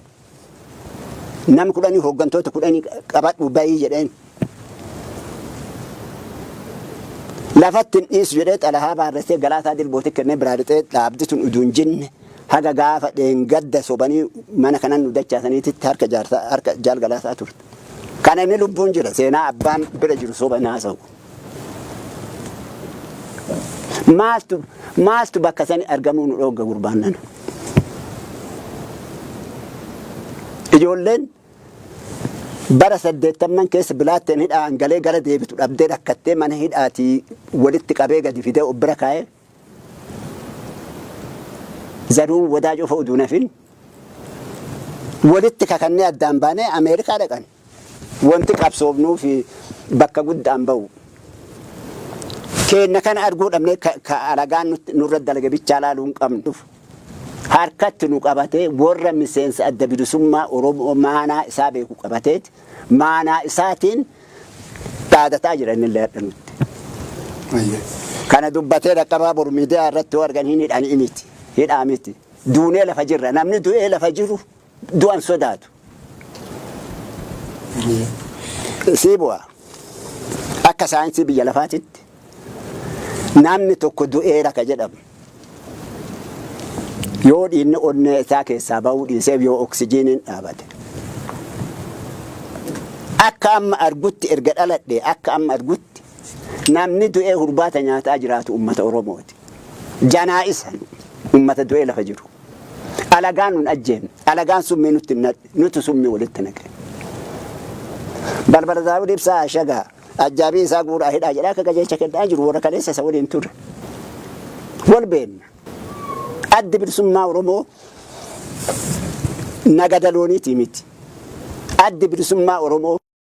Nama 10, hooggantoota 10 qabadhu bayii jedheen. Lafatti hin dhiisu jedhee xalahaa baarressee Galaasaa Dilbooti kennee biraa lixee dhaabdi tun uduu hin jinne haga gaafa dheengadda sobanii mana kanan nu dachaasaniititti harka jaarsaa, harka jaal Galaasaa turte. Kana inni lubbuun jira, seenaa abbaan bira jiru soba hin haasa'u. Maaltu bakka sani argamuu nu dhoogga gurbaan nana? Ijoolleen bara 80n keessa bilaatteen hidhaan galee gara deebitu dhabdee rakkattee mana hidhaatii walitti qabee gadi fidee of bira kaa'ee zaruun wadaa cufa uduu nafin walitti kakannee addaan baanee Ameerikaa dhaqan. Wanti qabsoofnuu fi bakka guddaan bahu. Keenna kana arguu dhabnee ka alagaan nurra dalage bichaa laaluu hin qabnu. Harkatti nu qabatee warra miseensa Adda Bilisummaa Oromoo maanaa isaa beeku qabateeti maanaa isaatiin dhaadataa jira inni illee hadha nutti. Kana dubbatee dhaqqabaa boru miidiyaa irratti yoo argan hin hidhanii miti. Hidhaa miti. Duunee lafa jirra. Namni du'ee lafa jiru du'an sodaatu. Sii bu'a. Akka saayinsii biyya lafaatitti namni tokko du'eera ka jedhamu yoo dhiigni onnee isaa keessaa ba'uu dhiiseef yoo oksijiiniin dhaabate. Akka amma argutti, erga dhaladhe akka amma argutti, namni du'ee hurbaata nyaataa jiraatu ummata Oromooti. Janaa isa ummata du'ee lafa jiru. Alagaan nun ajjeefne. Alagaan summii nutti hin naqne. Nuti summii walitti naqe. Balbala Daawud Ibsaa ashagaa. Ajjaabii isaa guuraa hidhaa jedhaa akka qajeelcha kennaa jiru warra kaleessa isa waliin ture. Wal beenna. Addi Bilisummaa Oromoo nagada looniitii miti. Addi Bilisummaa Oromoo.